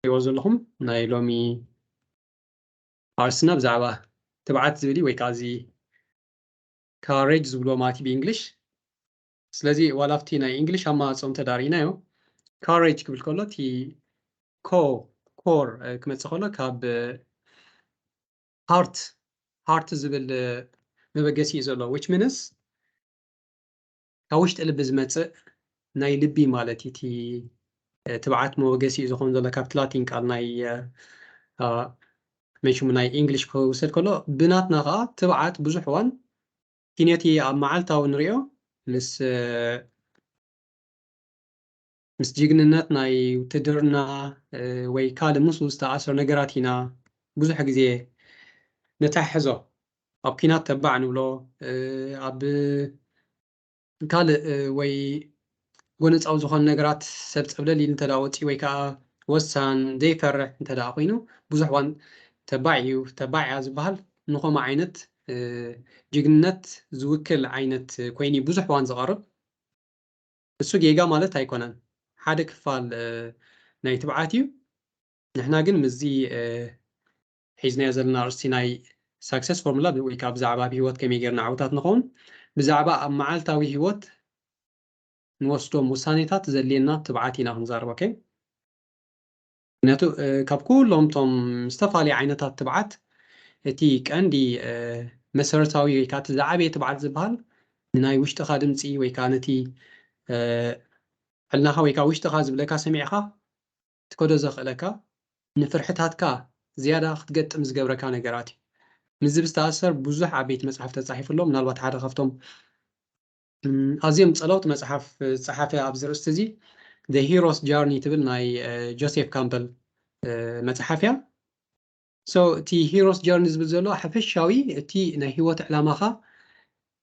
ትሪእዎ ዘለኹም ናይ ሎሚ ኣርስትና ብዛዕባ ትብዓት ዝብል እዩ፣ ወይ ከዓ እዚ ካሬጅ ዝብልዎ ማለት እዩ ብእንግሊሽ። ስለዚ ዋላ ኣብቲ ናይ እንግሊሽ ኣማራፅኦም ተዳሪእናዮ፣ ካሬጅ ክብል ከሎ እቲ ኮ ኮር ክመፅእ ከሎ ካብ ሃርት ሃርት ዝብል መበገሲ እዩ ዘሎ፣ which means ካብ ውሽጢ ልቢ ዝመፅእ ናይ ልቢ ማለት እዩ። እቲ ትብዓት መበገሲ እዩ ዝኾን ዘሎ ካብቲ ላቲን ቃል ናይ መሽሙ ናይ እንግሊሽ ክውሰድ ከሎ፣ ብናትና ከዓ ትብዓት ብዙሕ እዋን ኪነቲ ኣብ መዓልታዊ ንሪኦ ምስ ምስ ጅግንነት ናይ ውትድርና ወይ ካልእ ምስኡ ዝተኣሰሩ ነገራት ኢና ብዙሕ ግዜ ነተሓሕዞ። ኣብ ኪናት ተባዕ ንብሎ፣ ኣብ ካልእ ወይ ጎነፃዊ ዝኾኑ ነገራት ሰብ ፀብለል ኢሉ እንተዳ ወፂ ወይ ከዓ ወሳን ዘይፈርሕ እንተዳ ኮይኑ ብዙሕ ዋን ተባዕ እዩ፣ ተባዕ እያ ዝበሃል ንኸምኡ ዓይነት ጅግንነት ዝውክል ዓይነት ኮይኑ ብዙሕ ዋን ዝቐርብ። እሱ ጌጋ ማለት ኣይኮነን፣ ሓደ ክፋል ናይ ትብዓት እዩ። ንሕና ግን ምስዚ ሒዝናዮ ዘለና ኣርእስቲ ናይ ሳክሰስ ፎርሙላ ወይ ከዓ ብዛዕባ ኣብ ህይወት ከመይ ጌርና ዓውታት ንኸውን፣ ብዛዕባ ኣብ መዓልታዊ ህይወት ንወስዶም ውሳኔታት ዘድልየና ትብዓት ኢና ክንዛረብ። ኦኬ፣ ምክንያቱ ካብ ኩሎም እቶም ዝተፈላለዩ ዓይነታት ትብዓት እቲ ቀንዲ መሰረታዊ ወይ ከዓ እቲ ዝዓበየ ትብዓት ዝበሃል ንናይ ውሽጥኻ ድምፂ ወይ ከዓ ነቲ ሕልናኻ ወይ ከዓ ውሽጥኻ ዝብለካ ሰሚዕኻ ትከዶ ዘኽእለካ፣ ንፍርሕታትካ ዝያዳ ክትገጥም ዝገብረካ ነገራት እዩ። ምስዚ ብዝተኣሰር ብዙሕ ዓበይቲ መፅሓፍ ተፃሒፉ ኣሎ። ምናልባት ሓደ ካብቶም ኣዝዮም ፀለውቲ መፅሓፍ ዝፀሓፈ ኣብዚ ርእስቲ እዚ The Hero's Journey ትብል ናይ ጆሴፍ ካምበል መፅሓፍ እያ። So እቲ Hero's Journey ዝብል ዘሎ ሓፈሻዊ እቲ ናይ ህይወት ዕላማኻ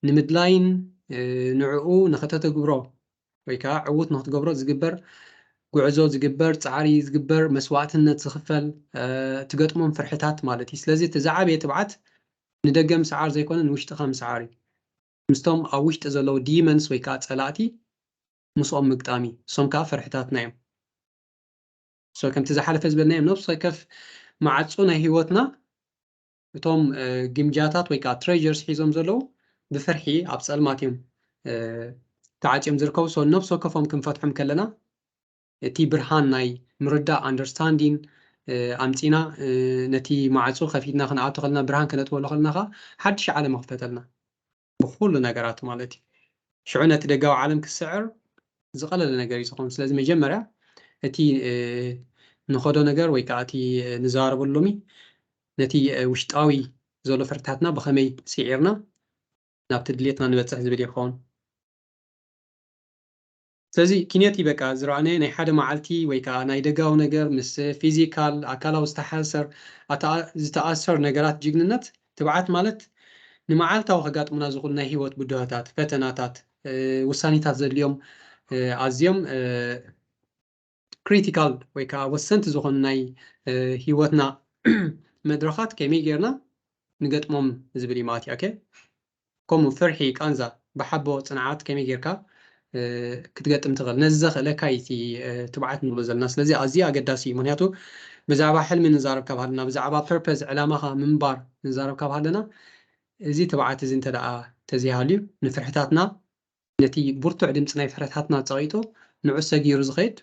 ንምድላይን ንዕኡ ንኸተተግብሮ ወይ ከዓ ዕዉት ንክትገብሮ ዝግበር ጉዕዞ፣ ዝግበር ፃዕሪ፣ ዝግበር መስዋእትነት፣ ዝኽፈል ትገጥሞም ፍርሕታት ማለት እዩ። ስለዚ እቲ ዝዓበየ ትብዓት ንደገ ምስዓር ዘይኮነ ንውሽጥኻ ምስዓር እዩ። ምስቶም ኣብ ውሽጢ ዘለዉ ዲመንስ ወይ ከዓ ፀላእቲ ምስኦም ምግጣም እዩ። እሶም ከዓ ፍርሕታትና እዮም። ሶ ከምቲ ዝሓለፈ ዝበልናዮም ነብሲ ወከፍ መዓፁ ናይ ህይወትና እቶም ግምጃታት ወይ ከዓ ትሬጀርስ ሒዞም ዘለዉ ብፍርሒ ኣብ ፀልማት እዮም ተዓፅዮም ዝርከቡ። ሶ ነብሲ ወከፎም ክንፈትሖም ከለና እቲ ብርሃን ናይ ምርዳእ ኣንደርስታንዲን ኣምፂና ነቲ ማዕፁ ከፊትና ክንኣቱ ከለና ብርሃን ከነጥወሉ ከለና ከዓ ሓድሽ ዓለም ክፈተልና ብኩሉ ነገራት ማለት እዩ። ሽዑ ነቲ ደጋዊ ዓለም ክስዕር ዝቐለለ ነገር እዩ ዝኾን። ስለዚ መጀመርያ እቲ ንኸዶ ነገር ወይ ከዓ እቲ ንዘራረበሉ ሎሚ ነቲ ውሽጣዊ ዘሎ ፍርሕታትና ብኸመይ ስዒርና ናብቲ ድሌትና ንበፅሕ ዝብል ይኸውን። ስለዚ ኪነት በቃ ዝረኣነ ናይ ሓደ መዓልቲ ወይ ከዓ ናይ ደጋዊ ነገር ምስ ፊዚካል ኣካላዊ ዝተሓሰር ዝተኣሰር ነገራት ጅግንነት ትብዓት ማለት ንመዓልታዊ ከጋጥሙና ዝኽእሉ ናይ ህይወት ብድሆታት፣ ፈተናታት፣ ውሳኔታት ዘድልዮም ኣዝዮም ክሪቲካል ወይ ከዓ ወሰንቲ ዝኾኑ ናይ ህይወትና መድረኻት ከመይ ጌርና ንገጥሞም ዝብል እዩ ማለት እዩ። ከምኡ ፍርሒ፣ ቃንዛ፣ ብሓቦ፣ ፅንዓት ከመይ ጌርካ ክትገጥም ትኽእል ነዚ ዘኽእለካ እዩ እቲ ትብዓት ንብሎ ዘለና። ስለዚ ኣዝዩ ኣገዳሲ እዩ። ምክንያቱ ብዛዕባ ሕልሚ ንዛረብ ካብ ሃለና፣ ብዛዕባ ፐርፐዝ ዕላማኻ ምንባር ንዛረብ ካብ ሃለና እዚ ትብዓት እዚ እንተ ደኣ ተዘይሃልዩ ንፍርሕታትና ነቲ ብርቱዕ ድምፂ ናይ ፍረታትና ፀቒጡ ንዑ ሰጊሩ ዝኸይድ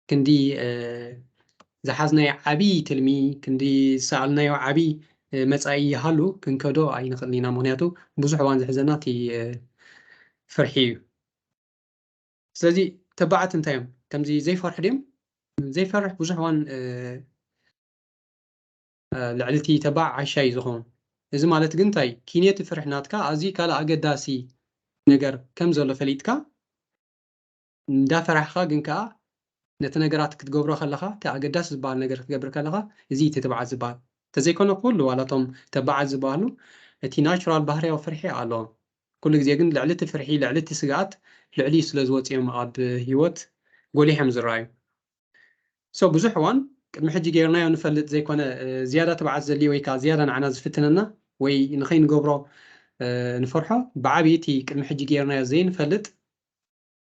ክንዲ ዝሓዝናዮ ዓብዪ ትልሚ ክንዲ ዝሰኣልናዮ ዓብዪ መፃኢ ይሃሉ ክንከዶ ኣይንኽእልን ኢና። ምክንያቱ ብዙሕ እዋን ዝሕዘና እቲ ፍርሒ እዩ። ስለዚ ተባዓት እንታይ እዮም? ከምዚ ዘይፈርሑ ድዮም? ዘይፈርሕ ብዙሕ እዋን ልዕሊ እቲ ተባዕ ዓሻ እዩ ዝኸውን። እዚ ማለት ግን እንታይ? ኪንየቲ ፍርሒ ናትካ ኣዝዩ ካልእ ኣገዳሲ ነገር ከም ዘሎ ፈሊጥካ እንዳፈራሕኻ ግን ከኣ ነቲ ነገራት ክትገብሮ ከለኻ እቲ ኣገዳሲ ዝበሃል ነገር ክትገብር ከለኻ እዚ እቲ ትብዓት ዝበሃል እንተዘይኮነ ኩሉ ዋላ እቶም ተባዓት ዝበሃሉ እቲ ናቹራል ባህርያዊ ፍርሒ ኣለዎም። ኩሉ ግዜ ግን ልዕሊ እቲ ፍርሒ ልዕሊ እቲ ስግኣት ልዕሊኡ ስለ ዝወፅኦም ኣብ ህይወት ጎሊሖም ዝረኣዩ። ሶ ብዙሕ እዋን ቅድሚ ሕጂ ገይርናዮ ንፈልጥ ዘይኮነ ዝያዳ ትብዓት ዘድልዮ ወይ ከዓ ዝያዳ ንዓና ዝፍትነና ወይ ንኸይንገብሮ ንፈርሖ ብዓብዪ እቲ ቅድሚ ሕጂ ገይርናዮ ዘይንፈልጥ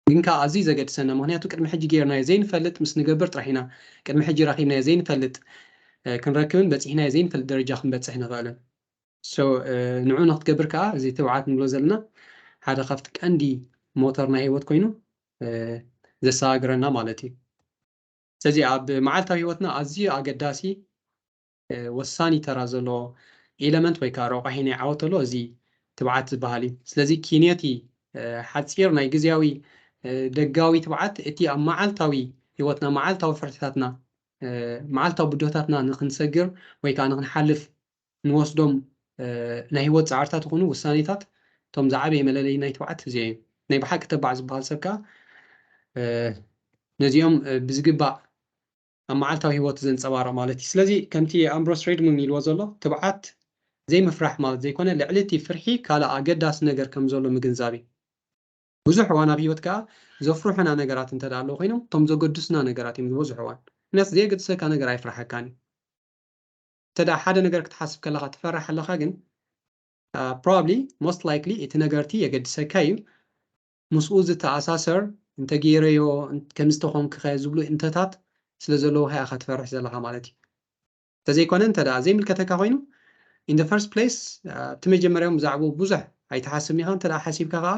ግን ከዓ ኣዝዩ ዘገድሰና፣ ምክንያቱ ቅድሚ ሕጂ ጌርናዮ ዘይንፈልጥ ምስ ንገብር ጥራሕ ኢና፣ ቅድሚ ሕጂ ረኺብናዮ ዘይንፈልጥ፣ እ፣ ክንረክብን በፂሕናዮ ዘይንፈልጥ ደረጃ ክንበፅሕ ንኽእልን። So፣ እ፣ ንዑ ንክትገብር ከዓ እዚ ትብዓት ንብሎ ዘለና ሓደ ካብቲ ቀንዲ ሞተር ናይ ህይወት ኮይኑ፣ እ፣ ዘሰጋግረና ማለት እዩ። ስለዚ ኣብ መዓልታዊ ህይወትና ኣዝዩ ኣገዳሲ፣ እ፣ ወሳኒ ተራ ዘለዎ ኤለመንት ወይ ከዓ ረቋሒ ናይ ዓወት ኣሎ፣ እዚ ትብዓት ዝበሃል እዩ። ስለዚ ኪንዮቲ፣ እ፣ ሓፂር ናይ ግዝያዊ፣ እ፣ ደጋዊ ትብዓት፣ እቲ ኣብ መዓልታዊ ህይወትና፣ መዓልታዊ ፍርሕታትና፣ እ፣ መዓልታዊ ብድሆታትና ንክንሰግር ወይ ከዓ ንክንሓልፍ ንወስዶም፣ እ፣ ናይ ህይወት ፃዕርታት ይኹኑ ውሳኔታት፣ እቶም ዝዓበየ መለለዪ ናይ ትብዓት እዚ እዩ። ናይ ብሓቂ ተባዕ ዝበሃል ሰብ ከዓ፣ እ፣ ነዚኦም፣ እ፣ ብዝግባእ ኣብ መዓልታዊ ህይወት ዘንጸባርቕ ማለት እዩ። ስለዚ ከምቲ ኣምብሮስ ፍሬድማን ኢልዎ ዘሎ፣ ትብዓት ዘይምፍራሕ ማለት ዘይኮነ፣ ልዕሊ እቲ ፍርሒ ካልእ ኣገዳሲ ነገር ከም ዘሎ ምግንዛብ እዩ። ብዙሕ እዋን ኣብ ህይወት ከኣ ዘፍርሑና ነገራት እንተ ደኣ ኣለዉ ኮይኖም፣ እቶም ዘገድሱና ነገራት እዮም ዝበዝሕ እዋን። ምክንያቱ ዘየገድሰካ ነገር ኣይፍርሓካን እዩ። እንተ ደኣ ሓደ ነገር ክትሓስብ ከለኻ ትፈርሕ ኣለኻ ግን፣ ፕሮባብሊ፣ ሞስት ላይክሊ እቲ ነገር እቲ የገድሰካ እዩ። ምስኡ ዝተኣሳሰር፣ እንተ ገይረዮ፣ እን-፣ ከምዚ ተኾንኩኸ ዝብሉ እንተታት ስለ ዘለዉ ኢኻ ትፈርሕ ዘለኻ ማለት እዩ። እንተዘይኮነ፣ እንተ ደኣ ዘይምልከተካ ኮይኑ፣ in the first place፣ እ፣ እቲ መጀመርያም ብዛዕባኡ ብዙሕ ኣይትሓስብን ኢኻ። እንተ ደኣ ሓሲብካ ከኣ፣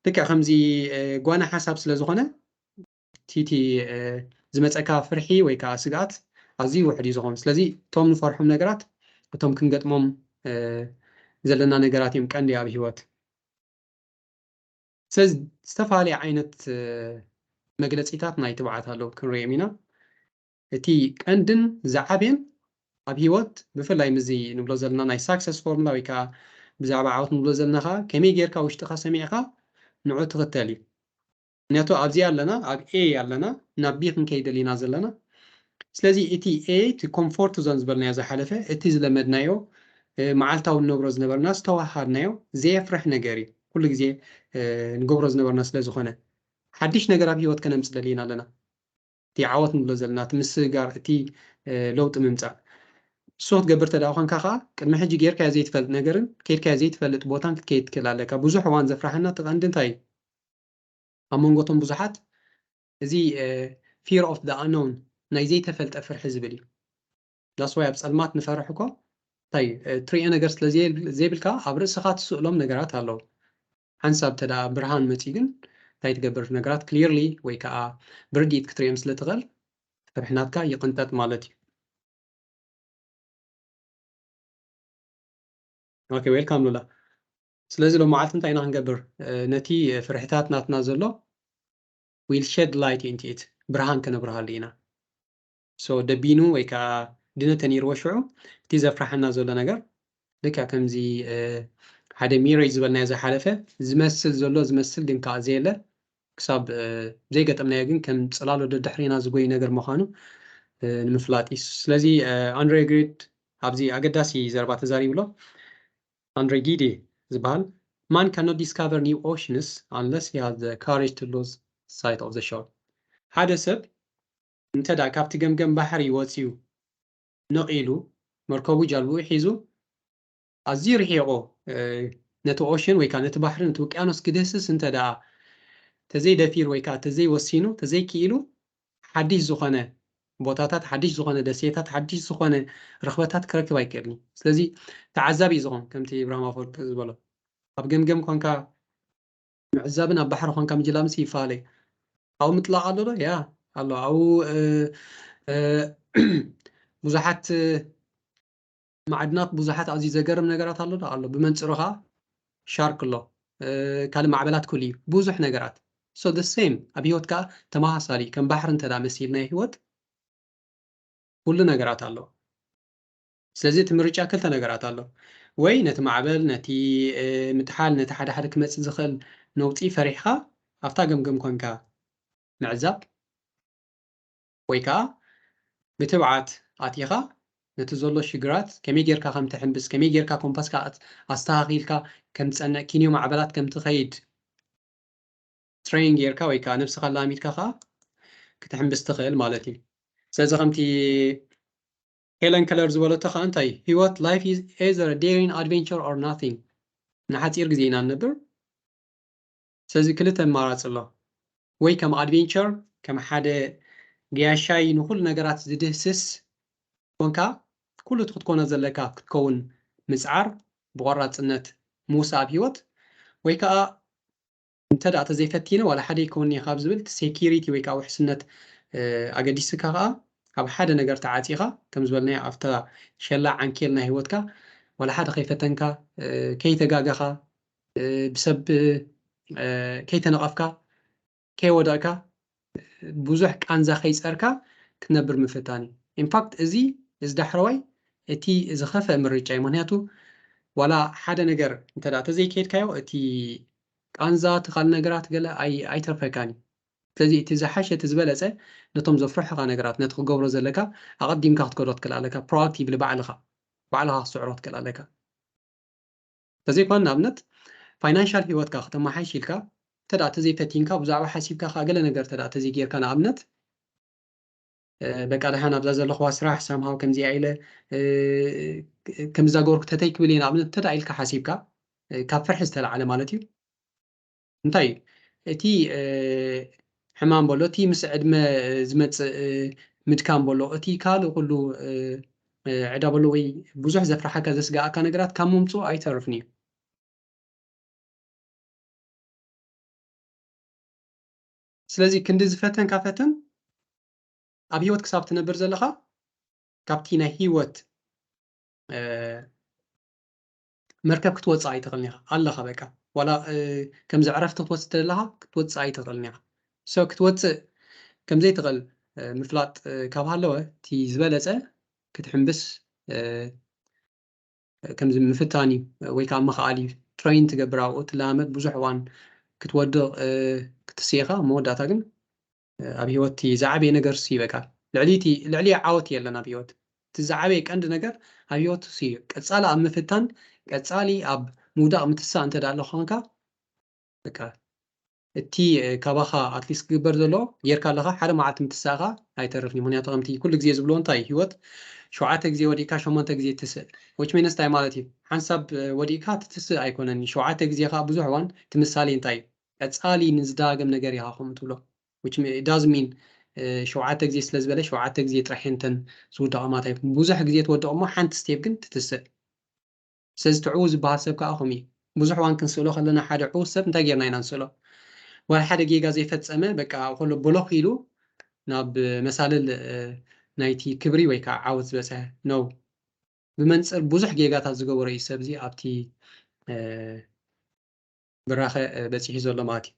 ልክዕ ከምዚ፣ እ፣ ጓና ሓሳብ ስለ ዝኾነ፣ እቲ፣ እቲ፣ እ፣ ዝመጸካ ፍርሒ ወይ ከኣ ስግኣት ኣዝዩ ውሑድ እዩ ዝኸውን። ስለዚ እቶም ንፈርሖም ነገራት፣ እቶም ክንገጥሞም፣ እ፣ ዘለና ነገራት እዮም ቀንዲ ኣብ ህይወት። ስለዚ ዝተፈላለየ ዓይነት፣ እ፣ መግለጺታት ናይ ትብዓት ኣለዉ፣ ክንሪኦም ኢና። እቲ ቀንድን ዝዓብየን ኣብ ህይወት፣ ብፍላይ ምስዚ ንብሎ ዘለና ናይ ሳክሰስ ፎርሙላ ወይ ከኣ ብዛዕባ ዓወት ንብሎ ዘለና ከኣ፣ ከመይ ጌርካ ውሽጥኻ ሰሚዕካ ንዑ ትኽተል እዩ። ምክንያቱ ኣብዚ ኣለና፣ ኣብ ኤ ኣለና፣ ናብ ቢ ክንከይድ ደሊና ዘለና። ስለዚ እቲ ኤ፣ እቲ ኮምፎርት ዞን ዝበልናዮ ዝሓለፈ፣ እቲ ዝለመድናዮ፣ እ፣ መዓልታዊ ንነብሮ ዝነበርና፣ ዝተዋሃድናዮ፣ ዘየፍርሕ ነገር እዩ። ኩሉ ግዜ፣ እ፣ ንገብሮ ዝነበርና ስለ ዝኾነ፣ ሓድሽ ነገር ኣብ ህይወት ከነምጽእ ደሊና ኣለና። እቲ ዓወት ንብሎ ዘለና፣ እቲ ምስግጋር፣ እቲ፣ እ፣ ለውጢ ምምጻእ። እሱ ክትገብር እንተ ደኣ ኾንካ ኸኣ፣ ቅድሚ ሕጂ ጌርካዮ ዘይትፈልጥ ነገርን ከይድካዮ ዘይትፈልጥ ቦታን ክትከይድ ትክእል ኣለካ። ብዙሕ እዋን ዘፍርሓና እቲ ቀንዲ እንታይ እዩ? ኣብ መንጎ እቶም ብዙሓት እዚ፣ እ፣ fear of the unknown፣ ናይ ዘይተፈልጠ ፍርሒ ዝብል እዩ። That's why ኣብ ጸልማት ንፈርሕ እኮ፣ እንታይ እዩ፣ እ፣ ትርእዮ ነገር ስለ ዘየል-፣ ዘይብልካ ኣብ ርእስኻ ትስእሎም ነገራት ኣለዉ። ሓንሳብ እንተ ደኣ ብርሃን መጺኡ ግን እንታይ ትገብር? ነገራት ክሊርሊ ወይ ከኣ ብርድኢት ክትርእዮም ስለ ትኽእል ፍርሒ ናትካ ይቕንጠጥ ማለት እዩ። ኦኬ፣ ዌልካም ሉላ። ስለዚ ሎማዓልቲ እንታይ ኢና ክንገብር? እ፣ ነቲ ፍርሕታት ናትና ዘሎ we'll shed light into it፣ ብርሃን ከነብርሃሉ ኢና። So ደቢኑ ወይ ከኣ ድነ ተነይርዎ ሽዑ እቲ ዘፍርሓና ዘሎ ነገር ልክዕ ከምዚ፣ እ፣ ሓደ ሚረጅ ዝበልናዮ ዝሓለፈ ዝመስል ዘሎ ዝመስል ግን ከኣ ዘየለ ክሳብ፣ እ፣ ዘይገጠምናዮ ግን ከም ጽላሎ ደድሕሪና ዝጎይ ነገር ምዃኑ፣ እ፣ ንምፍላጥ እዩ። ስለዚ፣ እ፣ ኣንድሬ ግሪድ ኣብዚ ኣገዳሲ ዘረባ ተዛሪቡ ኣሎ። ኣንድሬ ጊዲ ዝበሃል፣ "Man cannot discover new oceans unless he has the courage to lose sight of the shore." ሓደ ሰብ እንተ ደኣ ካብቲ ገምገም ባሕሪ ወጺኡ ነቒሉ፣ መርከቡ ጃልብኡ ሒዙ፣ ኣዝዩ ርሒቑ፣ እ፣ ነቲ ኦሽን ወይ ከኣ ነቲ ባሕሪ፣ ነቲ ውቅያኖስ ክድህስስ እንተ ደኣ ተዘይደፊሩ ወይ ከኣ ተዘይወሲኑ፣ ተዘይክኢሉ፣ ሓድሽ ዝኾነ ቦታታት፣ ሓድሽ ዝኾነ ደሴታት፣ ሓድሽ ዝኾነ ርኽበታት ክረክብ ኣይክእልን እዩ። ስለዚ ተዓዛቢ እዩ ዝኾን፣ ከምቲ እብራሂም ኣፈወርቂ ዝበሎ። ኣብ ገምገም ኮንካ ምዕዛብን ኣብ ባሕሪ ኮንካ ምጅላምሲ ይፈላለ እዩ። ኣብኡ ምጥላቕ ኣሎ ዶ? ያ፣ ኣሎ። ኣብኡ፣ እ፣ እ፣ ብዙሓት፣ እ፣ ማዕድናት፣ ብዙሓት ኣዝዩ ዘገርም ነገራት ኣሎ ዶ? ኣሎ። ብመንጽሩ ኸኣ ሻርክ ኣሎ። እ፣ ካልእ ማዕበላት ኩሉ እዩ። ብዙሕ ነገራት። So the same ኣብ ህይወት ከኣ ተመሳሳሊ፣ ከም ባሕሪ እንተ ደኣ መሲልናዮ ህይወት፣ ኩሉ ነገራት ኣሎ። ስለዚ እቲ ምርጫ ክልተ ነገራት ኣሎ። ወይ ነቲ ማዕበል፣ ነቲ፣ እ፣ ምጥሓል፣ ነቲ ሓደ ሓደ ክመጽእ ዝኽእል ነውጺ ፈሪሕኻ ኣብታ ገምገም ኮንካ ምዕዛብ፣ ወይ ከኣ ብትብዓት ኣቲኻ ነቲ ዘሎ ሽግራት ከመይ ጌርካ ከም ትሕምብስ፣ ከመይ ጌርካ ኮምፓስካ ኣት-፣ ኣስተኻኺልካ ከም ትጸንዕ፣ ኪንዮ ማዕበላት ከም ትኸይድ ትሬን ጌርካ ወይ ከኣ ነብስኻ ኣላሚድካ ከኣ ክትሕምብስ ትኽእል ማለት እዩ። ስለዚ ከምቲ ሄለን ከለር ዝበለቶ ከኣ እንታይ፣ ህይወት፣ life is either a daring adventure or nothing። ንሓጺር ግዜ ኢና ንነብር። ስለዚ ክልተ ኣማራጺ ኣሎ። ወይ ከም ኣድቬንቸር፣ ከም ሓደ ገያሻይ ንኹሉ ነገራት ዝድህስስ ኮንካ፣ ኩሉ እቲ ክትኮኖ ዘለካ ክትከውን ምጽዓር፣ ብቆራጽነት ምውሳእ ኣብ ህይወት፣ ወይ ከኣ እንተ ደኣ ተዘይፈቲነ ዋላ ሓደ ይከውን'የ ካብ ዝብል እቲ ሴኪሪቲ ወይ ከኣ ውሕስነት፣ እ፣ ኣገዲስካ ከኣ ኣብ ሓደ ነገር ተዓጺኻ፣ ከም ዝበልናዮ ኣብታ ሸላ ዓንኬል ናይ ህይወትካ ዋላ ሓደ ከይፈተንካ፣ እ፣ ከይተጋገኻ፣ እ፣ ብሰብ፣ እ፣ ከይተነቐፍካ፣ ከይወደቕካ፣ ብዙሕ ቃንዛ ከይጸርካ ክትነብር ምፍታን እዩ። ኢንፋክት እዚ፣ እዚ ዳሕረዋይ እቲ ዝኸፍአ ምርጫ እዩ። ምኽንያቱ ዋላ ሓደ ነገር እንተ ደኣ ተዘይከይድካዮ፣ እቲ ቃንዛ፣ እቲ ካልእ ነገራት ገለ ኣይ-፣ ኣይተርፈካን እዩ። ስለዚ እቲ ዝሓሸ፣ እቲ ዝበለጸ ነቶም ዘፍርሑኻ ነገራት፣ ነቲ ክገብሮ ዘለካ ኣቐዲምካ ክትከዶ ትክእል ኣለካ። ፕሮኣክቲቭሊ ባዕልኻ፣ ባዕልኻ ክትስዕሮ ትክእል ኣለካ። ተዘይኮነ ንኣብነት ፋይናንሻል ህይወትካ ከተመሓይሽ ኢልካ እንተ ደኣ ተዘይፈቲንካ፣ ብዛዕባ ሓሲብካ ከኣ ገለ ነገር እንተ ደኣ ተዘይጌርካ ንኣብነት፣ እ፣ በቃ ደሓን ኣብዛ ዘለኽዋ ስራሕ ሳምሃው ከምዚኣ ኢለ፣ እ፣ ከምዛ ገበርኩ ተተይ ክብል እየ ንኣብነት እንተ ደኣ ኢልካ ሓሲብካ፣ እ፣ ካብ ፍርሒ ዝተላዕለ ማለት እዩ። እንታይ እዩ? እቲ፣ እ፣ ሕማም በሎ፣ እቲ ምስ ዕድመ ዝመጽእ፣ እ፣ ምድካም በሎ፣ እቲ ካልእ ኩሉ፣ እ፣ እ፣ ዕዳ በሎ ወይ ብዙሕ ዘፍርሓካ ዘስግኣካ ነገራት ካብ ምምጽኡ ኣይተርፍን እዩ። ስለዚ ክንዲ ዝፈተንካ ፈትን ኣብ ህይወት ክሳብ ትነብር ዘለኻ ካብቲ ናይ ህይወት፣ እ፣ መርከብ ክትወጽእ ኣይትኽእልን ኢኻ። ኣለኻ በቃ። ዋላ፣ እ፣ ከምዚ ዕረፍቲ ክትወስድ ተለኻ ክትወጽእ ኣይትኽእልን ኢኻ። So ክትወጽእ ከም ዘይትኽእል፣ እ፣ ምፍላጥ፣ እ፣ ካብ ሃለወ እቲ ዝበለጸ ክትሕምብስ፣ እ፣ ከምዚ ምፍታን እዩ፣ ወይ ከኣ ምኽኣል እዩ። ትሬን ትገብር ኣብኡ ትለማመድ ብዙሕ እዋን ክትወድቕ፣ እ፣ ክትስእ ኢኻ። መወዳእታ ግን፣ እ፣ ኣብ ህይወት እቲ ዝዓበየ ነገር እሱ እዩ በቃ። ልዕሊ እቲ፣ ልዕሊ ዓወት የለን ኣብ ህይወት። እቲ ዝዓበየ ቀንዲ ነገር ኣብ ህይወት እሱ እዩ። ቀጻሊ ኣብ ምፍታን፣ ቀጻሊ ኣብ ምውዳቕ ምትሳእ እንተ ደኣ ኣሎ ኾንካ፣ በቃ እቲ፣ እ፣ ካባኻ ኣትሊስት ክግበር ዘለዎ ጌርካ ኣለኻ። ሓደ መዓልቲ ምትሳእኻ ኣይተርፍን እዩ። ምኽንያቱ ከምቲ ኩሉ ግዜ ዝብልዎ እንታይ እዩ፣ ህይወት ሸውዓተ ግዜ ወዲቕካ ሸሞንተ ግዜ ትስእ። Which means እንታይ ማለት እዩ? ሓንሳብ፣ እ፣ ወዲቕካ ትትስእ ኣይኮነን። ሸውዓተ ግዜ ከኣ ብዙሕ እዋን እቲ ምሳሌ እንታይ እዩ? ቀጻሊ ንዝደጋገም ነገር ኢኻ ከምኡ ትብሎ። Which me-, it does mean፣ እ፣ ሸውዓተ ግዜ ስለ ዝበለ ሸውዓተ ግዜ ጥራሕ እየን እተን ዝውድቓ ማለት ኣይኮነን። ብዙሕ ግዜ ትወድቕ እሞ ሓንቲ ስቴፕ ግን ትትስእ። ስለዚ ትዕዉ ዝበሃል ሰብ ከኣ ከምኡ እዩ። ብዙሕ እዋን ክንስእሎ ከለና ሓደ ዕዉት ሰብ እንታይ ጌርና ኢና ንስእሎ? ወይ ሓደ ጌጋ ዘይፈጸመ በቃ ከሎ ብሎኽ ኢሉ ናብ መሳልል፣ እ፣ ናይቲ ክብሪ ወይ ከኣ ዓወት ዝበጽሐ ነው። ብመንጽር ብዙሕ ጌጋታት ዝገበሮ እዩ ሰብ እዚ ኣብቲ፣ እ፣ ብራኸ፣ እ፣ በጺሑ ዘሎ ማለት እዩ።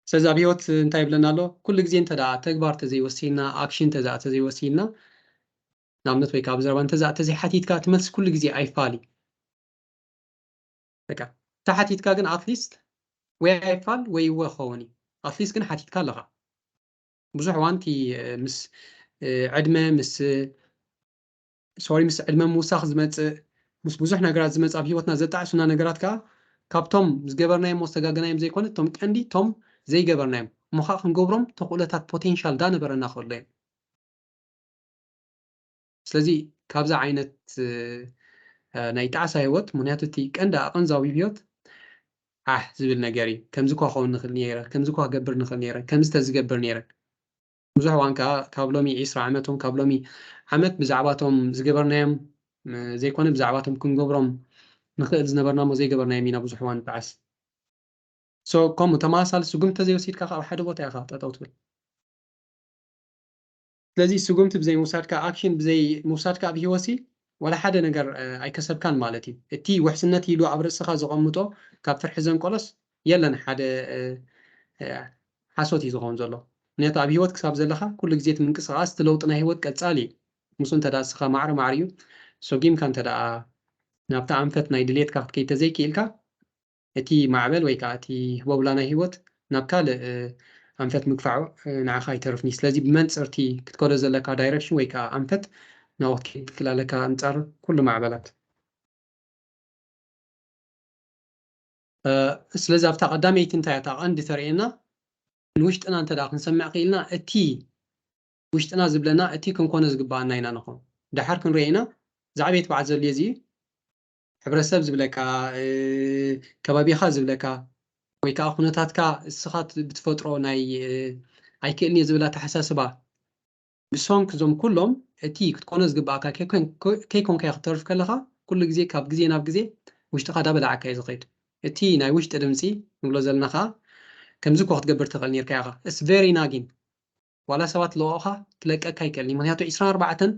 ስለዚ ኣብ ህይወት እንታይ ይብለና ኣሎ? ኩሉ ግዜ እንተ ደኣ ተግባር ተዘይወሲድና፣ ኣክሽን እንተ ደኣ ተዘይወሲድና፣ ንኣብነት ወይ ከኣ ብዘረባ እንተ ደኣ ተዘይሓቲትካ፣ እቲ መልሲ ኩሉ ግዜ ኣይፋል እዩ። በቃ፣ እንተ ሓቲትካ ግን ኣትሊስት ወይ ኣይፋል ወይ እወ ክኸውን እዩ። ኣትሊስት ግን ሓቲትካ ኣለኻ። ብዙሕ እዋን እቲ፣ እ፣ ምስ፣ እ፣ ዕድመ፣ ምስ፣ ሶሪ፣ ምስ ዕድመ ምውሳኽ ዝመጽእ፣ ምስ ብዙሕ ነገራት ዝመጽእ፣ ኣብ ህይወትና ዘጣዕሱና ነገራት ከኣ ካብቶም ዝገበርናዮም፣ ዝተጋገናዮም ዘይኮነ፣ እቶም ቀንዲ፣ እቶም ዘይገበርናዮም። እሞ ኸኣ ክንገብሮም ተኽእሎታት ፖቴንሻል ዳነበረና ከሎ እዮም። ስለዚ ካብዚ ዓይነት፣ እ፣ ናይ ጣዕሳ ህይወት፣ ምኽንያቱ እቲ ቀንዲ ኣቐንዛዊ ህይወት ዓሕ ዝብል ነገር እዩ። ከምዚ እኳ ክኸውን ንኽእል ነይረ፣ ከምዚ እኳ ክገብር ንኽእል ነይረ፣ ከምዚ ተዝገብር ነይረ። ብዙሕ እዋን ከኣ ካብ ሎሚ ዒስራ ዓመት እውን ካብ ሎሚ ዓመት ብዛዕባቶም ዝገበርናዮም፣ እ፣ ዘይኮነ ብዛዕባቶም ክንገብሮም ንኽእል ዝነበርና እሞ ዘይገበርናዮም ኢና ብዙሕ እዋን ንጣዓስ። So ከምኡ ተመሳሳሊ ስጉምቲ ተዘይወሲድካ ከኣ ኣብ ሓደ ቦታ ኢኻ ጠጠው ትብል። ስለዚ ስጉምቲ ብዘይ ምውሳድካ፣ ኣክሽን ብዘይ ምውሳድካ ኣብ ህይወትሲ ዋላ ሓደ ነገር፣ እ፣ ኣይከሰብካን ማለት እዩ። እቲ ውሕስነት ኢሉ ኣብ ርእስኻ ዘቐምጦ ካብ ፍርሒ ዘንቀሎስ የለን ሓደ፣ እ፣ እ፣ ሓሶት እዩ ዝኸውን ዘሎ። ምክንያቱ ኣብ ህይወት ክሳብ ዘለኻ ኩሉ ግዜ እቲ ምንቅስቓስ፣ እቲ ለውጢ ናይ ህይወት ቀጻሊ እዩ። ምስኡ እንተ ደኣ ንስኻ ማዕረ ማዕሪኡ ሰጒምካ እንተ ደኣ ናብታ ኣንፈት ናይ ድሌትካ ክትከይድ ተዘይክኢልካ፣ እቲ ማዕበል ወይ ከኣ እቲ ህቦብላ ናይ ህይወት ናብ ካልእ፣ እ፣ ኣንፈት ምግፋዑ፣ እ፣ ንዓኻ ኣይተርፍን እዩ። ስለዚ ብመንጽር እቲ ክትከዶ ዘለካ ዳይረክሽን ወይ ከኣ ኣንፈት ናብኡ ክትከይድ ትክእል ኣለካ ኣንጻር ኩሉ ማዕበላት። እ፣ ስለዚ ኣብታ ቀዳመይቲ እንታይ እያ እታ ቀንዲ ተርእየና? ንውሽጥና እንተ ደኣ ክንሰምዕ ክኢልና፣ እቲ ውሽጥና ዝብለና፣ እቲ ክንኮኖ ዝግብኣና ኢና ንኾን። ደሓር ክንሪኦ ኢና፣ ዝዓበየ ትብዓት ዘድልዮ እዚ እዩ። ሕብረተሰብ ዝብለካ፣ እ፣ ከባቢኻ ዝብለካ፣ ወይ ከዓ ኩነታትካ እስኻ ብትፈጥሮ ናይ ኣይክእልን እየ ዝብል ኣተሓሳስባ ብሰንኪ እዞም ኩሎም እቲ ክትኮኖ ዝግባኣካ ከይኮንካ ክትተርፍ ከለኻ ኩሉ ግዜ ካብ ግዜ ናብ ግዜ ውሽጥኻ ዳበላዓካ እዩ ዝኸይድ። እቲ ናይ ውሽጢ ድምፂ ንብሎ ዘለና ከዓ ከምዚ እኮ ክትገብር ትኽእል ነርካ ኢኻ። It's very nagging። ዋላ ሰባት ለቆኻ ክለቀካ ኣይክእልን። ምክንያቱ ዕስራን ኣርባዕተን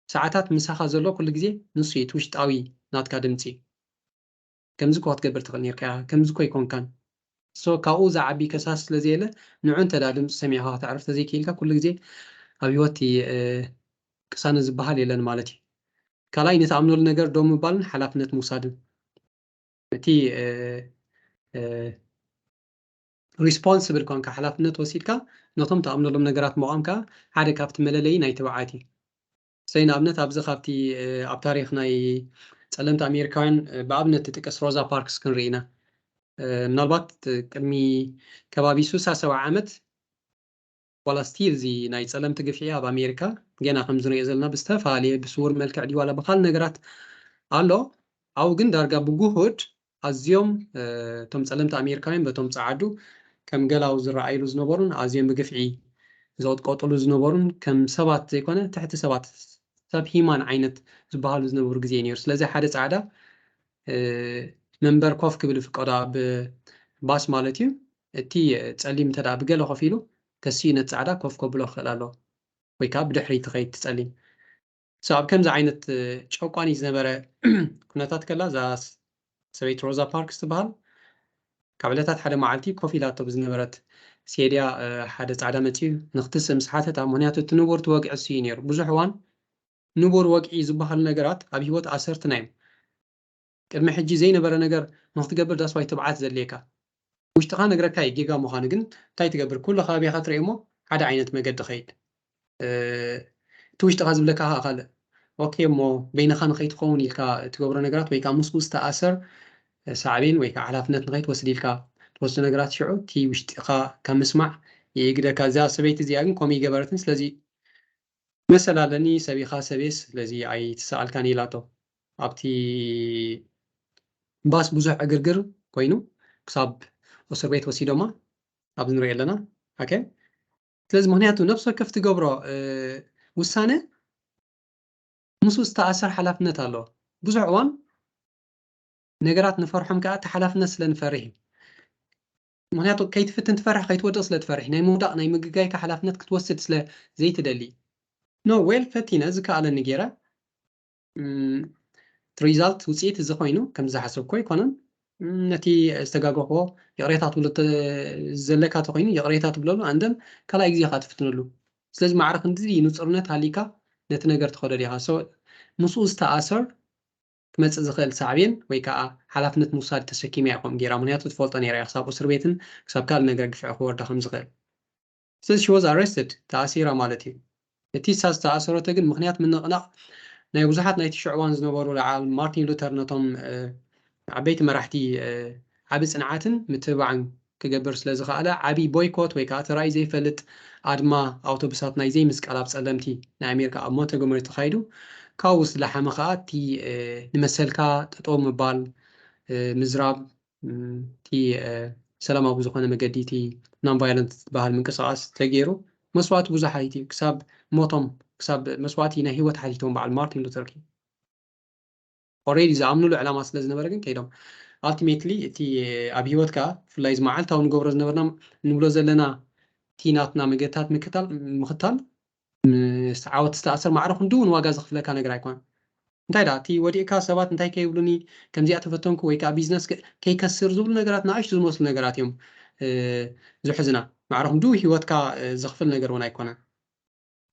ሰዓታት ምሳኻ ዘሎ ኩሉ ግዜ ንሱ እዩ እቲ ውሽጣዊ ናትካ ድምፂ። ከምዚ እኮ ክትገብር ትኽእል ነርካ ኢኻ፣ ከምዚ እኮ ኣይኮንካን። So ካብኡ ዝዓቢ ከሳሲ ስለ ዘየለ ንዑ እንተ ድምፂ ሰሚዕካ ከተዕርፍ ተዘይክኢልካ ኩሉ ግዜ ኣብ ህይወት ቅሳነ ዝበሃል የለን ማለት እዩ። ካልኣይ ንትኣምነሉ ነገር ደው ምባልን ሓላፍነት ምውሳድን። እቲ responsible ኮንካ ሓላፍነት ወሲድካ ነቶም ትኣምነሎም ነገራት ምቋም ከዓ ሓደ ካብቲ መለለዪ ናይ ትብዓት እዩ። ሰይ ንኣብነት ኣብዚ ካብቲ ኣብ ታሪክ ናይ ፀለምቲ ኣሜሪካውያን ብኣብነት ትጥቀስ ሮዛ ፓርክስ ክንርኢ ኢና። ምናልባት ቅድሚ ከባቢ ሱሳ ሰብዓ ዓመት ዋላ ስቲል እዚ ናይ ፀለምቲ ግፍዒ ኣብ ኣሜሪካ ገና ከምዚ ንሪኦ ዘለና ብዝተፈላለየ ብስውር መልክዕ ድዩ ዋላ ብካል ነገራት ኣሎ። ኣብኡ ግን ዳርጋ ብጉሁድ ኣዝዮም እቶም ፀለምቲ ኣሜሪካውያን በቶም ፀዓዱ ከም ገላው ዝረኣይሉ ዝነበሩን ኣዝዮም ብግፍዒ ዝቕጥቀጥሉ ዝነበሩን ከም ሰባት ዘይኮነ ትሕቲ ሰባት ሰብ ሂማን ዓይነት ዝበሃሉ ዝነበሩ ግዜ ነይሩ። ስለዚ ሓደ ፃዕዳ መንበር ኮፍ ክብል ፍቀዶ ኣብ ባስ ማለት እዩ። እቲ ፀሊም እንተ ብገለ ኮፍ ኢሉ ተስዩ ነቲ ፃዕዳ ኮፍ ከብሎ ክኽእል ኣለዎ ወይ ከዓ ብድሕሪ ትኸይድ ትፀሊም። So ኣብ ከምዚ ዓይነት ጨቋኒ ዝነበረ ኩነታት ከላ እዛ ሰበይቲ ሮዛ ፓርክስ ትበሃል ካብ ዕለታት ሓደ መዓልቲ ኮፍ ኢላቶ ብዝነበረት ሴድያ ሓደ ፃዕዳ መፅዩ ንክትስእ ምስ ሓተታ። ምክንያቱ እቲ ንቡር ትወግዒ እሱ እዩ ነይሩ። ብዙሕ እዋን ንቡር ወግዒ ዝበሃሉ ነገራት ኣብ ህይወት ኣሰርትና እዮም። ቅድሚ ሕጂ ዘይነበረ ነገር ንክትገብር ዳስዋይ ትብዓት ዘድልየካ። ውሽጥኻ ነግረካ እዩ ጌጋ ምዃኑ፣ ግን እንታይ ትገብር? ኩሉ ከባቢኻ ትርኢ እሞ ሓደ ዓይነት መገዲ ኸይድ። እቲ ውሽጥኻ ዝብለካ ከዓ ካልእ። ኦኬ እሞ በይንኻ ንኸይትኸውን ኢልካ ትገብሮ ነገራት ወይ ከዓ ምስኡ ዝተኣሰር ሳዕቤን ወይ ከዓ ሓላፍነት ንኸይትወስድ ኢልካ ትወስዶ ነገራት ሽዑ እቲ ውሽጥኻ ካብ ምስማዕ ይእግደካ። እዛ ሰበይቲ እዚኣ ግን ከምኡ ይገበረትን። ስለዚ መሰል ኣለኒ ሰብ ኢኻ ሰብየ ስለዚ ኣይትሰኣልካን ኢላቶ። ኣብቲ ባስ ብዙሕ ዕግርግር ኮይኑ ክሳብ እስር ቤት ወሲዶማ ኣብዚ ንሪኦ ኣለና። ኦኬ ስለዚ ምክንያቱ ነብሲ ወከፍ ትገብሮ ውሳነ ምስኡ ዝተኣሰር ሓላፍነት ኣሎ። ብዙሕ እዋን ነገራት ንፈርሖም ከዓ እቲ ሓላፍነት ስለ ንፈርሕ እዩ። ምክንያቱ ከይትፍትን ትፈርሕ፣ ከይትወድቕ ስለ ትፈርሕ፣ ናይ ምውዳቕ ናይ ምግጋይካ ሓላፍነት ክትወስድ ስለ ዘይትደሊ። ኖ ዌል ፈቲነ ዝከኣለኒ ገይረ ሪዛልት ውፅኢት እዚ ኮይኑ ከም ዝሓሰብኮ ኣይኮነን። ነቲ ዝተጋገኹዎ ይቕሬታ ትብሎ ዘለካ ተኮይኑ ይቕሬታ ትብለሉ ኣንደን ካልኣይ ግዜ ከዓ ትፍትነሉ። ስለዚ ማዕረ ክንዲ ንፁርነት ሃሊካ ነቲ ነገር ትኸዶ ዲኻ። ምስኡ ዝተኣሰር ክመፅእ ዝኽእል ሳዕቤን ወይ ከዓ ሓላፍነት ምውሳድ ተሰኪመ እያ ከምኡ ገይራ። ምክንያቱ ትፈልጦ ነይራ እያ ክሳብ እስር ቤትን ክሳብ ካልእ ነገር ግፍዒ ክወርዳ ከም ዝኽእል። ስለዚ she was arrested ተኣሲራ ማለት እዩ። እቲ እሳ ዝተኣሰረቶ ግን ምክንያት ምንቕናቕ ናይ ብዙሓት ናይቲ ሽዑ እዋን ዝነበሩ ለዓል ማርቲን ሉተር ነቶም ዓበይቲ መራሕቲ ዓቢ ፅንዓትን ምትብባዕን ክገብር ስለ ዝኸኣለ ዓቢ ቦይኮት ወይ ከዓ ተራእዩ ዘይፈልጥ ኣድማ ኣውቶቡሳት ናይ ዘይምስቃል ኣብ ፀለምቲ ናይ ኣሜሪካ ኣብ ሞንተጎመሪ ተኻይዱ። ካብኡ ዝለሓመ ከዓ እቲ ንመሰልካ ጠጠው ምባል ምዝራብ እቲ ሰላማዊ ብዝኾነ መገዲ እቲ non violent ዝበሃል ምንቅስቃስ ተገይሩ መስዋእቲ ብዙሓት እዩ ክሳብ ሞቶም ክሳብ መስዋእቲ ናይ ህይወት ሓቲቶም በዓል ማርቲን ሉተር ኪንግ። ኦሬዲ ዝኣምኑሉ ዕላማ ስለ ዝነበረ ግን ከይዶም ኣልቲሜትሊ እቲ ኣብ ህይወት ከዓ ብፍላይ እዚ መዓልታዊ ንገብሮ ዝነበርና ንብሎ ዘለና እቲ ናትና መገድታት ምክታል ምክታል ምስ ዓወት ዝተኣሰር ማዕረ ክንዲ እውን ዋጋ ዘኽፍለካ ነገር ኣይኮነን። እንታይ ደኣ እቲ ወዲእካ ሰባት እንታይ ከይብሉኒ ከምዚኣ ተፈተንኩ ወይ ከዓ ቢዝነስ ከይከስር ዝብሉ ነገራት ንኣሽቱ ዝመስሉ ነገራት እዮም ዝሕዝና። ማዕረ ክንዲ ህይወትካ ዘኽፍል ነገር እውን ኣይኮነን።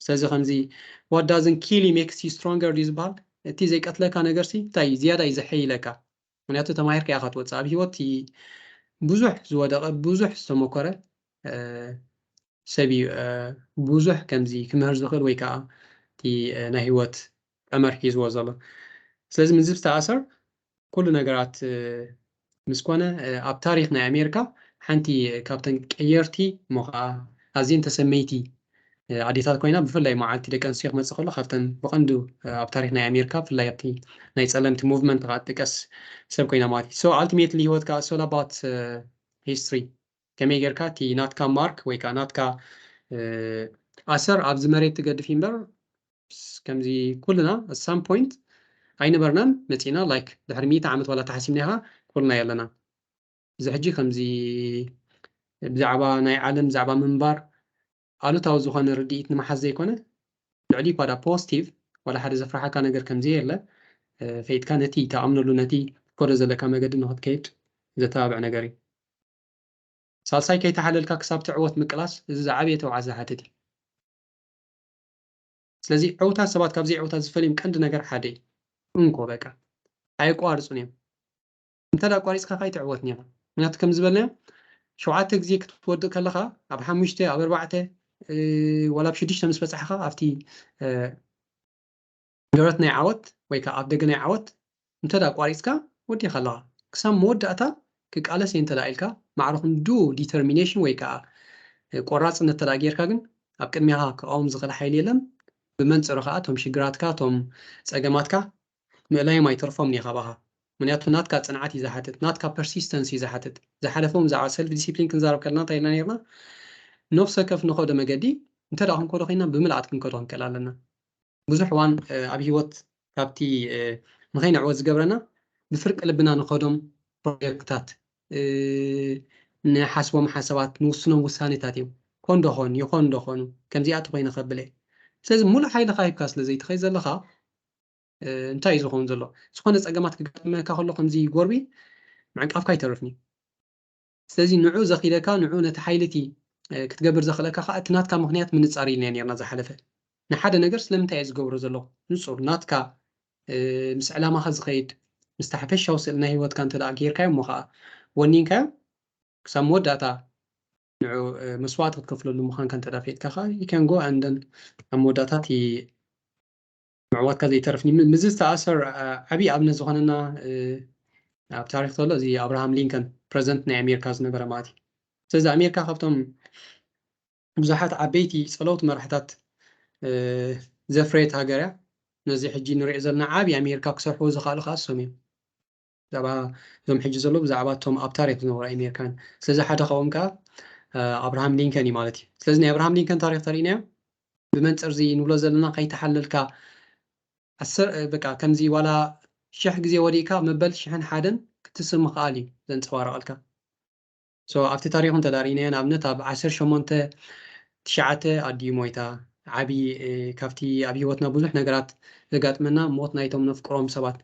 ስለዚ ከምዚ what doesn't kill you makes you stronger ድዩ ዝበሃል? እቲ ዘይቀትለካ ነገርሲ እንታይ እዩ ዝያዳ እዩ ዘሐይለካ። ምክንያቱ ተማሂርካ ኢኻ ትወፅእ ኣብ ህይወት ብዙሕ ዝወደቐ ብዙሕ ዝተመኮረ ሰብ እዩ ብዙሕ ከምዚ ክምህር ዝኽእል ወይ ከዓ እቲ ናይ ህይወት ቀመር ሒዝዎ ዘሎ። ስለዚ ምዚ ዝተኣሰር ኩሉ ነገራት ምስ ኮነ ኣብ ታሪክ ናይ ኣሜሪካ ሓንቲ ካብተን ቀየርቲ እሞ ከዓ ኣዝየን ተሰመይቲ ኣዴታት ኮይና ብፍላይ መዓልቲ ደቂ ኣንስትዮ ክመፅእ ከሎ ካብተን ብቐንዱ ኣብ ታሪክ ናይ ኣሜሪካ ብፍላይ ኣብቲ ናይ ፀለምቲ ሙቭመንት ከዓ ትጥቀስ ሰብ ኮይና ማለት እዩ። So ultimately ህይወት ከዓ it's all about history ከመይ ጌርካ እቲ ናትካ mark ወይ ከዓ ናትካ ኣሰር ኣብዚ መሬት ትገድፍ እምበር ከምዚ ኩልና some point ኣይነበርናን መፂና like ድሕሪ ሚእቲ ዓመት ዋላ ተሓሲብና ኢኻ ኩልና የለና። እዚ ሕጂ ከምዚ ብዛዕባ ናይ ዓለም ብዛዕባ ምንባር ኣሉታዊ ዝኾነ ርድኢት ንምሓዝ ዘይኮነ ልዕሊ ኳዳ positive ዋላ ሓደ ዘፍርሓካ ነገር ከምዚ የለ ፈይድካ ነቲ ተኣምነሉ ነቲ ኮዶ ዘለካ መገዲ ንክትከይድ ዘተባብዕ ነገር እዩ። ሳልሳይ ከይተሓለልካ ክሳብ ትዕወት ምቅላስ እዚ ዝዓበየ ተውዓል ዝሓትት እዩ። ስለዚ ዕውታት ሰባት ካብ ዘይዕውታት ዝፈልዮም ቀንዲ ነገር ሓደ እዩ። እንኮ በቃ ኣየቋርፁን እዮም። እንተ ኣቋሪፅካ ካይ ትዕወት ኒኻ ምክንያቱ ከም ዝበልናዮ ሸውዓተ ግዜ ክትወድእ ከለኻ ኣብ ሓሙሽተ ኣብ ኣርባዕተ ወላ ኣብ ሽዱሽተ ምስ በፃሕኻ ኣብቲ ደረት ናይ ዓወት ወይ ከዓ ኣብ ደገ ናይ ዓወት እንተ ኣቋሪፅካ ወዲኻ ኣለኻ ክሳብ መወዳእታ ክቃለስ እየ እንተ ኢልካ ማዕረ ክንዱ determination ወይ ከዓ ቆራፅነት እንተ ጌርካ ግን ኣብ ቅድሚኻ ክቃወም ዝኽእል ሓይሊ የለን። ብመንፅሩ ከዓ እቶም ሽግራትካ እቶም ፀገማትካ ምእላዮም ኣይተርፎም እየ ካባኻ። ምክንያቱ ናትካ ፅንዓት እዩ ዝሓትት፣ ናትካ persistence እዩ ዝሓትት። ዝሓለፈ እውን ብዛዕባ self discipline ክንዛረብ ከለና እንታይ ኢልና ነርና? ነፍሲ ወከፍ ንኸዶ መገዲ እንተ ደኣ ክንከዶ ኮይና ብምልኣት ክንከዶ ክንክእል ኣለና። ብዙሕ እዋን ኣብ ሂወት ካብቲ ንኸይንዕወት ዝገብረና ብፍርቂ ልብና ንኸዶም ፕሮጀክትታት ንሓስቦም ሓሳባት ንውስኖም ውሳኔታት እዮም። ኮን ዶ ኾን ይኾን ዶ ኾኑ ከምዚኣ ተኾይነ ከብለ ስለዚ ሙሉእ ሓይልኻ ሂብካ ስለ ዘይትኸይ ዘለኻ እንታይ እዩ ዝኸውን ዘሎ? ዝኾነ ፀገማት ክገጥመካ ከሎ ከምዚ ጎርቢ ምዕንቃፍካ ኣይተርፍን እዩ። ስለዚ ንዑ ዘኺለካ ንዑ ነቲ ሓይሊ እቲ ክትገብር ዘኽእለካ ከዓ እቲ ናትካ ምኽንያት ምንፃር ኢልና ነርና ዝሓለፈ ንሓደ ነገር ስለምንታይ እየ ዝገብሮ ዘለኹ ንፁር ናትካ ምስ ዕላማኻ ዝኸይድ ምስቲ ሓፈሻዊ ስእሊ ናይ ህይወትካ እንተ ጌርካዮ እሞ ከዓ ወኒንካዮ ክሳብ መወዳእታ ንዑ መስዋዕቲ ክትከፍለሉ ምዃንካ እንተ ፈሊጥካ ከዓ you can go and then ኣብ መወዳእታ እቲ ምዕዋትካ ዘይተርፍኒ ምዚ ዝተኣሰር ዓብዪ ኣብነት ዝኾነና ኣብ ታሪክ ተሎ እዚ ኣብርሃም ሊንከን ፕረዚደንት ናይ ኣሜሪካ ዝነበረ ማለት እዩ። ስለዚ ኣሜሪካ ካብቶም ብዙሓት ዓበይቲ ፀለውቲ መራሕታት ዘፍረየት ሃገር እያ። ነዚ ሕጂ ንሪኦ ዘለና ዓብዪ ኣሜሪካ ክሰርሕዎ ዝኽኣሉ ከዓ እሶም እዮም። ብዛዕባ እዞም ሕጂ ዘለዉ ብዛዕባ እቶም ኣብ ታሪክ ዝነበሩ ኣሜሪካን ስለዚ ሓደ ካብኦም ከዓ ኣብርሃም ሊንከን እዩ ማለት እዩ። ስለዚ ናይ ኣብርሃም ሊንከን ታሪክ ተሪእናዮ ብመንፅር እዚ ንብሎ ዘለና ከይተሓለልካ በቃ ከምዚ ዋላ ሽሕ ግዜ ወዲእካ መበል ሽሕን ሓደን ክትስእ ምኽኣል እዩ ዘንፀባርቐልካ። ኣብቲ ታሪክ እንተዳሪእናዮ ንኣብነት ኣብ ዓሰርተ ሸሞንተ ትሽዓተ ኣዲኡ ሞይታ ዓብዪ ካብቲ ኣብ ሂወትና ብዙሕ ነገራት ዘጋጥመና ሞት ናይቶም ነፍቅሮም ሰባት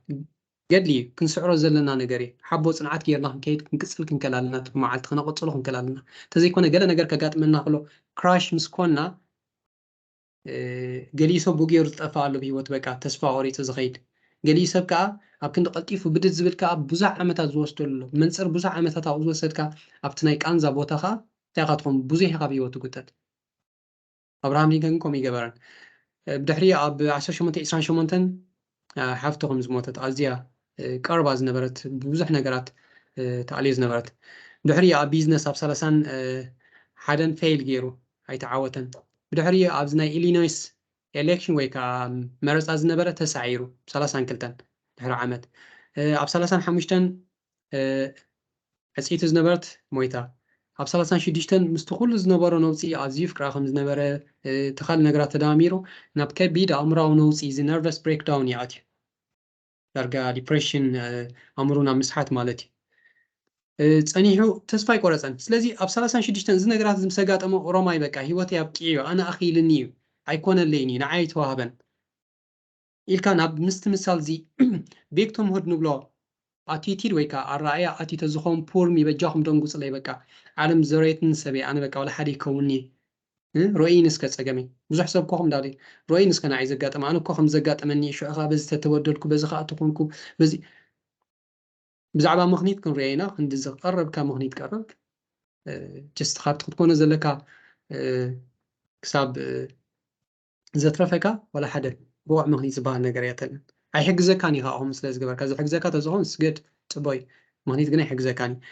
ገድሊ እዩ ክንስዕሮ ዘለና ነገር እዩ። ሓቦ ፅንዓት ጌርና ክንከይድ ክንቅፅል ክንከል ኣለና መዓልቲ ክነቐፅሎ ክንከል ኣለና። እንተዘይኮነ ገለ ነገር ከጋጥመና ከሎ crash ምስ ኮና ገሊኡ ሰብ ብጌሩ ዝጠፍእ ኣሎ ብሂወት በቃ ተስፋ ቆሪፁ ዝኸይድ። ገሊኡ ሰብ ከዓ ኣብ ክንዲ ቀልጢፉ ብድድ ዝብል ከዓ ብዙሕ ዓመታት ዝወስደሉ ኣሎ። መንፅር ብዙሕ ዓመታት ኣብኡ ዝወሰድካ ኣብቲ ናይ ቃንዛ ቦታ ከዓ እንታይ ኢኻ ትኾን ብዙሕ ኢኻ ብሂወት ትጉተት። ኣብርሃም ሊንከን ከምኡ ይገበረን። ብድሕሪ ኣብ ዓሰርተ ሸሞንተ ዕስራን ሸሞንተን ሓፍቱ ከም ዝሞተት ኣዝያ ቀርባ ዝነበረት ብዙሕ ነገራት ተኣልዮ ዝነበረት ድሕሪ ኣብ ቢዝነስ ኣብ ሰላሳን ሓደን ፌይል ገይሩ ኣይተዓወተን። ብድሕሪ ኣብዚ ናይ ኢሊኖይስ ኤሌክሽን ወይ ከዓ መረፃ ዝነበረ ተሳዒሩ ሰላሳን ክልተን ድሕሪ ዓመት ኣብ ሰላሳን ሓሙሽተን ዕፅይቲ ዝነበረት ሞይታ ኣብ ሰላሳን ሽዱሽተን ምስቲ ኩሉ ዝነበሮ ነውፂ ኣዝዩ ፍቅራ ከም ዝነበረ ተኻሊ ነገራት ተደማሚሩ ናብ ከቢድ ኣእምራዊ ነውፂ እዚ nervous breakdown ይኣትዩ። ዳርጋ ዲፕሬሽን ኣእምሮ ናብ ምስሓት ማለት እዩ። ፀኒሑ ተስፋ ኣይቆረፀን። ስለዚ ኣብ ሰላሳን ሽዱሽተን እዚ ነገራት እዚ ምስ ኣጋጠሞ ኦሮማይ በቃ ሂወተይ ኣብቂዑ እዩ፣ ኣነ ኣኺልኒ እዩ፣ ኣይኮነለይን እዩ፣ ንዓይ ኣይተዋህበን ኢልካ ናብ ምስቲ ምሳል እዚ victimhood ንብሎ attitude ወይ ከዓ ኣረኣእያ ኣትዩ ተዝኸውን ፖርሚ በጃኹም ደንጉፅለይ በቃ ዓለም ዘረየትኒ ሰበይ ኣነ በቃ ዋላ ሓደ ይከውንኒ እ፣ ሮኢን እስከ ጸገመይ ብዙሕ ሰብ ኮኹም ዳለ ሮኢን እስከ ንዓይ ዘጋጠመ ኣነ እኮ ከም ዘጋጠመኒ ሽዑ ከዓ በዚ ተተበደልኩ በዚ ከዓ ተኾንኩ በዚ ብዛዕባ ምኽኒት ክንሪኦ ኢና ክንዲ ዝቀረብካ ምኽኒት ቀረብ እ፣ ጀስት ካብቲ ክትኮኖ ዘለካ እ፣ ክሳብ እ፣ ዘትረፈካ ዋላ ሓደ ብቑዕ ምኽኒት ዝበሃል ነገር የተልን ኣይሕግዘካን እዩ ከዓ ከምኡ ስለ ዝገበርካ ዝሕግዘካ ተዝኾን ስገድ ጽቦይ ምኽኒት ግን ኣይሕግዘካን እዩ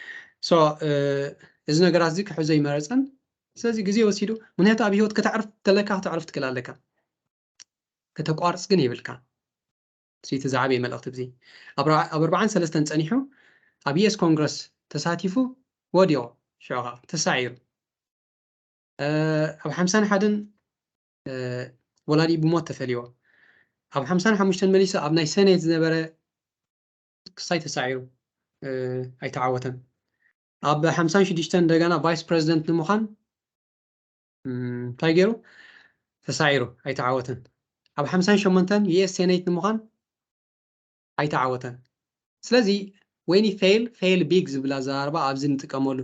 so እ፣ እዚ ነገራት እዚ ክሕዞ ይመረጸን ስለዚ ግዜ ወሲዱ ምክንያቱ ኣብ ህይወት ከተዕርፍ ተለካ ከተዕርፍ ትክእል ኣለካ ከተቋርፅ ግን የብልካ እቲ ዝዓበየ መልእክቲ እዚ ኣብ ኣርባዓን ሰለስተን ፀኒሑ ኣብ ዩኤስ ኮንግረስ ተሳቲፉ ወዲኦ ሽዑ ከዓ ተሳዒሩ። ኣብ ሓምሳን ሓደን ወላዲ ብሞት ተፈልይዎ። ኣብ ሓምሳን ሓሙሽተን መሊሱ ኣብ ናይ ሰኔት ዝነበረ ክሳይ ተሳዒሩ ኣይተዓወተን። ኣብ ሓምሳን ሽዱሽተን እንደገና ቫይስ ፕሬዚደንት ንምዃን እንታይ ገይሩ? ተሳዒሩ ኣይተዓወተን። ኣብ ሓምሳን ሸሞንተን ዩኤስ ሴኔት ንምዃን ኣይተዓወተን። ስለዚ when you fail, fail big ዝብል ኣዘራርባ ኣብዚ ንጥቀመሉ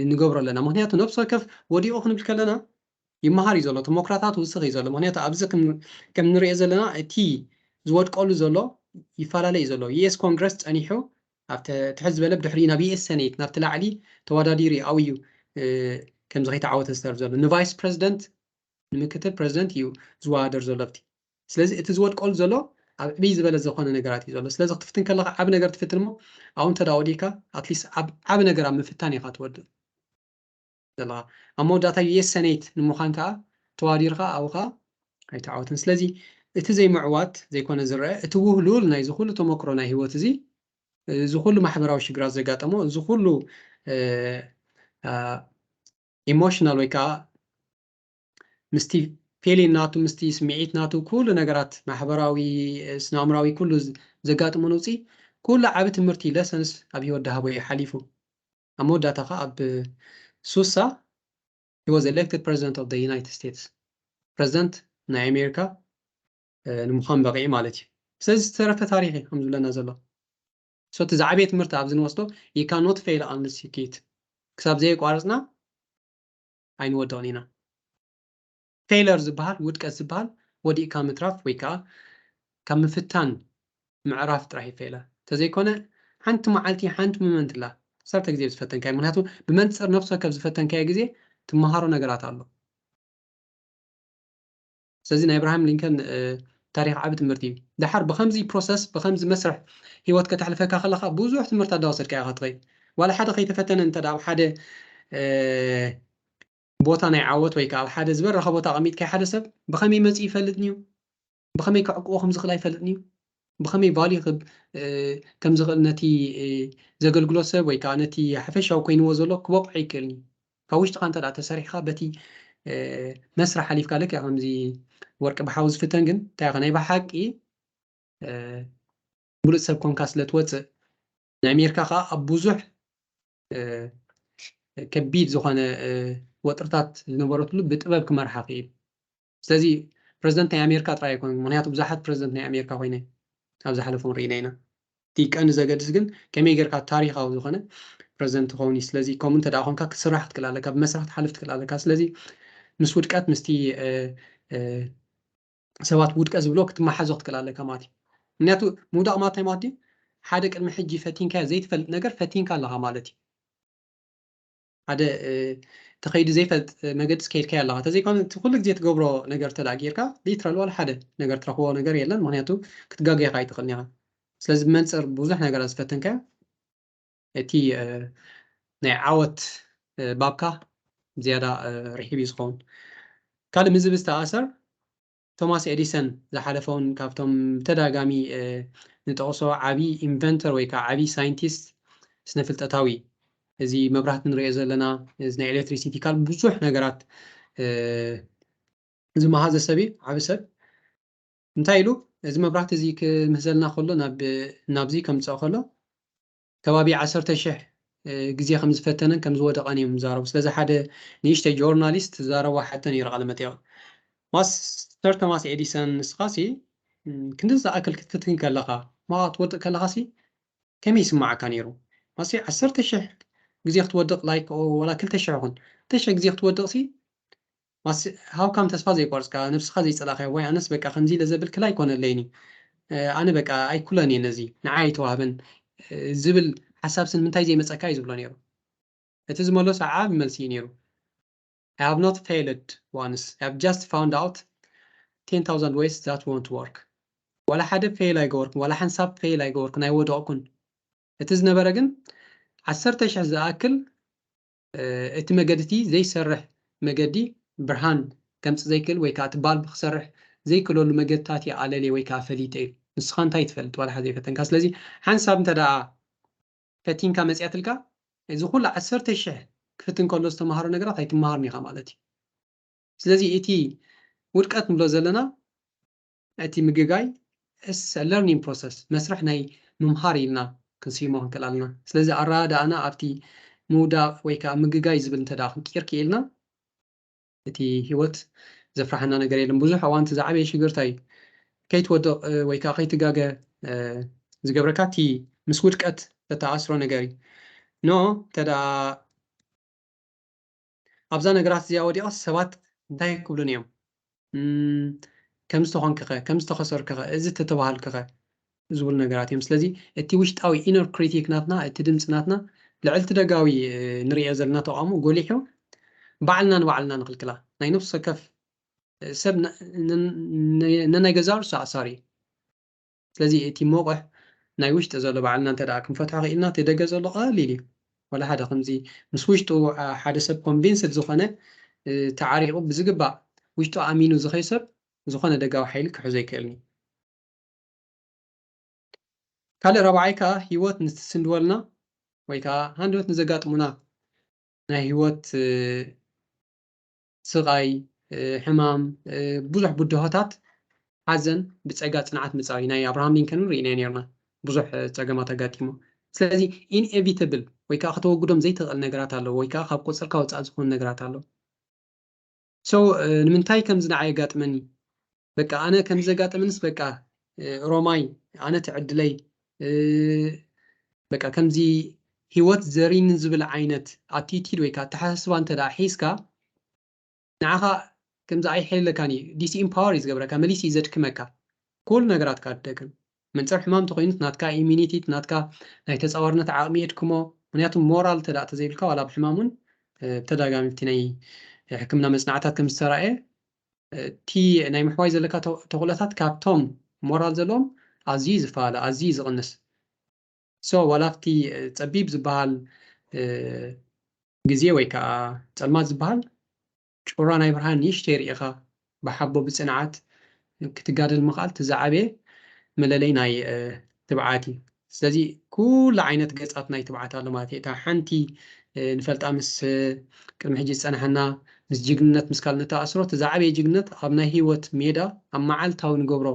ንገብሮ ኣለና። ምክንያቱ ነብሲ ወከፍ ወዲቑ ክንብል ከለና ይመሃር እዩ ዘሎ፣ ተሞክራታት ውስኽ እዩ ዘሎ። ምክንያቱ ኣብዚ ከም ንሪኦ ዘለና እቲ ዝወድቀሉ ዘሎ ይፈላለ እዩ ዘሎ። ዩኤስ ኮንግረስ ጸኒሑ ኣብ ትሕት ዝበለ ብድሕሪ ናብ ዩኤስ ሴኔት ናብቲ ላዕሊ ተወዳዲሩ ኣብዩ ከምዚ ከይተዓወተ ዝተርፍ ዘሎ ንቫይስ ፕሬዚደንት ንምክትል ፕሬዚደንት እዩ ዝወዳደር ዘሎ ኣብቲ። ስለዚ እቲ ዝወድቀሉ ዘሎ ኣብ ዕብይ ዝበለ ዝኾነ ነገራት እዩ ዘሎ። ስለዚ ክትፍትን ከለካ ዓብ ነገር ትፍትን እሞ ኣብኡ እንተ ወዲእካ ኣትሊስት ዓብ ነገር ኣብ ምፍታን ኢኻ ትወድእ ዘለኻ። ኣብ መወዳእታ ዩኤስ ሴኔት ንምዃን ከዓ ተዋዲርካ ኣብኡ ከዓ ኣይተዓወትን። ስለዚ እቲ ዘይምዕዋት ዘይኮነ ዝረአ፣ እቲ ውህሉል ናይ ዝኩሉ ተመክሮ ናይ ህይወት እዚ፣ እዚ ኩሉ ማሕበራዊ ሽግራት ዘጋጠሞ፣ እዚ ኩሉ ኢሞሽናል ወይ ከዓ ምስቲ ፊሊን ናቱ፣ ምስቲ ስምዒት ናቱ፣ ኩሉ ነገራት ማሕበራዊ፣ ስነኣምራዊ ኩሉ ዘጋጥሞ ነውፂ ኩሉ ዓቢ ትምህርቲ ለሰንስ ኣብ ህይወት ዳሃቦ እዩ ሓሊፉ። ኣብ መወዳእታ ከዓ ኣብ ሱሳ he was elected president of the United States, ፕሬዚደንት ናይ ኣሜሪካ ንምዃን በቂዑ ማለት እዩ። ስለዚ ዝተረፈ ታሪክ እዩ ከም ዝብለና ዘሎ። So እቲ ዝዓበየ ትምህርቲ ኣብዚ ንወስዶ you cannot fail unless you quit። ክሳብ ዘየቋረፅና ኣይንወድቕን ኢና። ፌለር ዝበሃል ውድቀት ዝበሃል ወዲእካ ምትራፍ ወይ ከዓ ካብ ምፍታን ምዕራፍ ጥራሕ እዩ ፌለር። እንተዘይኮነ ሓንቲ መዓልቲ ሓንቲ ሞመንት ኣላ ዓሰርተ ግዜ ዝፈተንካዮ። ምክንያቱ ብመንፅር ነብሲ ወከፍ ዝፈተንካዮ ግዜ ትመሃሮ ነገራት ኣሎ። ስለዚ ናይ ኣብርሃም ሊንከን ታሪክ ዓቢ ትምህርቲ እዩ። ድሓር ብከምዚ ፕሮሰስ ብከምዚ መስርሕ ህይወት ከተሕልፈካ ከለካ ብዙሕ ትምህርቲ ኣዳወሰድካ ኢካ ትኸይድ። ዋላ ሓደ ከይተፈተነ እንተ ኣብ ሓደ ቦታ ናይ ዓወት ወይ ከዓ ኣብ ሓደ ዝበረኸ ቦታ ኣቐሚጥካ ሓደ ሰብ ብከመይ መፂኡ ይፈልጥን እዩ፣ ብከመይ ከዕቅቦ ከም ዝኽእል ኣይፈልጥን እዩ፣ ብከመይ ቫልዩ ክብ ከም ዝኽእል ነቲ ዘገልግሎ ሰብ ወይ ከዓ ነቲ ሓፈሻዊ ኮይንዎ ዘሎ ክበቕዖ ይክእልን እዩ። ካብ ውሽጥካ እንተ ተሰሪሕካ በቲ መስርሕ ሓሊፍካ ልክዕ ከምዚ ወርቂ ብሓዊ ዝፍተን ግን እንታይ ኢኻ ናይ ብሓቂ ብሉፅ ሰብ ኮንካ ስለ ትወፅእ ናይ ኣሜሪካ ከዓ ኣብ ብዙሕ ከቢድ ዝኾነ ወጥርታት ዝነበረትሉ ብጥበብ ክመርሓ ክእል። ስለዚ ፕረዚደንት ናይ ኣሜሪካ ጥራይ ኣይኮነ፣ ምክንያቱ ብዙሓት ፕረዚደንት ናይ ኣሜሪካ ኮይነ ኣብ ዝሓለፉ ርኢና ኢና። እቲ ቀንዲ ዘገድስ ግን ከመይ ጌርካ ታሪኻዊ ዝኾነ ፕረዚደንት ትኸውን እዩ። ስለዚ ከምኡ እንተ ኮንካ ክትስራሕ ክትክእል ኣለካ፣ ብመስርሕ ክትሓልፍ ትክእል ኣለካ። ስለዚ ምስ ውድቀት ምስቲ ሰባት ውድቀት ዝብሎ ክትመሓዞ ክትክእል ኣለካ ማለት እዩ። ምክንያቱ ምውዳቕ ማለት እንታይ ማለት እዩ? ሓደ ቅድሚ ሕጂ ፈቲንካዮ ዘይትፈልጥ ነገር ፈቲንካ ኣለኻ ማለት እዩ። ሓደ ተኸይዱ ዘይፈልጥ መገዲ ከይድካዮ ኣለኻ። እንተዘይኮነ እቲ ኩሉ ግዜ ትገብሮ ነገር ተዳ ጌርካ ሊትራል ዋላ ሓደ ነገር ትረኽቦ ነገር የለን። ምክንያቱ ክትጋገ ኢኻ ኣይትኽእልን ኢኻ። ስለዚ ብመንፅር ብዙሕ ነገራት ዝፈተንካዮ እቲ ናይ ዓወት ባብካ ዝያዳ ርሒብ እዩ ዝኸውን። ካልእ ምዝብ ዝተኣሰር ቶማስ ኤዲሰን ዝሓለፈውን ካብቶም ብተደጋጋሚ ንጠቕሶ ዓብዪ ኢንቨንተር ወይ ከዓ ዓብዪ ሳይንቲስት ስነ ፍልጠታዊ፣ እዚ መብራህቲ ንሪኦ ዘለና፣ እዚ ናይ ኤሌክትሪሲቲ ካል ብዙሕ ነገራት ዝመሃዘ ሰብ እዩ። ዓቢ ሰብ እንታይ ኢሉ እዚ መብራህቲ እዚ ክምህዘልና ከሎ ናብዚ ከምፅኦ ከሎ ከባቢ ዓሰርተ ሽሕ ግዜ ከም ዝፈተነን ከም ዝወደቐን እዮም ዝዛረቡ። ስለዚ ሓደ ንእሽተይ ጆርናሊስት ዝዛረቦ ሓተን ይረቐለ መጠየቕ ማስተር ቶማስ ኤዲሰን ንስኻሲ ክንዲ ዝኣክል ክትፍትን ከለኻ ማዋ ትወድቕ ከለኻሲ ከመይ ይስማዓካ ነይሩ? ማሲ ዓሰርተ ሽሕ ግዜ ክትወድቕ ላይክ ወላ ክልተ ሽሕ ይኹን ክልተ ሽሕ ግዜ ክትወድቕ ሲ ማሲ ሃው ካም ተስፋ ዘይቆርጽካ ነብስኻ ዘይጸላእካዮ ወይ ኣነስ በቃ ከምዚ ኢለ ዘብል ክላ ኣይኮነለይን እዩ ኣነ በቃ ኣይኩለን እየ ነዚ ንዓይ ኣይተዋህበን ዝብል ሓሳብ ስን ምንታይ ዘይመጸካ እዩ ዝብሎ ነይሩ። እቲ ዝመለሶ ዓቢ መልሲ እዩ ነይሩ። I have not failed once. I have just found out ten thousand ways that won't work. ዋላ ሓደ ፌል ኣይገበርኩን፣ ዋላ ሓንሳብ ፌል ኣይገበርኩን፣ ኣይወደቕኩን። እቲ ዝነበረ ግን ዓሰርተ ሽሕ ዝኣክል እቲ መገዲ እቲ ዘይሰርሕ መገዲ ብርሃን ከምፅእ ዘይክእል ወይ ከዓ እቲ ባልብ ክሰርሕ ዘይክእለሉ መገድታት እየ ኣለልየ ወይ ከዓ ፈሊጠ እዩ። ንስኻ እንታይ ትፈልጥ ዋላ ሓደ ዘይፈተንካ። ስለዚ ሓንሳብ እንተ ደኣ ፈቲንካ መፅያትልካ እዚ ኩሉ ዓሰርተ ሽሕ ክፍትን ከሎ ዝተምሃሮ ነገራት ኣይትምሃርን ኢኻ ማለት እዩ። ስለዚ እቲ ውድቀት ንብሎ ዘለና እቲ ምግጋይ learning process፣ መስርሕ ናይ ምምሃር ኢልና ክንስይሞ ክንክእል ኣለና። ስለዚ ኣረዳድኣና ኣብቲ ምውዳቕ ወይ ከዓ ምግጋይ ዝብል እንተ ደኣ ክንቅይር ክኢልና እቲ ህይወት ዘፍርሓና ነገር የለን። ብዙሕ እዋን እቲ ዝዓበየ ሽግርታ እዩ ከይትወድቕ ወይ ከዓ ከይትጋገ ዝገብረካ እቲ ምስ ውድቀት ተተኣስሮ ነገር እዩ። ኖ እንተ ደኣ ኣብዛ ነገራት እዚኣ ወዲቐ ሰባት እንታይ ክብሉን እዮም? ከምዚ ተኾንክኸ፣ ከምዚ ተኸሰርክኸ፣ እዚ ተተባሃልክኸ ዝብሉ ነገራት እዮም። ስለዚ እቲ ውሽጣዊ inner critic ናትና፣ እቲ ድምፂ ናትና ልዕልቲ ደጋዊ ንሪኦ ዘለና ተቃውሞ ጎሊሑ ባዕልና ንባዕልና ንክልክላ ናይ ነፍሲ ወከፍ ሰብ ነናይ ገዛሩ ተኣሳሪ እዩ። ስለዚ እቲ መቑሕ ናይ ውሽጢ ዘሎ ባዕልና እንተ ደኣ ክንፈትሖ ክኢልና እቲ ደገ ዘሎ ቀሊል እዩ። ወላ ሓደ ከምዚ ምስ ውሽጡ ሓደ ሰብ convinced ዝኾነ ተዓሪቑ ብዝግባእ ውሽጡ ኣሚኑ ዝኸይ ሰብ ዝኾነ ደጋዊ ሓይሊ ክሕዞ ኣይክእልን እዩ። ካልእ ራብዓይ ከዓ ህይወት ንትስንድወልና ወይ ከዓ ሃንደበት ንዘጋጥሙና ናይ ህይወት ስቓይ፣ ሕማም፣ ብዙሕ ብድሆታት፣ ሓዘን ብፀጋ ፅንዓት ምፃዊ ናይ ኣብርሃም ሊንከን እውን ርኢናዮ ነርና። ብዙሕ ፀገማት ኣጋጢሞ። ስለዚ inevitable ወይ ከዓ ከተወግዶም ዘይትኽእል ነገራት ኣለዉ ወይ ከዓ ካብ ቁፅርካ ወፃእ ዝኾኑ ነገራት ኣለዉ። So ንምንታይ ከምዚ ንዓይ የጋጥመኒ? በቃ ኣነ ከምዚ ዘጋጥመንስ በቃ ሮማይ ኣነ ትዕድለይ በቃ ከምዚ ህይወት ዘሪኒ ዝብል ዓይነት attitude ወይ ከዓ ኣተሓሳስባ እንተ ደኣ ሒዝካ ንዓኻ ከምዚ ኣይሕለካን እዩ። Disempower እዩ ዝገብረካ፣ መሊሱ እዩ ዘድክመካ። ኩሉ ነገራትካ ትደክም። መንፅር ሕማም እንተኮይኑ ናትካ immunity ናትካ ናይ ተፃዋርነት ዓቕሚ የድክሞ። ምክንያቱ ሞራል እንተ ደኣ ተዘይብልካ ዋላ ኣብ ሕማም እውን ብተደጋጋሚ እቲ ናይ ሕክምና መፅናዕታት ከም ዝተራእየ እቲ ናይ ምሕዋይ ዘለካ ተኽእሎታት ካብቶም ሞራል ዘለዎም ኣዝዩ ዝፈላለ ኣዝዩ ዝቕንስ። So ዋላ ኣብቲ ፀቢብ ዝበሃል ግዜ ወይ ከዓ ፀልማት ዝበሃል ጩራ ናይ ብርሃን ንእሽተይ ርኢኻ ብሓቦ ብፅንዓት ክትጋደል ምኽኣል እቲ ዝዓበየ መለለይ ናይ ትብዓት እዩ። ስለዚ ኩሉ ዓይነት ገፃት ናይ ትብዓት ኣሎ ማለት እዩ። እታ ሓንቲ ንፈልጣ ምስ ቅድሚ ሕጂ ዝፀናሓና ምስ ጅግንነት ምስ ካልእ ንተኣስሮ እቲ ዝዓበየ ጅግንነት ኣብ ናይ ህይወት ሜዳ ኣብ መዓልታዊ ንገብሮ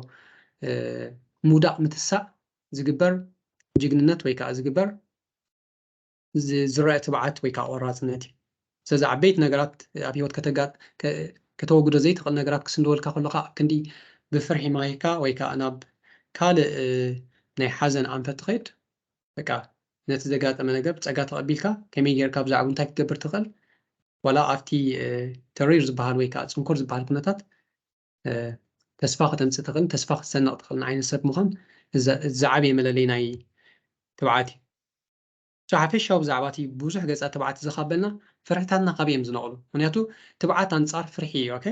ምውዳቕ ምትሳእ ዝግበር ጅግንነት ወይ ከዓ ዝግበር ዝረአ ትብዓት ወይ ከዓ ቆራፅነት እዩ። ስለዚ ዓበይቲ ነገራት ኣብ ህይወት ከተወግዶ ዘይትኽእል ነገራት ክስንድወልካ ከሎ ከዓ ኣብ ክንዲ ብፍርሒ ማይካ ወይ ከዓ ናብ ካልእ ናይ ሓዘን ኣንፈት ትኸይድ በቃ ነቲ ዘጋጠመ ነገር ብፀጋ ተቐቢልካ ከመይ ጌርካ ብዛዕባ እንታይ ክትገብር ትኽእል ዋላ ኣብቲ ተሪር ዝበሃል ወይ ከዓ ፅንኩር ዝበሃል ኩነታት ተስፋ ከተምፅእ ትኽእል ተስፋ ክትሰንቕ ትኽእል ዓይነት ሰብ ምዃን ዝዓበየ መለለይ ናይ ትብዓት እዩ። ሓፈሻዊ ብዛዕባ እቲ ብዙሕ ገፃ ትብዓት ዝኻበልና ፍርሕታትና ካበይ እዮም ዝነቕሉ? ምክንያቱ ትብዓት ኣንፃር ፍርሒ እዩ። ኦኬ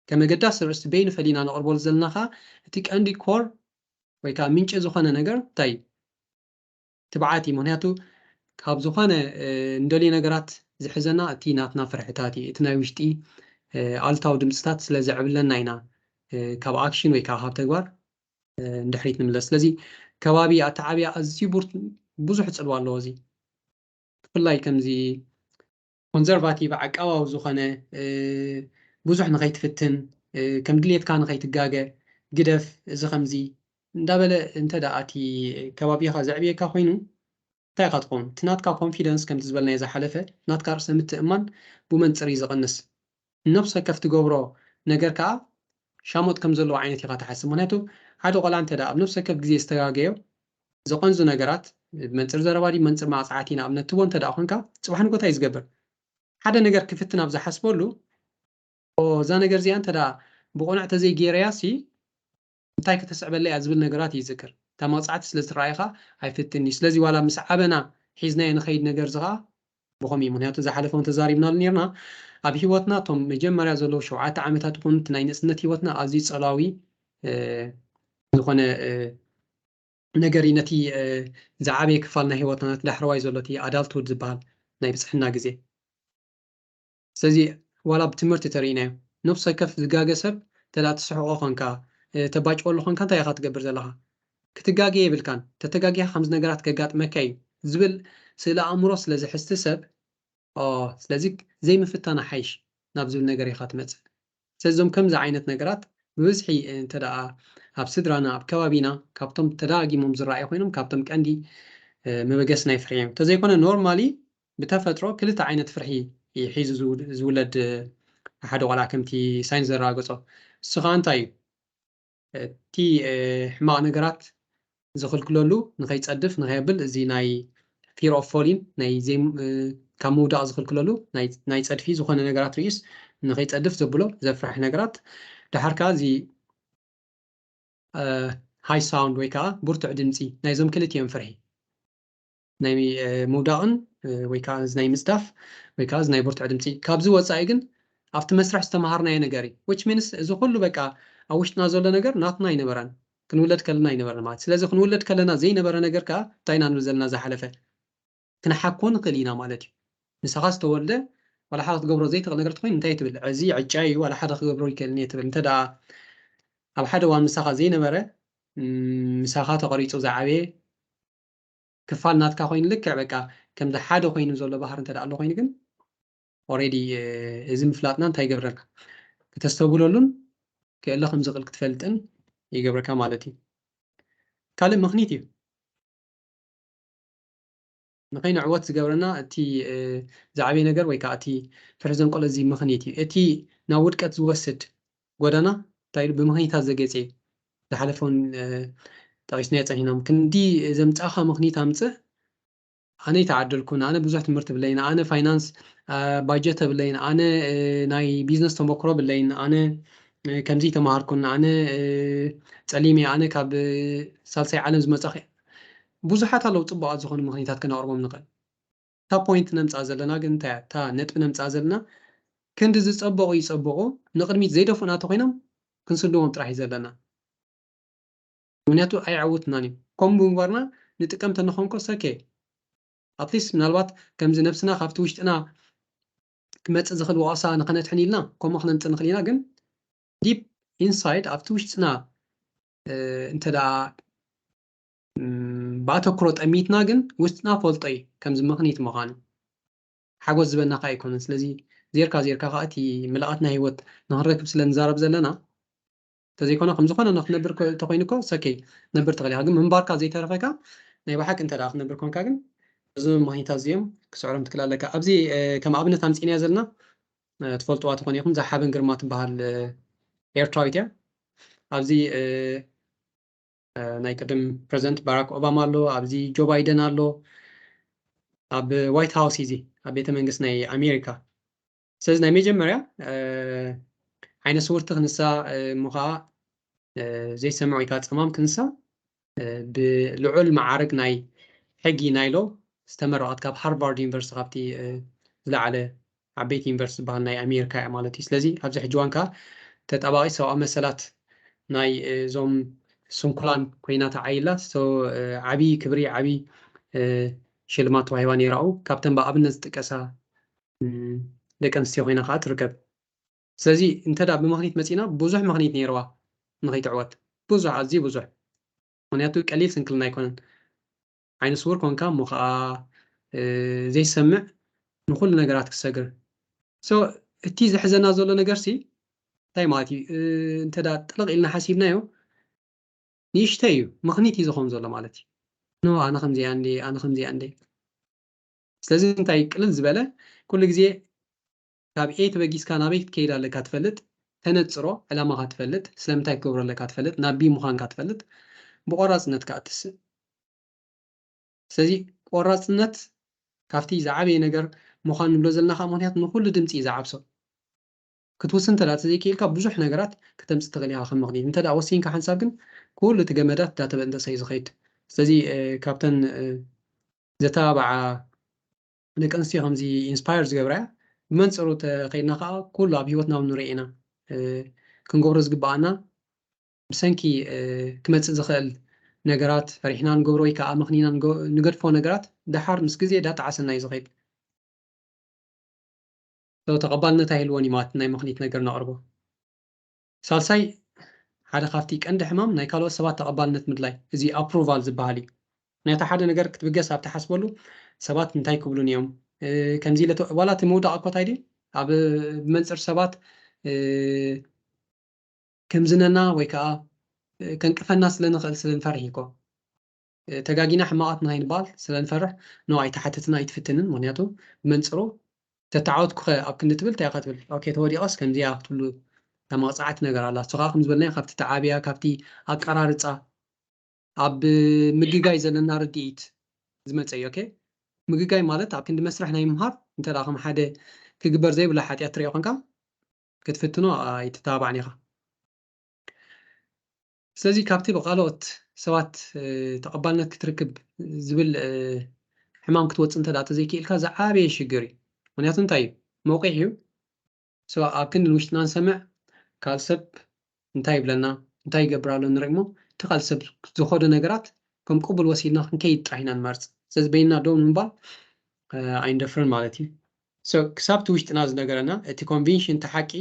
ከመገዳሲ ርእስቲ በይኑ ፈሊና ነቕርበሉ ዘለና ከዓ እቲ ቀንዲ ኮር ወይ ከዓ ምንጪ ዝኾነ ነገር እንታይ እዩ? ትብዓት እዩ። ምክንያቱ ካብ ዝኾነ እንደልዮ ነገራት ዝሕዘና እቲ ናትና ፍርሕታት እዩ። እቲ ናይ ውሽጢ ኣሉታዊ ድምፅታት ስለ ዘዕብለና ኢና ካብ ኣክሽን ወይ ከዓ ካብ ተግባር ንድሕሪት ንምለስ። ስለዚ ከባቢ ኣተዓብያ ኣዝዩ ብዙሕ ፅልዋ ኣለዎ። እዚ ብፍላይ ከምዚ ኮንዘርቫቲቭ ዓቃባዊ ዝኾነ ብዙሕ ንኸይትፍትን ከም ድሌትካ ንኸይትጋገ ግደፍ እዚ ከምዚ እንዳበለ እንተ ደኣ እቲ ከባቢኻ ዘዕብየካ ኮይኑ እንታይ ኢኻ ትኸውን? እቲ ናትካ ኮንፊደንስ ከምቲ ዝበልናዮ ዝሓለፈ ናትካ ርእሰ ምትእምማን ብመንፅር እዩ ዝቕንስ። ነብሲ ወከፍ ትገብሮ ነገር ከዓ ሻሞጥ ከም ዘለዎ ዓይነት ኢኻ ትሓስብ። ምክንያቱ ሓደ ቆልዓ እንተ ደኣ ኣብ ነብሲ ወከፍ ግዜ ዝተጋገዮ ዝቐንዙ ነገራት ብመንፅር ዘረባ ድዩ መንፅር መቕፃዕቲ ንኣብነት ትቦ እንተ ደኣ ኮንካ ፅባሕ ንጎታ እዩ ዝገብር። ሓደ ነገር ክፍትን ኣብ ዝሓስበሉ እዛ ነገር እዚኣ እንተ ደኣ ብቑኑዕ ተዘይገይረያ ሲ እንታይ ከተስዕበለይ እያ ዝብል ነገራት ይዝክር። እታ መቕፃዕቲ ስለ ዝረኣይኻ ኣይፍትን እዩ። ስለዚ ዋላ ምስ ዓበና ሒዝናዮ ንኸይድ ነገር እዚ ኸዓ ብኸም እዩ። ምክንያቱ ዝሓለፈ እውን ተዛሪብናሉ ነርና። ኣብ ህይወትና እቶም መጀመርያ ዘለዉ ሸውዓተ ዓመታት ይኹን እቲ ናይ ንእስነት ህይወትና ኣዝዩ ፀላዊ ዝኾነ ነገር እዩ። ነቲ ዝዓበየ ክፋል ናይ ህይወትና ነቲ ዳሕረዋይ ዘሎ እቲ ኣዳልትሁድ ዝበሃል ናይ ብፅሕና ግዜ ስለዚ ዋላ ብትምህርቲ ተሪኢናዮ ነብሲ ወከፍ ዝጋገ ሰብ ተዳ ትስሕቆ ኮንካ ተባጭወሉ ኮንካ እንታይ ኢኻ ትገብር ዘለኻ? ክትጋገ የብልካን። ተተጋጊኻ ከምዚ ነገራት ከጋጥመካ እዩ ዝብል ስእሊ ኣእምሮ ስለ ዝሕዝቲ ሰብ ስለዚ ዘይምፍታን ሓይሽ ናብ ዝብል ነገር ኢኻ ትመፅእ። ስለዚም ከምዚ ዓይነት ነገራት ብብዝሒ እንተ ደኣ ኣብ ስድራና ኣብ ከባቢና ካብቶም ተደጋጊሞም ዝረኣዩ ኮይኖም ካብቶም ቀንዲ መበገሲ ናይ ፍርሒ እዮም። እንተዘይኮነ ኖርማሊ ብተፈጥሮ ክልተ ዓይነት ፍርሒ ሒዙ ዝውለድ ሓደ ቆልዓ ከምቲ ሳይንስ ዘረጋገጾ። እሱ ከዓ እንታይ እዩ? እቲ ሕማቕ ነገራት ዝኽልክለሉ ንኸይጸድፍ ንኸየብል እዚ ናይ fear of falling ናይ ካብ ምውዳቕ ዝኽልክለሉ ናይ ጸድፊ ዝኾነ ነገራት ርእዩስ ንኸይጸድፍ ዘብሎ ዘፍርሕ ነገራት። ደሓር ከዓ እዚ high sound ወይ ከዓ ብርቱዕ ድምፂ ናይዞም ክልቲኦም ፍርሒ ናይ ምውዳቕን ወይ ከዓ ናይ ምፅዳፍ ወይ ከዓ ናይ ብርቱዕ ድምፂ። ካብዚ ወፃኢ ግን ኣብቲ መስርሕ ዝተምሃርናዮ ነገር እዩ። Which means እዚ ኩሉ በቃ ኣብ ውሽጥና ዘሎ ነገር ናትና ኣይነበረን፣ ክንውለድ ከለና ኣይነበረን ማለት። ስለዚ ክንውለድ ከለና ዘይነበረ ነገር ከዓ እንታይ ኢና ንብል ዘለና? ዝሓለፈ ክንሓኮ ንኽእል ኢና ማለት እዩ። ምሳኻ ዝተወልደ ዋላ ሓደ ክትገብሮ ዘይትኽእል ነገር ተኮይኑ እንታይ ትብል? እዚ ዕጫ እዩ፣ ዋላ ሓደ ክገብሮ ይክእልን እየ ትብል። እንተ ደኣ ኣብ ሓደ እዋን ምሳኻ ዘይነበረ ምሳኻ ተቐሪፁ ዝዓበየ ክፋል ናትካ ኮይኑ ልክዕ በቃ ከምዚ ሓደ ኮይኑ ዘሎ ባህሪ እንተ ኣሎ ኮይኑ ግን already እዚ ምፍላጥና እንታይ ይገብረልካ? ከተስተብህለሉን ክእለ ከም ዝኽእል ክትፈልጥን ይገብረካ ማለት እዩ። ካልእ ምኽኒት እዩ። ንኸይንዕወት ዝገብረና እቲ ዝዓበየ ነገር ወይ ከዓ እቲ ፍርሒ ዘንቀሎ እዚ ምኽኒት እዩ። እቲ ናብ ውድቀት ዝወስድ ጎዳና እንታይ ኢሉ ብምኽኒታት ዘገፀ እዩ። ዝሓለፈውን ጠቂስናዮ ፀኒሕና ክንዲ ዘምፃእኻ ምኽኒት ኣምፅእ ኣነ ይተዓደልኩን ኣነ ብዙሕ ትምህርቲ ብለይን ኣነ ፋይናንስ ባጀት ብለይን ኣነ ናይ ቢዝነስ ተመክሮ ብለይን ኣነ ከምዚ ተማሃርኩን ኣነ ፀሊም እየ ኣነ ካብ ሳልሳይ ዓለም ዝመፃኹ ብዙሓት ኣለዉ ፅቡቃት ዝኾኑ ምኽኒታት ክነቅርቦም ንኽእል። እታ ፖይንት ነምፃ ዘለና ግን እንታይ እያ እታ ነጥቢ ነምፃ ዘለና ክንዲ ዝፀበቑ ይፀበቑ ንቅድሚት ዘይደፍኡና ተኮይኖም ክንስድዎም ጥራሕ እዩ ዘለና። ምክንያቱ ኣይዕውትናን እዩ። ከምኡ ብምግባርና ንጥቀም ተንኾንኮ ሰኬ ኣትሊስት ምናልባት ከምዚ ነብስና ካብቲ ውሽጥና ክመፅእ ዝኽእል ወቐሳ ንኸነድሕን ኢልና ከምኡ ክነምፅእ ንኽእል ኢና። ግን ዲፕ ኢንሳይድ ኣብቲ ውሽጥና እንተ ደኣ ብኣተኩሮ ጠሚትና ግን ውስጥና ፈልጦ እዩ ከምዚ ምኽኒት ምዃኑ ሓጎስ ዝበና ከዓ ኣይኮነን። ስለዚ ዜርካ ዜርካ ከዓ እቲ ምልኣት ናይ ህይወት ንክንረክብ ስለ ንዛረብ ዘለና እንተዘይኮነ ከም ዝኾነ ንክትነብር ተኮይኑ እኮ ሰከይ ነብር ትኽእል ኢኻ። ግን ምንባርካ ዘይተረፈካ ናይ ብሓቂ እንተ ደኣ ክትነብር ኮንካ ግን እዞም ምኽኒታት እዚኦም ክስዕሮም ትክእል ኣለካ። ኣብዚ ከም ኣብነት ኣምፂእናዮ ዘለና ትፈልጥዋ ትኾኑ ኢኹም። እዛ ሓበን ግርማ ትበሃል ኤርትራዊት እያ። ኣብዚ ናይ ቅድም ፕረዚደንት ባራክ ኦባማ ኣሎ፣ ኣብዚ ጆ ባይደን ኣሎ፣ ኣብ ዋይት ሃውስ እዚ ኣብ ቤተ መንግስት ናይ ኣሜሪካ። ስለዚ ናይ መጀመርያ ዓይነ ስውርቲ ክንሳ እሞ ከዓ ዘይሰምዕ ወይ ከዓ ፀማም ክንሳ ብልዑል መዓርግ ናይ ሕጊ ናይ ሎ ዝተመረቐት ካብ ሃርቫርድ ዩኒቨርሲቲ ካብቲ ዝለዓለ ዓበይቲ ዩኒቨርሲቲ ዝበሃል ናይ ኣሜሪካ እያ ማለት እዩ። ስለዚ ኣብዚ ሕጂ እዋን ከዓ ተጣባቒ ሰብኣዊ መሰላት ናይ እዞም ስንኩላን ኮይና ተዓይላ ዓብዪ ክብሪ ዓብዪ ሽልማት ተዋሂባ ነይራኡ ካብተን ብኣብነት ዝጥቀሳ ደቂ ኣንስትዮ ኮይና ከዓ ትርከብ። ስለዚ እንተ ደኣ ብምኽኒት መፂና ብዙሕ ምኽኒት ነይርዋ ንኸይትዕወት ብዙሕ ኣዝዩ ብዙሕ ምክንያቱ ቀሊል ስንክልና ኣይኮነን። ዓይነ ስውር ኮንካ እሞ ከዓ ዘይሰምዕ ንኩሉ ነገራት ክሰግር so እቲ ዝሕዘና ዘሎ ነገር ሲ እንታይ ማለት እዩ? እንተ ደኣ ጥልቕ ኢልና ሓሲብናዮ ንእሽተይ እዩ ምኽኒት እዩ ዝኾን ዘሎ ማለት እዩ። ኖ ኣነ ከምዚኣ እንደ ኣነ ከምዚኣ እንደ ስለዚ እንታይ ቅልል ዝበለ ኩሉ ግዜ ካብ ኤ ተበጊስካ ናበይ ክትከይድ ኣለካ ትፈልጥ፣ ተነጽሮ ዕላማኻ ትፈልጥ፣ ስለምንታይ ክትገብሮ ኣለካ ትፈልጥ፣ ናብ ቢ ምዃንካ ትፈልጥ፣ ብቆራጽነት ከኣ ትስእ። ስለዚ ቆራጽነት ካብቲ ዝዓበየ ነገር ምዃን ንብሎ ዘለና ከዓ ምክንያት ንኩሉ ድምፂ እዩ ዝዓብሶ። ክትውስን እንተ ዘይክኢልካ ብዙሕ ነገራት ከተምፅእ ትኽእል ኢኻ ከም ምኽኒት። እንተ ወሲንካ ሓንሳብ ግን ኩሉ እቲ ገመዳት እንዳተበንጠሰ እዩ ዝኸይድ። ስለዚ ካብተን ዘተባብዓ ደቂ ኣንስትዮ ከምዚ ኢንስፓየር ዝገብራ እያ። ብመንፅሩ ተኸይድና ከዓ ኩሉ ኣብ ሂወትና እውን ንርኢ ኢና። ክንገብሮ ዝግበኣና ብሰንኪ ክመፅእ ዝኽእል ነገራት ፈሪሕና ንገብሮ ወይ ከዓ ኣመኽኒና ንገድፎ ነገራት ደሓር ምስ ግዜ እንዳጠዓሰና እዩ ዝኸይድ። ተቐባልነት ኣይህልዎን እዩ ማለት ናይ ምኽኒት ነገር ነቕርቦ። ሳልሳይ ሓደ ካብቲ ቀንዲ ሕማም ናይ ካልኦት ሰባት ተቐባልነት ምድላይ እዚ ኣፕሩቫል ዝበሃል እዩ። ነቲ ሓደ ነገር ክትብገስ ኣብ ትሓስበሉ ሰባት እንታይ ክብሉን እዮም ከምዚ ኢለ ዋላ እቲ ምውዳቕ እኮ እንታይ ድዩ ኣብ ብመንፅር ሰባት ከምዝነና ወይ ከዓ ከንቅፈና ስለ ንኽእል ስለ ንፈርሕ እኮ ተጋጊና ሕማቓት ንኸይንበሃል ስለ ንፈርሕ ኖ ኣይትሓትትን ኣይትፍትንን። ምክንያቱ ብመንፅሩ ተተዓወትኩኸ ኣብ ክንዲ ትብል እንታይ ኢኻ ትብል? ኦኬ ተወዲቐስ ከምዚያ ክትብሉ እታ መቕፃዕቲ ነገር ኣላ። እሱ ከዓ ከም ዝበልናዮ ካብቲ ተዓብያ ካብቲ ኣቀራርፃ ኣብ ምግጋይ ዘለና ርድኢት ዝመፀ እዩ። ኦኬ ምግጋይ ማለት ኣብ ክንዲ መስርሕ ናይ ምምሃር እንተ ከም ሓደ ክግበር ዘይብላ ሓጢኣት ትሪኦ ኮንካ ክትፍትኖ ኣይትተባባዕን ኢኻ። ስለዚ ካብቲ ብቃልኦት ሰባት ተቐባልነት ክትርክብ ዝብል ሕማም ክትወፅእ እንተ ተዘይክኢልካ ዝዓበየ ሽግር እዩ። ምክንያቱ እንታይ እዩ መውቂሕ እዩ። ኣብ ክንዲ ንውሽጥና ንሰምዕ ካልእ ሰብ እንታይ ይብለና እንታይ ይገብር ኣሎ ንርኢ እሞ እቲ ካልእ ሰብ ዝኸዶ ነገራት ከም ቅቡል ወሲድና ክንከይድ ጥራሕ ኢና ንመርፅ። ስለዚ በይንና ደው ንምባል ኣይንደፍርን ማለት እዩ። ክሳብ እቲ ውሽጥና ዝነገረና እቲ ኮንቪንሽን እቲ ሓቂ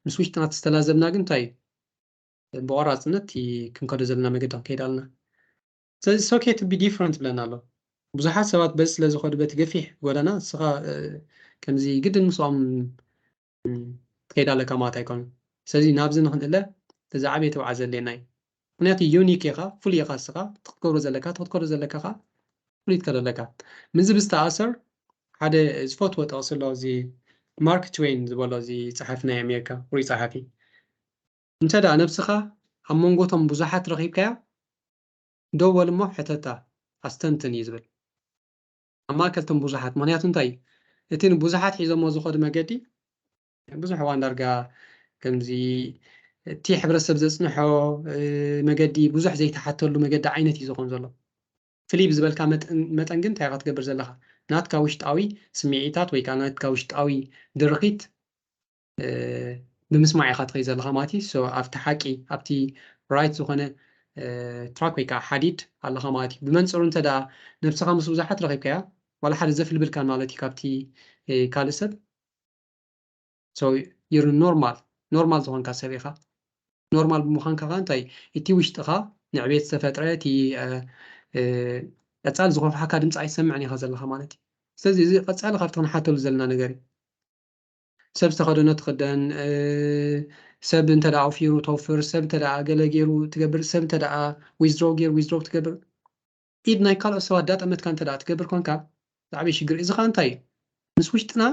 ምስ ውሽጥና ተስተላዘብና ግን እንታይ እዩ ብቆራፅነት ክንከዶ ዘለና መገዲ ክንከይድ ኣለና። ስለዚ ሶኬ ቱ ቢ ዲፍረንት ብለና ኣሎ። ብዙሓት ሰባት በዚ ስለ ዝኸዱ በቲ ገፊሕ ጎደና ንስኻ ከምዚ ግድን ምስኦም ትከይድ ኣለካ ማለት ኣይኮነን። ስለዚ ናብዚ ንክንእለ እዚ ዓብየ ትብዓት ዘድልየና እዩ። ምክንያቱ ዩኒክ ኢኻ፣ ፍሉይ ኢኻ። ንስኻ ክትገብሮ ዘለካ ክትከዶ ዘለካ ከዓ ፍሉይ ትከዶ ኣለካ። ምዚ ብዝተኣሰር ሓደ ዝፈትዎ ጥቕሲ ኣሎ፣ እዚ ማርክ ትዌን ዝበሎ እዚ ጸሓፊ ናይ ኣሜሪካ ፍሉይ ጸሓፊ፣ እንተ ደኣ ነብስኻ ኣብ መንጎቶም ብዙሓት ረኺብካያ ደው በል እሞ ሕተታ ኣስተንትን እዩ ዝብል። ኣብ ማእከልቶም ብዙሓት ምክንያቱ እንታይ እዩ እቲ ንብዙሓት ሒዞሞ ዝኸዱ መገዲ ብዙሕ እዋን ዳርጋ ከምዚ እቲ ሕብረተሰብ ዘፅንሖ መገዲ ብዙሕ ዘይተሓተሉ መገዲ ዓይነት እዩ ዝኾን ዘሎ። ፍልይ ብዝበልካ መጠን ግን እንታይ ኢኻ ትገብር ዘለኻ? ናትካ ውሽጣዊ ስምዒታት ወይ ከዓ ናትካ ውሽጣዊ ድርኺት ብምስማዕ ኢኻ ትኸይ ዘለኻ ማለት እዩ። ኣብቲ ሓቂ ኣብቲ ራይት ዝኾነ ትራክ ወይ ከዓ ሓዲድ ኣለኻ ማለት እዩ። ብመንፅሩ እንተ ደኣ ነብስኻ ምስ ብዙሓት ረኺብካያ ዋላ ሓደ ዘፍልብልካን ማለት እዩ ካብቲ ካልእ ሰብ ዩር ኖርማል ኖርማል ዝኾንካ ሰብ ኢኻ። ኖርማል ብምዃንካ ከዓ እንታይ እቲ ውሽጥኻ ንዕቤት ዝተፈጥረ እቲ ቀፃሊ ዝኸፍሓካ ድምፂ ኣይሰምዕን ኢኻ ዘለኻ ማለት እዩ። ስለዚ እዚ ቀፃሊ ካብቲ ክንሓተሉ ዘለና ነገር እዩ። ሰብ ዝተኸደኖ ትኽደን፣ ሰብ እንተ ደኣ ኣውፊሩ ተውፍር፣ ሰብ እንተ ደኣ ገለ ገይሩ ትገብር፣ ሰብ እንተ ደኣ ዊዝድሮ ገይሩ ዊዝድሮ ትገብር። ኢድ ናይ ካልኦት ሰባት ዳጠመትካ እንተ ደኣ ትገብር ኮንካ ዝዓበየ ሽግር። እዚ ኸዓ እንታይ እዩ? ምስ ውሽጥና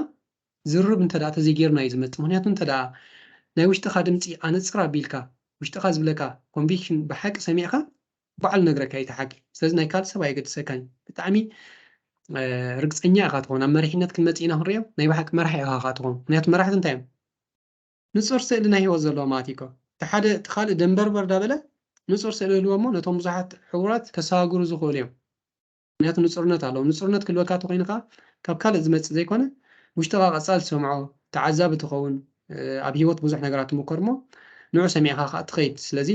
ዝርርብ እንተ ደኣ ተዘይጌርና እዩ ዝመጽእ። ምክንያቱ እንተ ደኣ ናይ ውሽጥኻ ድምፂ ኣነፅር ኣቢልካ ውሽጥኻ ዝብለካ ኮንቪክሽን ብሓቂ ሰሚዕካ ባዕሉ ነግረካ እዩ እቲ ሓቂ። ስለዚ ናይ ካልእ ሰብ ኣየገድሰካን እዩ። ብጣዕሚ ርግፀኛ ኢኻ ትኸውን። ኣብ መሪሕነት ክንመፅእ ኢና ክንሪኦ ናይ ብሓቂ መራሒ ኢኻ ኢኻ ትኸውን። ምክንያቱ መራሕቲ እንታይ እዮም? ንፁር ስእሊ ናይ ህይወት ዘለዎ ማለት እዩ እኮ። እቲ ሓደ እቲ ካልእ ደንበርበር ዳበለ ንፁር ስእሊ ህልዎ እሞ ነቶም ብዙሓት ሕቡራት ከሰጋግሩ ዝኽእሉ እዮም። ምክንያቱ ንፁርነት ኣለዎ። ንፁርነት ክህልወካ ተኮይኑ ከዓ ካብ ካልእ ዝመፅእ ዘይኮነ ውሽጥኻ ቀፃል ትሰምዖ ተዓዛቢ ትኸውን። ኣብ ህይወት ብዙሕ ነገራት ትምኮር እሞ ንዑ ሰሚዕኻ ከዓ ትኸይድ። ስለዚ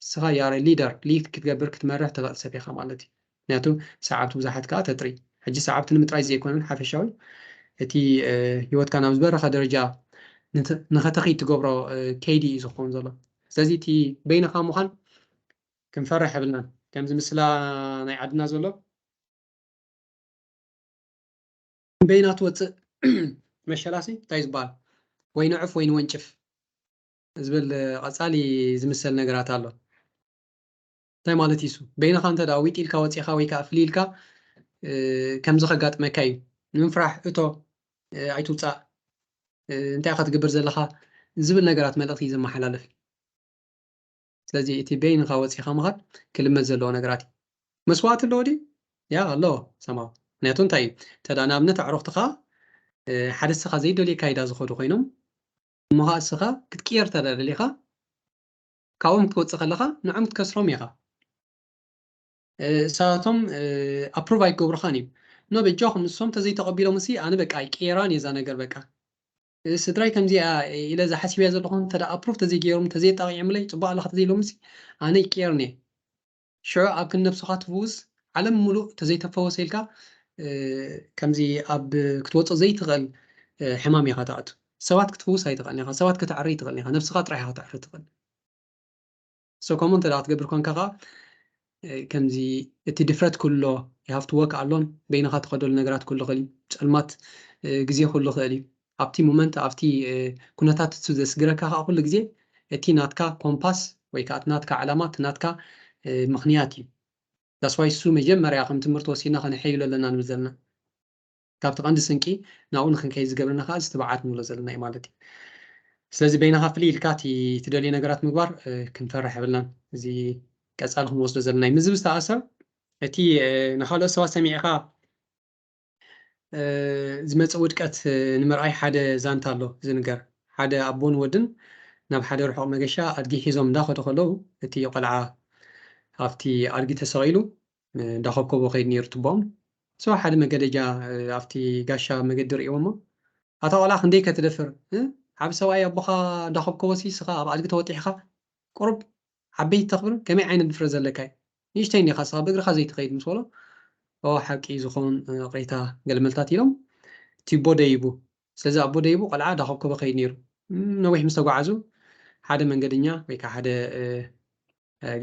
ንስኻ ያረ ሊደር ሊድ ክትገብር ክትመርሕ ትኽእል ሰብ ኢኻ ማለት እዩ። ምክንያቱ ሰዓብቲ ብዙሓት ከዓ ተጥሪ። ሕጂ ሰዓብቲ ንምጥራይ ዘይኮነን ሓፈሻዊ እቲ ህይወትካ ናብ ዝበረኸ ደረጃ ንኸተኺድ ትገብሮ ከይዲ እዩ ዝኸውን ዘሎ። ስለዚ እቲ በይንኻ ምዃን ክንፈርሕ የብልናን። ከምዚ ምስላ ናይ ዓድና ዘሎ በይና ትወፅእ መሸላሲ እንታይ ዝበሃል ወይ ንዕፍ ወይ ንወንጭፍ ዝብል ቀፃሊ ዝምሰል ነገራት ኣሎ። እንታይ ማለት እዩ እሱ? በይንኻ እንተ ደኣ ዊጥ ኢልካ ወፂኻ ወይ ከዓ ፍልይ ኢልካ ከምዚ ከጋጥመካ እዩ። ንምፍራሕ እቶ ኣይትውፃእ እንታይ ኢኻ ትገብር ዘለኻ ዝብል ነገራት መልእኽቲ እዩ ዘመሓላልፍ። ስለዚ እቲ በይንኻ ወፂኻ ምኻድ ክልመድ ዘለዎ ነገራት እዩ። መስዋእቲ ኣለዎ ድዩ? ያ ኣለዎ ሰማው። ምክንያቱ እንታይ እዩ? እንተ ደኣ ንኣብነት ኣዕሩኽትኻ ሓደ ንስኻ ዘይደልዮ ኣካይዳ ዝኸዱ ኮይኖም እሞ ኸዓ ንስኻ ክትቅየር እንተ ደኣ ደሊኻ ካብኦም ክትወፅእ ከለኻ ንዖም ክትከስሮም ኢኻ። እሳቶም ኣፕሩቭ ኣይገብሩኻን እዮም። ኖ በጃኹም ንሶም ተዘይተቐቢሎም ሲ ኣነ በቃ ኣይቅየራን እየ እዛ ነገር በቃ ስድራይ ከምዚኣ ኢለ ዝሓሲብያ ዘለኹ እንተ ኣፕሩቭ ተዘይገይሮም ተዘይጣቂዖምለይ ፅቡቅ ኣለኻ ተዘይሎምሲ ኣነ ይቅየርን እየ። ሽዑ ኣብ ክንዲ ነብስኻ ትፍውስ ዓለም ሙሉእ ተዘይተፈወሰ ኢልካ ከምዚ ኣብ ክትወፅእ ዘይትኽእል ሕማም ኢኻ ትኣቱ። ሰባት ክትፍውስ ኣይትኽእልን ኢኻ፣ ሰባት ከተዕሪ ኣይትኽእልን ኢኻ፣ ነብስኻ ጥራሕ ኢኻ ከተዕሪ ትኽእል። ሶ ከምኡ እንተ ክትገብር ኮንካ ከዓ ከምዚ እቲ ድፍረት ኩሎ ይሃፍትወክ ኣሎን በይንኻ ትኸደሉ ነገራት ኩሉ ክእል እዩ። ጸልማት ግዜ ኩሉ ክእል እዩ። ኣብቲ ሞመንት ኣብቲ ኩነታት እሱ ዘስግረካ ከዓ ኩሉ ግዜ እቲ ናትካ ኮምፓስ ወይ ከዓ እቲ ናትካ ዕላማ እቲ ናትካ ምኽንያት እዩ። ዳስዋይ እሱ መጀመርያ ከም ትምህርቲ ወሲድና ከነሐይሎ ኣለና ንብል ዘለና። ካብቲ ቀንዲ ስንቂ ናብኡ ንክንከይድ ዝገብረና ከዓ እዚ ትብዓት ንብሎ ዘለና እዩ ማለት እዩ። ስለዚ በይናኻ ፍልይ ኢልካ እቲ ትደልዮ ነገራት ምግባር ክንፈርሕ የብልናን። እዚ ቀፃሊ ክንወስዶ ዘለና እዩ። ምስዚ ዝተኣሰር እቲ ንካልኦት ሰባት ሰሚዕካ ዝመፅእ ውድቀት ንምርኣይ ሓደ ዛንታ ኣሎ ዝንገር። ሓደ ኣቦን ወድን ናብ ሓደ ርሑቕ መገሻ ኣድጊ ሒዞም እንዳኸዱ ከለዉ እቲ ቆልዓ ኣብቲ ኣድጊ ተሰቒሉ እንዳኸብከቦ ከይድ ነይሩ ትቦኦም። So ሓደ መገደጃ ኣብቲ ጋሻ መገዲ ርእይዎ እሞ ኣታ ቆልዓ ክንደይ ከትደፍር ዓብ ሰብኣይ ኣቦኻ እንዳኸብከቦ ሲ ስኻ ኣብ ኣድጊ ተወጢሕኻ ቁሩብ ዓበይቲ ተኽብር ከመይ ዓይነት ድፍረት ዘለካ እዩ? ንእሽተይ እንዲኻ ስኻ ብእግርኻ ዘይትኸይድ ምስ በሎ ኦ ሓቂ ዝኾን ቅሬታ ገለመልታት ኢሎም ቲቦ ደይቡ። ስለዚ ኣቦ ደይቡ ቆልዓ እንዳኸብከቦ ከይድ ነይሩ። ነዊሕ ምስ ተጓዓዙ ሓደ መንገደኛ ወይ ከዓ ሓደ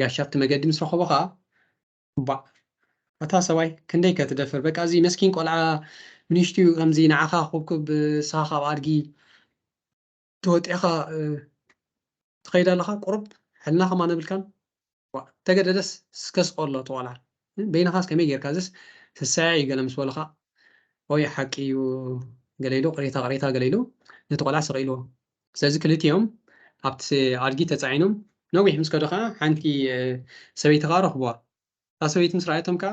ጋሻ ኣብቲ መገዲ ምስ ረኸቦ ከዓ ባዕ ኣታ ሰብኣይ ክንደይ ከትደፍር በቃ እዚ መስኪን ቆልዓ ምንሽትዩ ከምዚ ንዓኻ ክብክብ ስኻ ካብ ኣድጊ ተወጢኻ ትኸይድ ኣለኻ ቁሩብ ሕልና ከማን የብልካን። ተገደደስ እስከ ስቆሎ እቲ ቆልዓ በይንኻስ ከመይ ጌርካ እዚስ ስሰዐ እዩ ገለ ምስ በሉኻ ወይ ሓቂ እዩ ገለ ኢሉ ቅሬታ ቅሬታ ገለ ኢሉ ነቲ ቆልዓ ስቕ ኢልዎ። ስለዚ ክልቲኦም ኣብቲ ኣድጊ ተፃዒኖም ነዊሕ ምስ ከዱ ከዓ ሓንቲ ሰበይቲ ከዓ ረኽብዋ። እታ ሰበይቲ ምስ ረኣየቶም ከዓ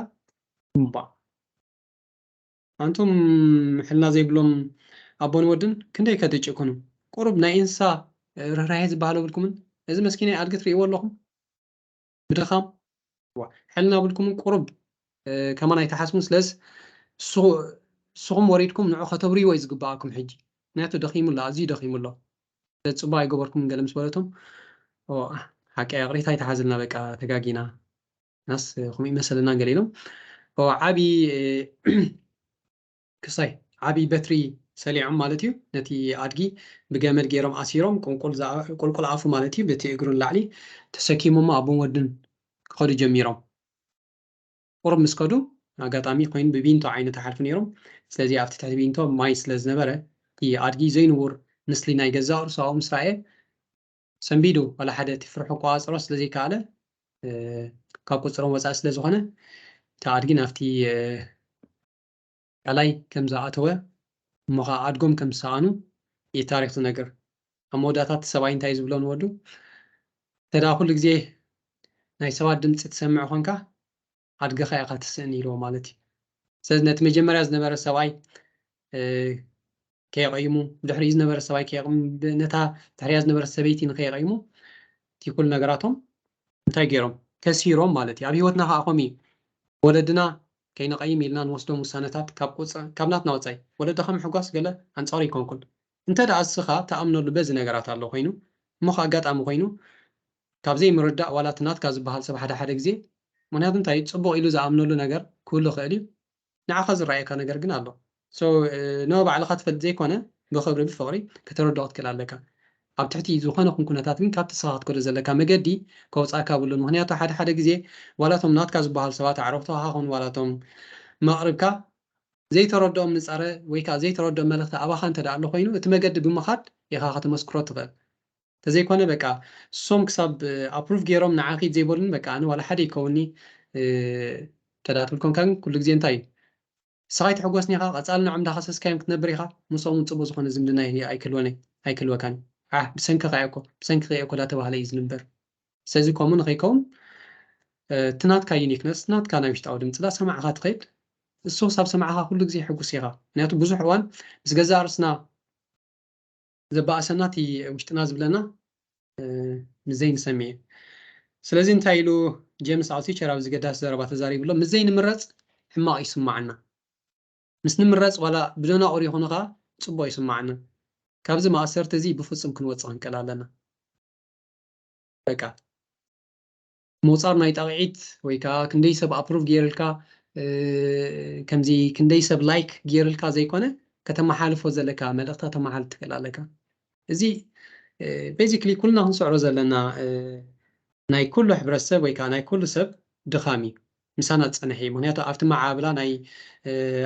እምባ ኣንቱም ሕልና ዘይብሎም ኣቦን ወድን ክንደይ ከትጭክኑ ቁሩብ ናይ እንስሳ ርህራሄ ዝበሃል የብልኩምን? እዚ መስኪናይ ኣድጊ ትርእይዎ ኣለኹም ብድኻም ሕልና ብልኩምን ቁሩብ ከማን ኣይትሓስቡን ስለስ ንስኹም ወሪድኩም ንዑ ከተብርይዎ እዩ ዝግበኣኩም ሕጂ ምክንያቱ ደኺሙ ኣሎ ኣዝዩ ደኺሙ ኣሎ። ስለዚ ፅቡቅ ኣይገበርኩምን ገለ ምስ በለቶም ሓቂ ቅሬታ ኣይትሓዝልና በቃ ተጋጊና ናስ ከምኡ ይመሰለና ገለ ኢሎም ዓብዪ ክሳይ ዓብዪ በትሪ ሰሊዖም ማለት እዩ። ነቲ ኣድጊ ብገመድ ገይሮም ኣሲሮም ቁልቁል ኣፉ ማለት እዩ በቲ እግሩ ንላዕሊ ተሰኪሞሞ ኣቦን ወድን ክኸዱ ጀሚሮም። ቁሩብ ምስ ከዱ ኣጋጣሚ ኮይኑ ብቢንቶ ዓይነት ይሓልፉ ነይሮም። ስለዚ ኣብቲ ትሕቲ ቢንቶ ማይ ስለ ዝነበረ እቲ ኣድጊ ዘይንቡር ምስሊ ናይ ገዛእ ርእሱ ኣብኡ ምስ ረኣየ ሰንቢዱ ዋላ ሓደ እቲ ፍርሑ ክቆፃፀሮ ስለ ዘይከኣለ ካብ ቁፅፅሮም ወፃኢ ስለ ዝኾነ እቲ ኣድጊ ናብቲ ቀላይ ከም ዝኣተወ እሞ ከዓ ኣድጎም ከም ዝሰኣኑ እዩ ታሪክ ዝነግር። ኣብ መወዳእታ እቲ ሰብኣይ እንታይ እዩ ዝብሎ ንወዱ እንተ ደኣ ኩሉ ግዜ ናይ ሰባት ድምፂ ትሰምዕ ኮንካ ኣድግኻ ኢኻ ትስእን ኢልዎ ማለት እዩ። ስለዚ ነቲ መጀመርያ ዝነበረ ሰብኣይ ከየቐይሙ ብድሕሪኡ ዝነበረ ሰብኣይ ከየቕም ነታ ድሕሪያ ዝነበረ ሰበይቲ ንከየቐይሙ እቲ ኩሉ ነገራቶም እንታይ ገይሮም ከሲሮም ማለት እዩ። ኣብ ህይወትና ከዓ ከምኡ እዩ። ወለድና ከይንቐይም ኢልና ንወስዶም ውሳነታት ካብ ቁፅ ካብ ናትና ወፃኢ ወለድኻ ምሕጓስ ገለ ኣንፃሩ ይኮንኩን እንተ ደኣ እስኻ ተኣምነሉ በዚ ነገራት ኣሎ ኮይኑ እሞ ከዓ ኣጋጣሚ ኮይኑ ካብ ዘይምርዳእ ዋላ እቲ ናትካ ዝበሃል ሰብ ሓደ ሓደ ግዜ ምክንያቱ እንታይ እዩ ፅቡቕ ኢሉ ዝኣምነሉ ነገር ክህሉ ይኽእል እዩ ንዓኻ ዝረኣየካ ነገር ግን ኣሎ። ንባዕልኻ ትፈልጥ ዘይኮነ ብኽብሪ ብፍቕሪ ከተረድኦ ክትክእል ኣለካ። ኣብ ትሕቲ ዝኾነ ኹን ኩነታት ግን ካብቲ ስኻ ክትከዶ ዘለካ መገዲ ከውፃእካ ብሉን። ምክንያቱ ሓደ ሓደ ግዜ ዋላቶም ናትካ ዝበሃል ሰባት ኣዕሩኽትኻ ኹን ዋላቶም መቕርብካ ዘይተረድኦም ንፃረ ወይ ከዓ ዘይተረድኦም መልእኽቲ ኣባኻ እንተ ኣሎ ኮይኑ እቲ መገዲ ብምኻድ ኢኻ ከተመስክሮ ትኽእል። ተዘይኮነ በቃ እሶም ክሳብ ኣፕሩቭ ገይሮም ንዓኺ ዘይበሉን በቃ ኣነ ዋላ ሓደ ይከውኒ ተዳትብል ኮንካ ግን ኩሉ ግዜ እንታይ እዩ ስኻይ ትሕጎስኒ ኢኻ ቀፃሊ ንዖም እንዳኸሰስካዮም ክትነብር ኢኻ ምስኦም እውን ፅቡቅ ዝኾነ ዝምድና ኣይክልወካን ብሰንክኻ እኮ ብሰንክኸ እኮ ዳተባህለ እዩ ዝንበር ስለዚ ከምኡ ንኸይከውን እቲ ናትካ ዩኒክነስ ናትካ ናይ ውሽጣዊ ድምፂ ዳሰማዕኻ ትኸይድ እሱ ክሳብ ሰማዕኻ ኩሉ ግዜ ሕጉስ ኢኻ ምክንያቱ ብዙሕ እዋን ምስ ገዛእ ርስና ዘባእሰና እቲ ውሽጥና ዝብለና ምስ ዘይንሰምዕ እዩ። ስለዚ እንታይ ኢሉ ጀምስ ኣልቲቸር ኣብዚ ገዳሲ ዘረባ ተዛሪቡ ኣሎ፣ ምስ ዘይንምረፅ ሕማቕ ይስማዓና። ምስ ንምረፅ ዋላ ብደናቑር ይኹን ኸዓ ፅቡቕ ይስማዓና። ካብዚ ማእሰርቲ እዚ ብፍፁም ክንወፅእ ክንክእል ኣለና። በቃ ምቁፃር ናይ ጣቕዒት ወይ ከዓ ክንደይ ሰብ ኣፕሩቭ ገይርልካ ከምዚ ክንደይ ሰብ ላይክ ገይርልካ ዘይኮነ ከተመሓልፎ ዘለካ መልእኽታ ተመሓል ትኽእል ኣለካ። እዚ ቤዚክሊ ኩልና ክንስዕሮ ዘለና ናይ ኩሉ ሕብረተሰብ ወይ ከዓ ናይ ኩሉ ሰብ ድኻም እዩ፣ ምሳና ዝጸንሐ እዩ። ምክንያቱ ኣብቲ መዓብላ ናይ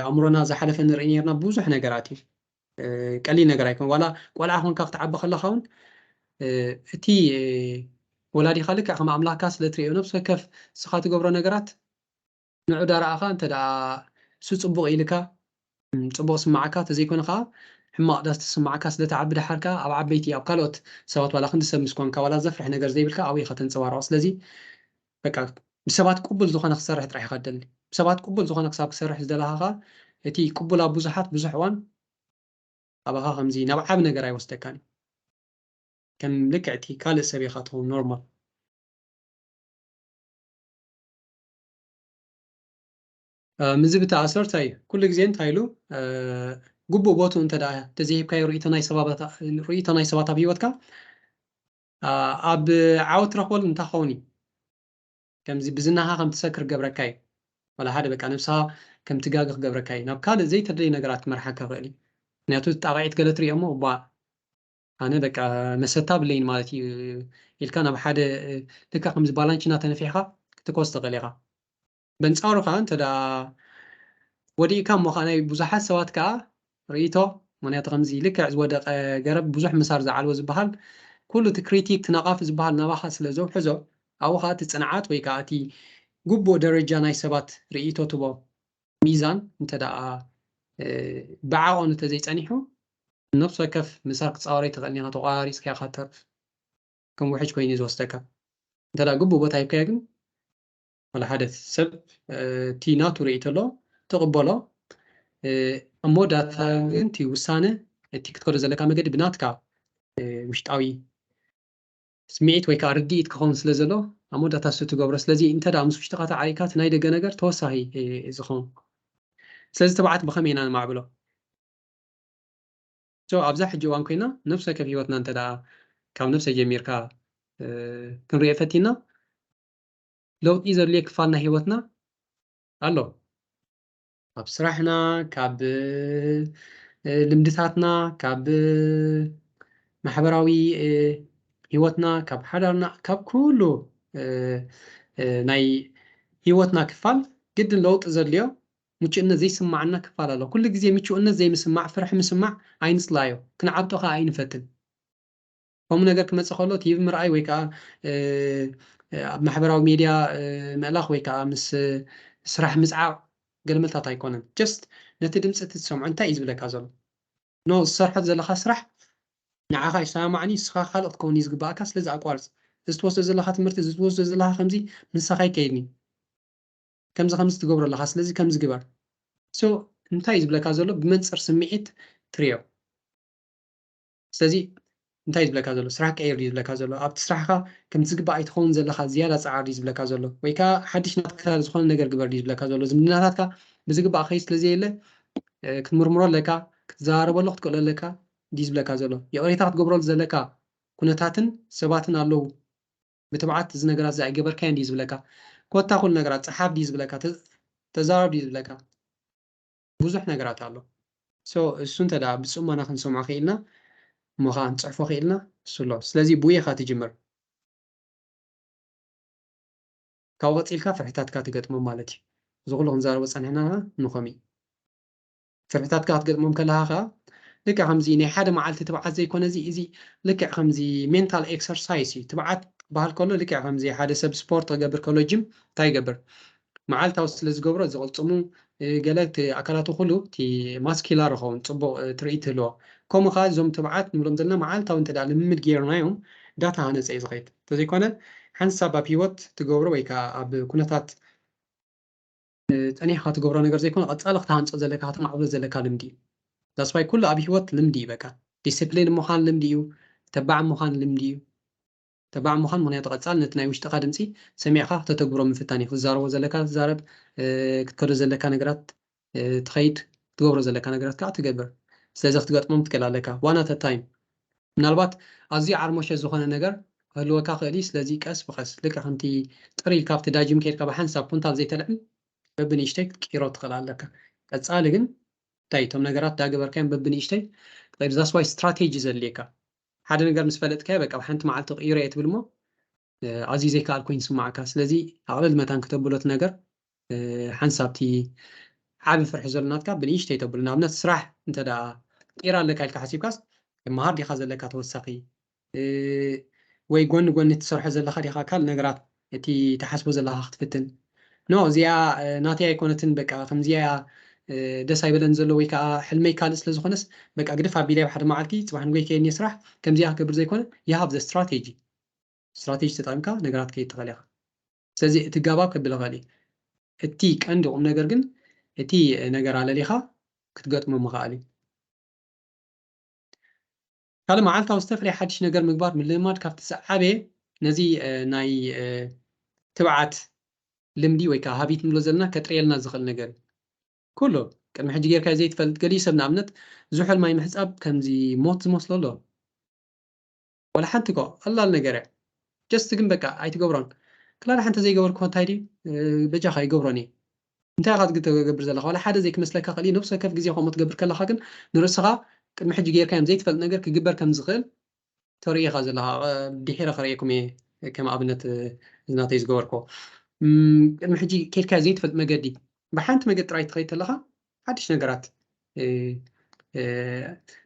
ኣእምሮና ዝሓለፈ ንርኢ ነርና ብዙሕ ነገራት እዩ። ቀሊል ነገር ኣይኮን። ዋላ ቆልዓ ኮንካ ክትዓቢ ከለኻ እውን እቲ ወላዲኻ ልክዕ ከም ኣምላኽካ ስለ ትርእዮ፣ ነብሲ ወከፍ ንስኻ ትገብሮ ነገራት ንዑ ዳረኣኻ እንተ ደኣ እሱ ጽቡቕ ኢልካ፣ ጽቡቕ ስማዓካ፣ ተዘይኮነ ከኣ ሕማቕ ዳስ ትስማዓካ ስለ ትዓቢ፣ ደሓር ከኣ ኣብ ዓበይቲ፣ ኣብ ካልኦት ሰባት ዋላ ክንዲ ሰብ ምስ ኮንካ፣ ዋላ ዘፍርሕ ነገር ዘይብልካ ኣብኡ ኢኻ ተንጸባርቖ። ስለዚ በቃ ብሰባት ቅቡል ዝኾነ ክሰርሕ ጥራሕ ኢኻ ትደሊ። ብሰባት ቅቡል ዝኾነ ክሳብ ክሰርሕ ዝደለኻ ከኣ እቲ ቅቡል ኣብ ብዙሓት ብዙሕ እዋን ኣባኻ ከምዚ ናብ ዓቢ ነገር ኣይወስደካን እዩ። ከም ልክዕ እቲ ካልእ ሰብ ኢኻ ትኸውን ኖርማል። እ፣ ምስዚ ብተኣሰር እንታይ እዩ? ኩሉ ግዜ እንታይ ኢሉ፣ እ፣ ግቡእ ቦትኡ እንተ ደኣ ተዘይሂብካዮ ርእይቶ ናይ ሰባባት-፣ ርእይቶ ናይ ሰባት ኣብ ህይወትካ፣ እ፣ ኣብ ዓወት ትረኽበሉ እንታይ ክኸውን እዩ? ከምዚ ብዝናኻ ከም ትሰክር ክገብረካ እዩ። ዋላ ሓደ በቃ ነብስኻ ከም ትጋገ ክገብረካ እዩ። ናብ ካልእ ዘይተደልየ ነገራት ክመርሓካ ይኽእል እዩ። ምክንያቱ ጣቕዒት ገለ ትርእዮ እሞ፣ እባ ኣነ በቃ መሰታ ብለይን ማለት እዩ ኢልካ ናብ ሓደ፣ ልካ ከምዚ ባላንቺና ተነፊሕካ ክትኮስ ትኽእል ኢኻ። በንጻሩ ከኣ እንተ ደኣ ወዲእካ እሞ ከኣ ናይ ብዙሓት ሰባት ከኣ ርእይቶ፣ ምክንያቱ ከምዚ ልክዕ ዝወደቐ ገረብ ብዙሕ ምሳር ዝዓልቦ ዝበሃል፣ ኩሉ እቲ ክሪቲክ፣ እቲ ነቓፊ ዝበሃል ናባኻ ስለ ዘውሕዞ፣ ኣብኡ ከኣ እቲ ጽንዓት ወይ ከኣ እቲ ግቡእ ደረጃ ናይ ሰባት ርእይቶ ትቦ ሚዛን እንተ ደኣ፣ እ፣ ብዓቐኑ እንተ ዘይጸኒሑ፣ ነፍሲ ወከፍ ምሳር ክትጻወር ኣይትኽእልን ኢኻ፣ ተቋራሪጽካ ኢኻ ትተርፍ። ከም ውሕጅ ኮይኑ እዩ ዝወስደካ። እንተ ደኣ ግቡእ ቦታ ሂብካዮ ግን፣ ዋላ ሓደ ሰብ፣ እ፣ እቲ ናቱ ርእይቶ ኣሎ፣ ትቕበሎ። እ፣ ኣብ መወዳእታ ግን እቲ ውሳነ፣ እቲ ክትከዶ ዘለካ መገዲ ብናትካ፣ እ፣ ውሽጣዊ ስምዒት ወይ ከኣ ርድኢት ክኸውን ስለ ዘሎ፣ ኣብ መወዳእታ እሱ ትገብሮ። ስለዚ እንተ ደኣ ምስ ውሽጥኻ ተዓሪካ፣ እቲ ናይ ደገ ነገር ተወሳኺ፣ እ፣ ዝኸውን። ስለዚ ትብዓት ብኸመይ ኢና ነማዕብሎ? ሶ ኣብዛ ሕጂ እዋን ኮይና ነብሲ ወከፍ ህይወትና እንተ ደኣ ካብ ነብሰ ጀሚርካ፣ እ፣ ክንሪኦ ፈቲና፣ ለውጢ ዘድልዮ ክፋል ናይ ህይወትና ኣሎ። ካብ ስራሕና፣ ካብ፣ እ፣ ልምድታትና፣ ካብ፣ እ፣ ማሕበራዊ፣ እ፣ ህይወትና፣ ካብ ሓዳርና፣ ካብ ኩሉ፣ እ፣ እ፣ ናይ ህይወትና ክፋል ግድን ለውጢ ዘድልዮ ምቹእነት ዘይስማዓና ክፋል ኣሎ። ኩሉ ግዜ ምቹእነት ዘይምስማዕ፣ ፍርሒ ምስማዕ ኣይንጽላዮ፣ ክንዓብጦ ከኣ ኣይንፈትን። ከምኡ ነገር ክመጽእ ከሎ ቲቪ ምርኣይ ወይ ከኣ፣ እ፣ እ፣ ኣብ ማሕበራዊ ሜድያ፣ እ፣ ምእላኽ ወይ ከኣ ምስ፣ እ፣ ስራሕ ምጽዓቕ ገልመልታት ኣይኮነን። ጀስት ነቲ ድምጺ እቲ ትሰምዖ እንታይ እዩ ዝብለካ ዘሎ? ኖ፣ ዝሰርሖ ዘለኻ ስራሕ ንዓኻ ኣይሰማማዕን እዩ፣ ንስኻ ካልእ ክትከውን እዩ ዝግባኣካ፣ ስለዚ ኣቋርጽ። እዚ ትወስዶ ዘለኻ ትምህርቲ፣ እዚ ትወስዶ ዘለኻ ከምዚ ምሳኻ ኣይከይድን እዩ። ከምዚ ከምዚ ትገብሮ ኣለኻ፣ ስለዚ ከምዚ ግበር። ሶ እንታይ እዩ ዝብለካ ዘሎ? ብመንጽር ስምዒት ትሪኦ። ስለዚ እንታይ እዩ ዝብለካ ዘሎ? ስራሕ ቀይር ድዩ ዝብለካ ዘሎ? ኣብቲ ስራሕኻ ከም ዝግባእ ኣይትኸውን ዘለኻ፣ ዝያዳ ጻዓር ድዩ ዝብለካ ዘሎ? ወይ ከኣ ሓድሽ ናትካ ዝኾነ ነገር ግበር ድዩ ዝብለካ ዘሎ? ዝምድናታትካ ብዝግባእ ከይድ ስለ ዘየለ፣ እ፣ ክትምርምሮ ኣለካ፣ ክትዘራረበሉ ክትክእሎ ኣለካ ድዩ ዝብለካ ዘሎ? ይቕሬታ ክትገብረሉ ዘለካ ኩነታትን ሰባትን ኣለዉ። ብትብዓት እዚ ነገራት እዚ ኣይገበርካዮን ድዩ ዝብለካ? ኮታ ኩሉ ነገራት ጸሓፍ ድዩ ዝብለካ? ተ-፣ ተዛረብ ድዩ ዝብለካ? ብዙሕ ነገራት ኣሎ። ሶ እሱ እንተ ደኣ ብጽሞና ክንሰምዖ ክኢልና፣ እሞ ኸኣ ክንጽሕፎ ክኢልና፣ እሱ ኣሎ። ስለዚ ብኡ ኢኻ ትጅምር። ካብኡ ቀጺልካ ፍርሕታትካ ትገጥሞም ማለት እዩ። እዚ ኩሉ ክንዛረቦ ጸኒሕና ንኸም እዩ። ፍርሕታትካ ክትገጥሞም ከለኻ ኸኣ፣ ልክዕ ከምዚ ናይ ሓደ መዓልቲ ትብዓት ዘይኮነ እዚ፣ እዚ ልክዕ ከምዚ ሜንታል ኤክሰርሳይስ እዩ። ትብዓት ክበሃል ከሎ፣ ልክዕ ከምዚ ሓደ ሰብ ስፖርት ክገብር ከሎ ጅም እንታይ ይገብር? መዓልታዊ ስለ ዝገብሮ፣ እዚ ቅልጽሙ፣ እ፣ ገለ እቲ ኣካላቱ ኩሉ እቲ ማስኪላር ይኸውን፣ ጽቡቕ፣ እ፣ ትርኢት ይህልዎ። ከምኡ ኸኣ እዞም ትብዓት ንብሎም ዘለና መዓልታዊ እንተ ደኣ ልምምድ ጌርናዮም፣ ዳታ ሃነጸ እዩ ዝኸይድ። እንተዘይኮነ፣ ሓንሳብ ኣብ ህይወት ትገብሮ ወይ ከኣ ኣብ ኩነታት፣ እ፣ ጸኒሕካ ትገብሮ ነገር ዘይኮነ፣ ቀጻሊ ክትሃንጾ ዘለካ፣ ከተማዕብሎ ዘለካ ልምዲ እዩ። ዳስ ዋይ ኩሉ ኣብ ህይወት ልምዲ እዩ በቃ። ዲስፕሊን ምዃን ልምዲ እዩ፣ ተባዕ ምዃን ልምዲ እዩ። ተባዕ ምዃን ምኽንያቱ ቀጻሊ ነቲ ናይ ውሽጥኻ ድምጺ ሰሚዕካ ክተተግብሮ ምፍታን እዩ። ክትዛረቦ ዘለካ ትዛረብ፣ እ፣ ክትከዶ ዘለካ ነገራት፣ እ፣ ትኸይድ፣ ክትገብሮ ዘለካ ነገራት ከኣ ትገብር። ስለዚ ክትገጥሞም ትክእል ኣለካ። ዋን ኣት አ ታይም። ምናልባት ኣዝዩ ዓርሞሸ ዝኾነ ነገር ክህልወካ ክእል እዩ። ስለዚ ቀስ ብቐስ፣ ልክዕ ከምቲ ጥር ኢልካ ኣብቲ ዳጂም ከይድካ ብሓንሳብ ኩንታል ዘይተልዕል፣ በብንእሽተይ ክትቅይሮ ትኽእል ኣለካ። ቀጻሊ ግን እንታይ እቶም ነገራት ዳገበርካዮም በብንእሽተይ ክትቀይር፣ that's why ስትራቴጂ ዘድልየካ። ሓደ ነገር ምስ ፈለጥካዮ በቃ ብሓንቲ መዓልቲ ክቅይሮ እየ ትብል እሞ ኣዝዩ ዘይከኣል ኮይኑ ይስማዓካ። ስለዚ ኣቕልል መታን ክተብሎ እቲ ነገር ሓንሳብ እቲ ዓቢ ፍርሒ ዘሎ ናትካ ብንእሽተይ ተብሎ። ንኣብነት ስራሕ እንተ ደኣ ቂራ ኣለካ ኢልካ ሓሲብካስ፣ መሃር ዲኻ ዘለካ ተወሳኺ ወይ ጎኒ ጎኒ ትሰርሖ ዘለኻ ዲኻ ካልእ ነገራት እቲ ትሓስቦ ዘለኻ ክትፍትን? ኖ፣ እዚኣ ናተይ ኣይኮነትን፣ በቃ ከምዚኣ ደስ ኣይበለን ዘሎ ወይ ከዓ ሕልመይ ካልእ ስለ ዝኾነስ በቃ ግድፍ ኣቢለ ሓደ መዓልቲ ጽባሕ ንጎይ ከየኒ ስራሕ ከምዚኣ ክገብር ዘይኮነ፣ you have the strategy። ስትራቴጂ ተጠቂምካ ነገራት ከይትኸል ኢኻ። ስለዚ እቲ ጋባብ ከብል ይኽእል እዩ። እቲ ቀንዲ ቁም ነገር ግን እቲ ነገር ኣለሊኻ ክትገጥሞ ምኽኣል እዩ። ካልእ መዓልታዊ ዝተፈለየ ሓድሽ ነገር ምግባር ምልምማድ ካብቲ ዝዓበየ ነዚ ናይ ትብዓት ልምዲ ወይ ከዓ ሃቢት ንብሎ ዘለና ከጥርየልና ዝኽእል ነገር እዩ። ኩሉ ቅድሚ ሕጂ ጌርካ ዘይትፈልጥ ገሊኡ ሰብ ንኣብነት ዝሑል ማይ ምሕፃብ ከምዚ ሞት ዝመስሎ ኣሎ። ወላ ሓንቲ እኮ ቀላል ነገር እያ። ጀስት ግን በቃ ኣይትገብሮን። ክላል ሓንቲ ዘይገበርኩ እንታይ ድዩ በጃኻ ኣይገብሮን እየ። እንታይ ኢኻ ትገብር ዘለኻ? ዋላ ሓደ ዘይክመስለካ ክእል እዩ። ነብሲ ወከፍ ግዜ ከምኡ ትገብር ከለኻ ግን ንርእስኻ ቅድሚ ሕጂ ጌርካዮም ዘይትፈልጥ ነገር ክግበር ከም ዝኽእል ተርኢ ኢኻ ዘለኻ። ድሒረ ከርእየኩም እየ ከም ኣብነት እዚ ናተይ ዝገበርኩዎ። ቅድሚ ሕጂ ኬድካዮ ዘይትፈልጥ መገዲ ብሓንቲ መገዲ ጥራይ ትኸይድ ተለኻ ሓድሽ ነገራት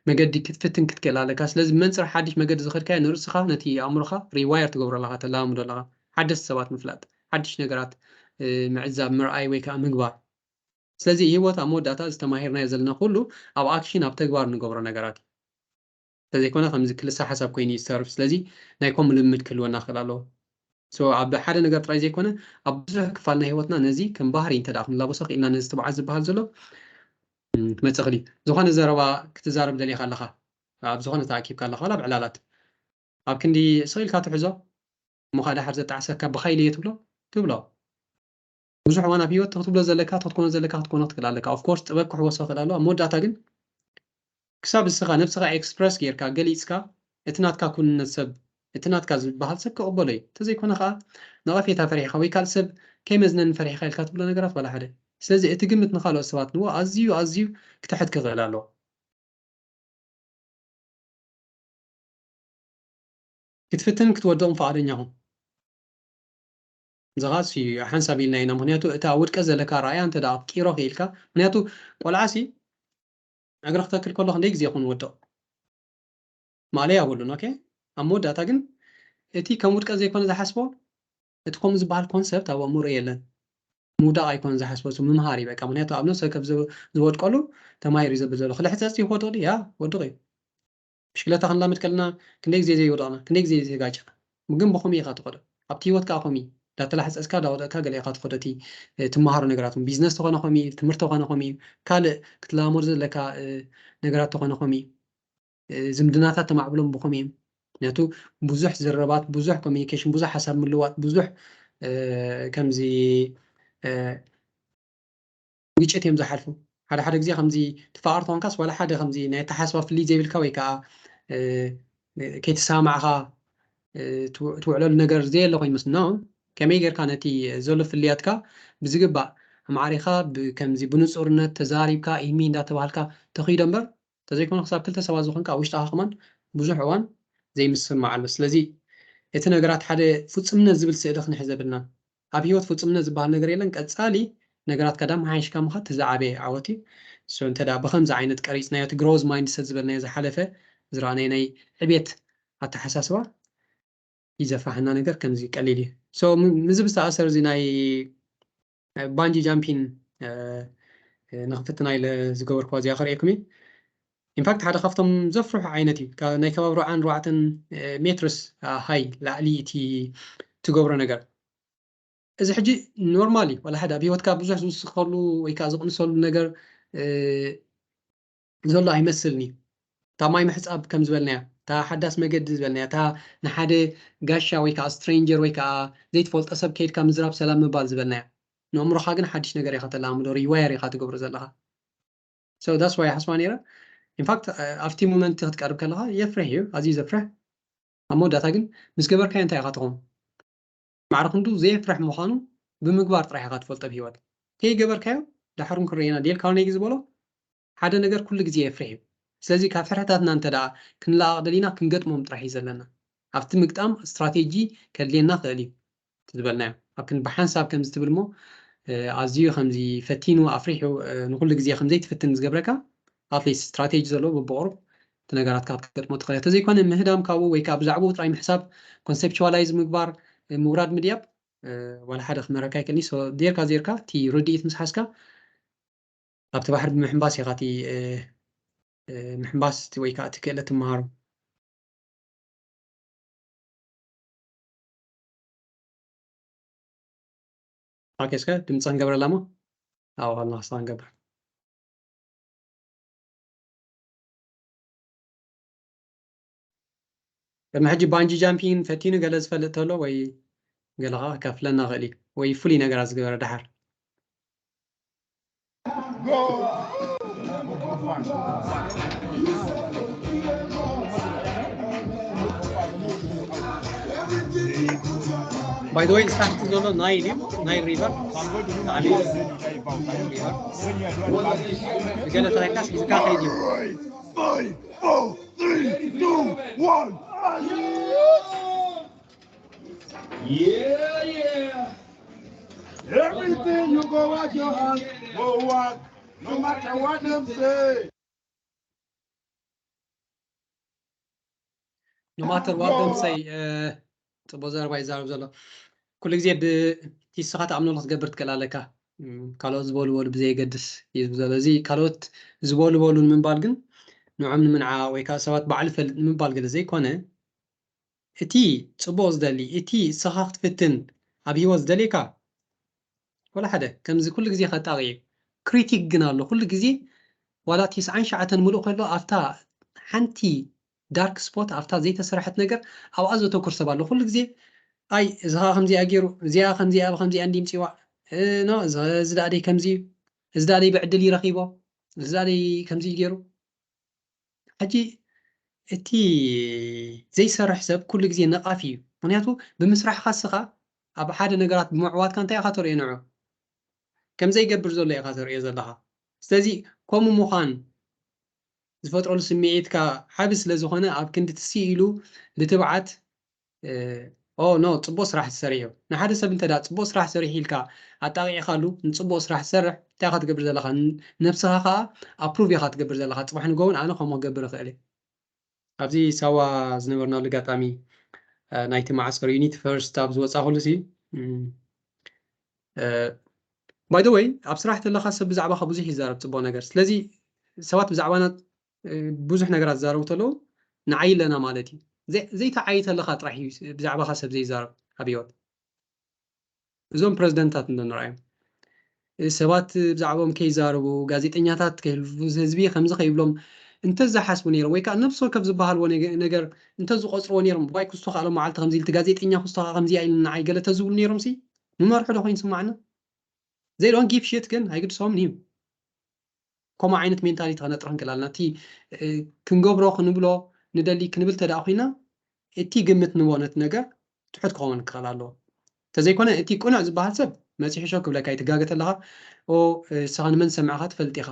መገዲ ክትፍትን ክትክእል ኣለካ። ስለዚ ብመንፅር ሓድሽ መገዲ ዝኸድካዮ ንርእስኻ ነቲ ኣእምሮኻ ሪዋየር ትገብሮ ኣለኻ፣ ተላምዶ ኣለኻ። ሓደስቲ ሰባት ምፍላጥ፣ ሓድሽ ነገራት ምዕዛብ፣ ምርኣይ ወይ ከዓ ምግባር። ስለዚ ህይወት ኣብ መወዳእታ ዝተማሂርናዮ ዘለና ኩሉ ኣብ ኣክሽን ኣብ ተግባር ንገብሮ ነገራት እዩ። እንተዘይኮነ ከምዚ ክልሳ ሓሳብ ኮይኑ ይሰርፍ። ስለዚ ናይ ከምኡ ልምምድ ክህልወና ክእል ኣለዎ። ኣብ ሓደ ነገር ጥራይ ዘይኮነ ኣብ ብዙሕ ክፋል ናይ ህይወትና ነዚ ከም ባህሪ እንተ ክንላበሶ ክኢልና ነዚ ትብዓት ዝበሃል ዘሎ ክመፅእ ክእል። ዝኾነ ዘረባ ክትዛረብ ደሊኻ ኣለኻ፣ ኣብ ዝኾነ ተኣኪብካ ኣለኻ፣ ኣብ ዕላላት ኣብ ክንዲ ስቕ ኢልካ ትሕዞ እሞ ከዓ ድሓር ዘጣዕሰካ ብኻይለ እየ ትብሎ ትብሎ። ብዙሕ እዋን ኣብ ህይወት ክትብሎ ዘለካ ክትኮኖ ዘለካ ክትኮኖ ትክእል ኣለካ። ኦፍኮርስ ጥበብ ክሕወሶ ክእል ኣሎ። ኣብ መወዳእታ ግን ክሳብ እስኻ ነብስኻ ኤክስፕረስ ጌርካ ገሊፅካ እቲ ናትካ ኩንነት ሰብ እቲ ናትካ ዝበሃል ሰብ ክቕበሎ እዩ። እንተዘይኮነ ከዓ ነቐፌታ ፈሪሕኻ ወይ ካልእ ሰብ ከይመዝነኒ ፈሪሕኻ ኢልካ ትብሎ ነገራት ዋላ ሓደ። ስለዚ እቲ ግምት ንካልኦት ሰባት ንዎ ኣዝዩ ኣዝዩ ክትሕት ክኽእል ኣለዎ። ክትፍትን ክትወድቕን ፍቓደኛ ኹን። እዚ ኸዓ ሓንሳብ ኢልና ኢና። ምክንያቱ እታ ውድቀት ዘለካ ራእያ እንተ ደኣ ክትቅይሮ ክኢልካ፣ ምክንያቱ ቆልዓ ሲ እግሪ ክተክል ከሎ ክንደይ ግዜ ይኹን ወድቕ ማእለያ የብሉን። ኦኬ፣ ኣብ መወዳእታ ግን እቲ ከም ውድቀት ዘይኮነ ዝሓስቦ እቲ ከምኡ ዝበሃል ኮንሰፕት ኣብ ኣእምሮ የለን። ምውዳቕ ኣይኮነን ዝሓስቦ፣ እሱ ምምሃር እዩ በቃ። ምክንያቱ ኣብ ነፍሲ ወከፍ ዝወድቀሉ ተማሂሩ እዩ ዘብል ዘሎ። ክልሕፀፅ እዩ ክወድቕ ድዩ? ያ ወድቕ እዩ። ብሽክለታ ክንላምድ ከለና ክንደይ ግዜ ዘይወደቕና፣ ክንደይ ግዜ ዘይተጋጨና። ግን ብኸምኡ ኢኻ ትኸዶ። ኣብቲ ህይወት ከዓ ከምኡ እዩ። እንዳተላሕፀፅካ እንዳወደቕካ ገለ ኢኻ ትኸዶ። እቲ ትመሃሮ ነገራት እውን ቢዝነስ ተኾነ ከምኡ እዩ፣ ትምህርቲ ተኾነ ከምኡ እዩ፣ ካልእ ክትለማመዶ ዘለካ ነገራት ተኾነ ከምኡ እዩ። ዝምድናታት ተማዕብሎም ብኸምኡ እዮም። ምክንያቱ ብዙሕ ዝረባት፣ ብዙሕ ኮሚኒኬሽን፣ ብዙሕ ሓሳብ ምልዋጥ፣ ብዙሕ ከምዚ ግጭት እዮም ዝሓልፉ። ሓደ ሓደ ግዜ ከምዚ ትፋቐር ተኾንካስ ዋላ ሓደ ከምዚ ናይ ኣተሓሳስባ ፍልይ ዘይብልካ ወይ ከዓ ከይተሰማማዕኻ ትውዕለሉ ነገር ዘየለ ኮይኑ መስልና። ከመይ ጌርካ ነቲ ዘሎ ፍልያትካ ብዝግባእ ኣማዕሪኻ ከምዚ ብንፁርነት ተዛሪብካ ኢሚ እንዳተባሃልካ ተኺዶ እምበር እንተዘይኮነ ክሳብ ክልተ ሰባት ዝኾንካ ኣብ ውሽጥኻ ከማን ብዙሕ እዋን ዘይምስምማዕ ኣሎ። ስለዚ እቲ ነገራት ሓደ ፍፁምነት ዝብል ስእሊ ክንሕዝ የብልናን። ኣብ ህይወት ፍፁምነት ዝበሃል ነገር የለን። ቀፃሊ ነገራት ከዳም ሓይሽካ ምኻድ እቲ ዝዓበየ ዓወት እዩ። So እንተ ደኣ ብኸምዚ ዓይነት ቀሪፅናዮ እቲ ግሮዝ ማይንድሰት ዝበልናዮ ዝሓለፈ ዝረኣናዮ ናይ ዕቤት ኣተሓሳስባ ይዘፋሕና ነገር ከምዚ ቀሊል እዩ። So ም- ምዚ ብዝተኣሰር እዚ ናይ ባንጂ ጃምፒን ንክፍትና ኢለ ዝገበርኩዋ እዚኣ ከርእየኩም እዩ። ኢንፋክት ሓደ ካብቶም ዘፍርሑ ዓይነት እዩ። ካብ ናይ ከባቢ ርብዓን ኣርባዕተን ሜትርስ ሃይ ላዕሊ እቲ ትገብሮ ነገር። እዚ ሕጂ ኖርማል እዩ። ዋላ ሓደ ኣብ ህይወትካ ብዙሕ ዝውስኸሉ ወይ ከዓ ዝቕንሰሉ ነገር ዘሎ ኣይመስልን እዩ። እታ ማይ ምሕፃብ ከም ዝበልናያ፣ እታ ሓዳስ መገዲ ዝበልናያ፣ እታ ንሓደ ጋሻ ወይ ከዓ ስትሬንጀር ወይ ከዓ ዘይትፈልጦ ሰብ ከይድካ ምዝራብ ሰላም ምባል ዝበልናያ፣ ንእምሮኻ ግን ሓድሽ ነገር ኢኻ ተለማምዶ፣ ሪዋየር ኢኻ ትገብሮ ዘለኻ። So that's why ሓስባ ነይረ። ኢንፋክት ኣብቲ ሞመንት ክትቀርብ ከለኻ የፍርሕ እዩ፣ ኣዝዩ ዘፍርሕ። ኣብ መወዳእታ ግን ምስ ገበርካዮ እንታይ ኢኻ ትኸውን? ማዕረ ክንዱ ዘየፍርሕ ምዃኑ ብምግባር ጥራሕ ኢኻ ትፈልጦ። ኣብ ህይወት ከይገበርካዮ ዳሕሩን ክረየና። ዴል ካርኔጊ ዝበሎ ሓደ ነገር ኩሉ ግዜ የፍርሕ እዩ። ስለዚ ካብ ፍርሕታትና እንተ ደኣ ክንለኣቕ ደሊና ክንገጥሞም ጥራሕ እዩ ዘለና። ኣብቲ ምግጣም ስትራቴጂ ከድልየና ክእል እዩ። ዝበልናዮ ኣብ ክንዲ ብሓንሳብ ከምዚ ትብል እሞ ኣዝዩ ከምዚ ፈቲኑ ኣፍሪሑ ንኩሉ ግዜ ከምዘይትፍትን ዝገብረካ ኣትሊስት ስትራቴጂ ዘለዎ በብቁሩብ እቲ ነገራት ካብ ክትገጥሞ ትኽእል ተዘይኮነ ምህዳም ካብኡ ወይ ከዓ ብዛዕባኡ ጥራይ ምሕሳብ ኮንሴፕቹዋላይዝ ምግባር ምውራድ ምድያብ ዋላ ሓደ ክመረካ ይክእልኒ ዴርካ ዜርካ እቲ ርድኢት ምስ ሓዝካ ኣብቲ ባሕሪ ብምሕንባስ ኢኻ እቲ ምሕንባስ ወይ ከዓ እቲ ክእለት ትመሃሮ ኦኬ እስከ ድምፂ ክንገብረላ ሞ ኣብኡ ከለና ክስታ ክንገብር ቅድሚ ሕጂ ባንጂ ጃምፒን ፈቲኑ ገለ ዝፈልጥ ተሎ ወይ ገለ ከዓ ከፍለና ክእል እዩ ወይ ፍሉይ ነገራት ዝገበረ ደሓር By the way, ዝታሕቲ ዘሎ ናይል እዩ ናይል ሪቨር ብገለ ተረካስ ሒዝካ ከይድ እዩ Five, four, three, two, one. Yeah, yeah. Everything you go out your hand, go work, no matter what them say. No matter what them say, uh, ጽቡቅ ዘረባ ይዛረብ ዘሎ ኩሉ ግዜ ብቲ ንስኻ ትኣምነሉ ክትገብር ትክእል ኣለካ ካልኦት ዝበሉ በሉ ብዘየገድስ እዩ ዘሎ እዚ ካልኦት ዝበሉ በሉ ንምባል ግን ንዖም ንምንዓ ወይ ከዓ ሰባት ባዕሉ ፈልጥ ንምባል ገለ ዘይኮነ እቲ ፅቡቅ ዝደሊ እቲ ንስኻ ክትፍትን ኣብ ሂወት ዝደልየካ ወላ ሓደ ከምዚ ኩሉ ግዜ ከጣቂ እዩ ክሪቲክ ግን ኣሎ ኩሉ ግዜ ዋላ ቲስዓን ሸዓተን ምሉእ ከሎ ኣብታ ሓንቲ ዳርክ ስፖት ኣብታ ዘይተሰረሐት ነገር ኣብኣ ዘተኩር ሰብ ኣሎ ኩሉ ግዜ ኣይ እዚ ከዓ ከምዚኣ ገይሩ እዚኣ ከምዚኣ ብከምዚኣ እንዲ ምፅዋ ኖ እዚ ደኣ ደይ ከምዚ እዩ እዚ ደኣ ደይ ብዕድል ይረኪቦ እዚ ደኣ ደይ ከምዚ እዩ ገይሩ ሕጂ እቲ ዘይሰርሕ ሰብ ኩሉ ግዜ ነቃፊ እዩ ምክንያቱ ብምስራሕካ ስኻ ኣብ ሓደ ነገራት ብምዕዋትካ እንታይ ኢኻ ተርእዮ ንዑ ከም ዘይገብር ዘሎ ኢኻ ተርእዮ ዘለኻ ስለዚ ከምኡ ምዃን ዝፈጥረሉ ስምዒትካ ዓቢ ስለ ዝኾነ ኣብ ክንዲ ትስኢሉ ብትብዓት ኦ ኖ ጽቡቅ ስራሕ ትሰርሕ እዩ ንሓደ ሰብ እንተ ጽቡቅ ስራሕ ሰሪሕ ኢልካ ኣጣቂዕካሉ ንጽቡቅ ስራሕ ትሰርሕ እንታይ ኢኻ ትገብር ዘለኻ ነብስኻ ከዓ ኣፕሩቭ ኢኻ ትገብር ዘለኻ ጽባሕ ንጎውን ኣነ ከምኡ ክገብር እኽእል እየ ኣብዚ ሳዋ ዝነበርናሉ ኣጋጣሚ ናይቲ ማዓስከር ዩኒት ፈርስት ኣብ ዝወፃእኩሉ ሲ ባይ ወይ ኣብ ስራሕ ተለካ ሰብ ብዛዕባካ ብዙሕ ይዛረብ ፅቡቅ ነገር ስለዚ ሰባት ብዛዕባና ብዙሕ ነገራት ዝዛረቡ ተለዉ ንዓይ ኣለና ማለት እዩ ዘይተዓይ ተለካ ጥራሕ እዩ ብዛዕባካ ሰብ ዘይዛረብ ኣብ ህይወት እዞም ፕረዚደንታት እንዶ ንርኣዮም ሰባት ብዛዕባኦም ከይዛረቡ ጋዜጠኛታት ከይህልፉ ህዝቢ ከምዚ ከይብሎም እንተዝሓስቡ ነይሮም ወይ ከዓ ነብሲ ወከፍ ዝበሃልዎ ነገር እንተዝቆፅርዎ ነይሮም ዋይ ክስቶ ከዓ ሎም መዓልቲ ከምዚ ኢልቲ ጋዜጠኛ ክስቶ ከዓ ከምዚ ኢሉ ንዓይ ገለ ተዝብሉ ነይሮም ሲ ንመርሑ ዶ ኮይኑ ስማዕና they don't give shit ግን ኣይግድሶምን እዩ ከምኡ ዓይነት ሜንታሊቲ ከነጥርሕ ንክእል ኣለና እቲ ክንገብሮ ክንብሎ ንደሊ ክንብል ተደኣ ኮይና እቲ ግምት ንቦ ነቲ ነገር ትሑት ክኸውን ክኽእል ኣለዎ እንተዘይኮነ እቲ ቅኑዕ ዝበሃል ሰብ መፂሑ ሸው ክብለካ ይትጋገ ተለካ ንስኻ ንመን ሰምዕኻ ትፈልጥ ኢኻ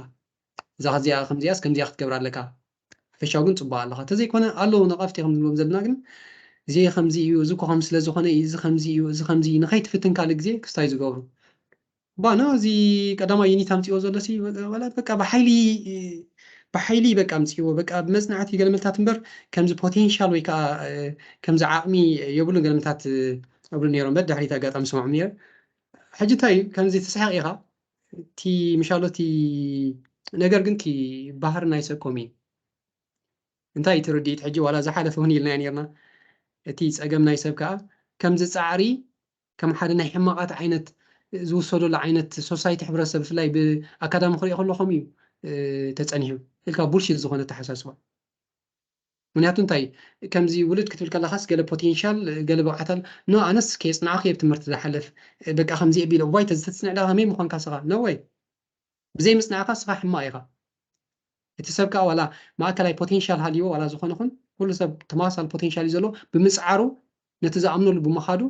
እዛ ከዚኣ ከምዚኣስ ከምዚኣ ክትገብር ኣለካ ሓፈሻዊ ግን ፅቡቅ ኣለካ እንተዘይኮነ ኣለዉ ነቐፍቲ ከም ዝብሎም ዘለና ግን እዚ ከምዚ እዩ እዚ ኮኸም ስለ ዝኾነ እዩ እዚ ከምዚ እዩ እዚ ከምዚ እዩ ንኸይትፍትን ካልእ ግዜ ክስታይ ዝገብሩ ባና እዚ ቀዳማይ ዩኒት ኣምፅዎ ዘሎ ሲ በቃ ብሓይሊ ብሓይሊ በቃ ኣምፅዎ በቃ ብመፅናዕቲ ገለመልታት እምበር ከምዚ ፖቴንሻል ወይ ከዓ ከምዚ ዓቕሚ የብሉን ገለመልታት እብሉ ነይሮም በት ድሕሪት ኣጋጣሚ ሰምዖም ነይረ ሕጂ እንታይ እዩ ከምዚ ተስሓቕ ኢኻ እቲ ምሻሎ እቲ ነገር ግን እቲ ባህሪ ናይ ሰብ ኮም እዩ እንታይ እቲ ርድኢት ሕጂ ዋላ ዝሓለፈ እውን ኢልናዮ ነርና እቲ ፀገም ናይ ሰብ ከዓ ከምዚ ፃዕሪ ከም ሓደ ናይ ሕማቓት ዓይነት ዝውሰደሉ ዓይነት ሶሳይቲ ሕብረተሰብ ብፍላይ ብኣካዳሚ ክሪኦ ከለኹም እዩ ተፀኒሑ ኢልካ ቡልሽት ዝኾነ ተሓሳስባ ምክንያቱ እንታይ ከምዚ ውልድ ክትብል ከለካስ ገለ ፖቴንሻል ገለ ብቕዓት ኣሎ ኖ ኣነስ ከየፅናዕኩ እየ ትምህርቲ ዝሓልፍ በቃ ከምዚ ቢለ ዋይ ተዝተፅንዕ ዳ ከመይ ምኳንካ ስኻ ኖ ወይ ብዘይ ምፅናዕካ ስኻ ሕማቕ ኢኻ እቲ ሰብ ከዓ ዋላ ማእከላይ ፖቴንሻል ሃልይዎ ዋላ ዝኾነ ኹን ኩሉ ሰብ ተመሳሳሊ ፖቴንሻል እዩ ዘለዎ ብምፅዓሩ ነቲ ዝኣምነሉ ብምኻዱ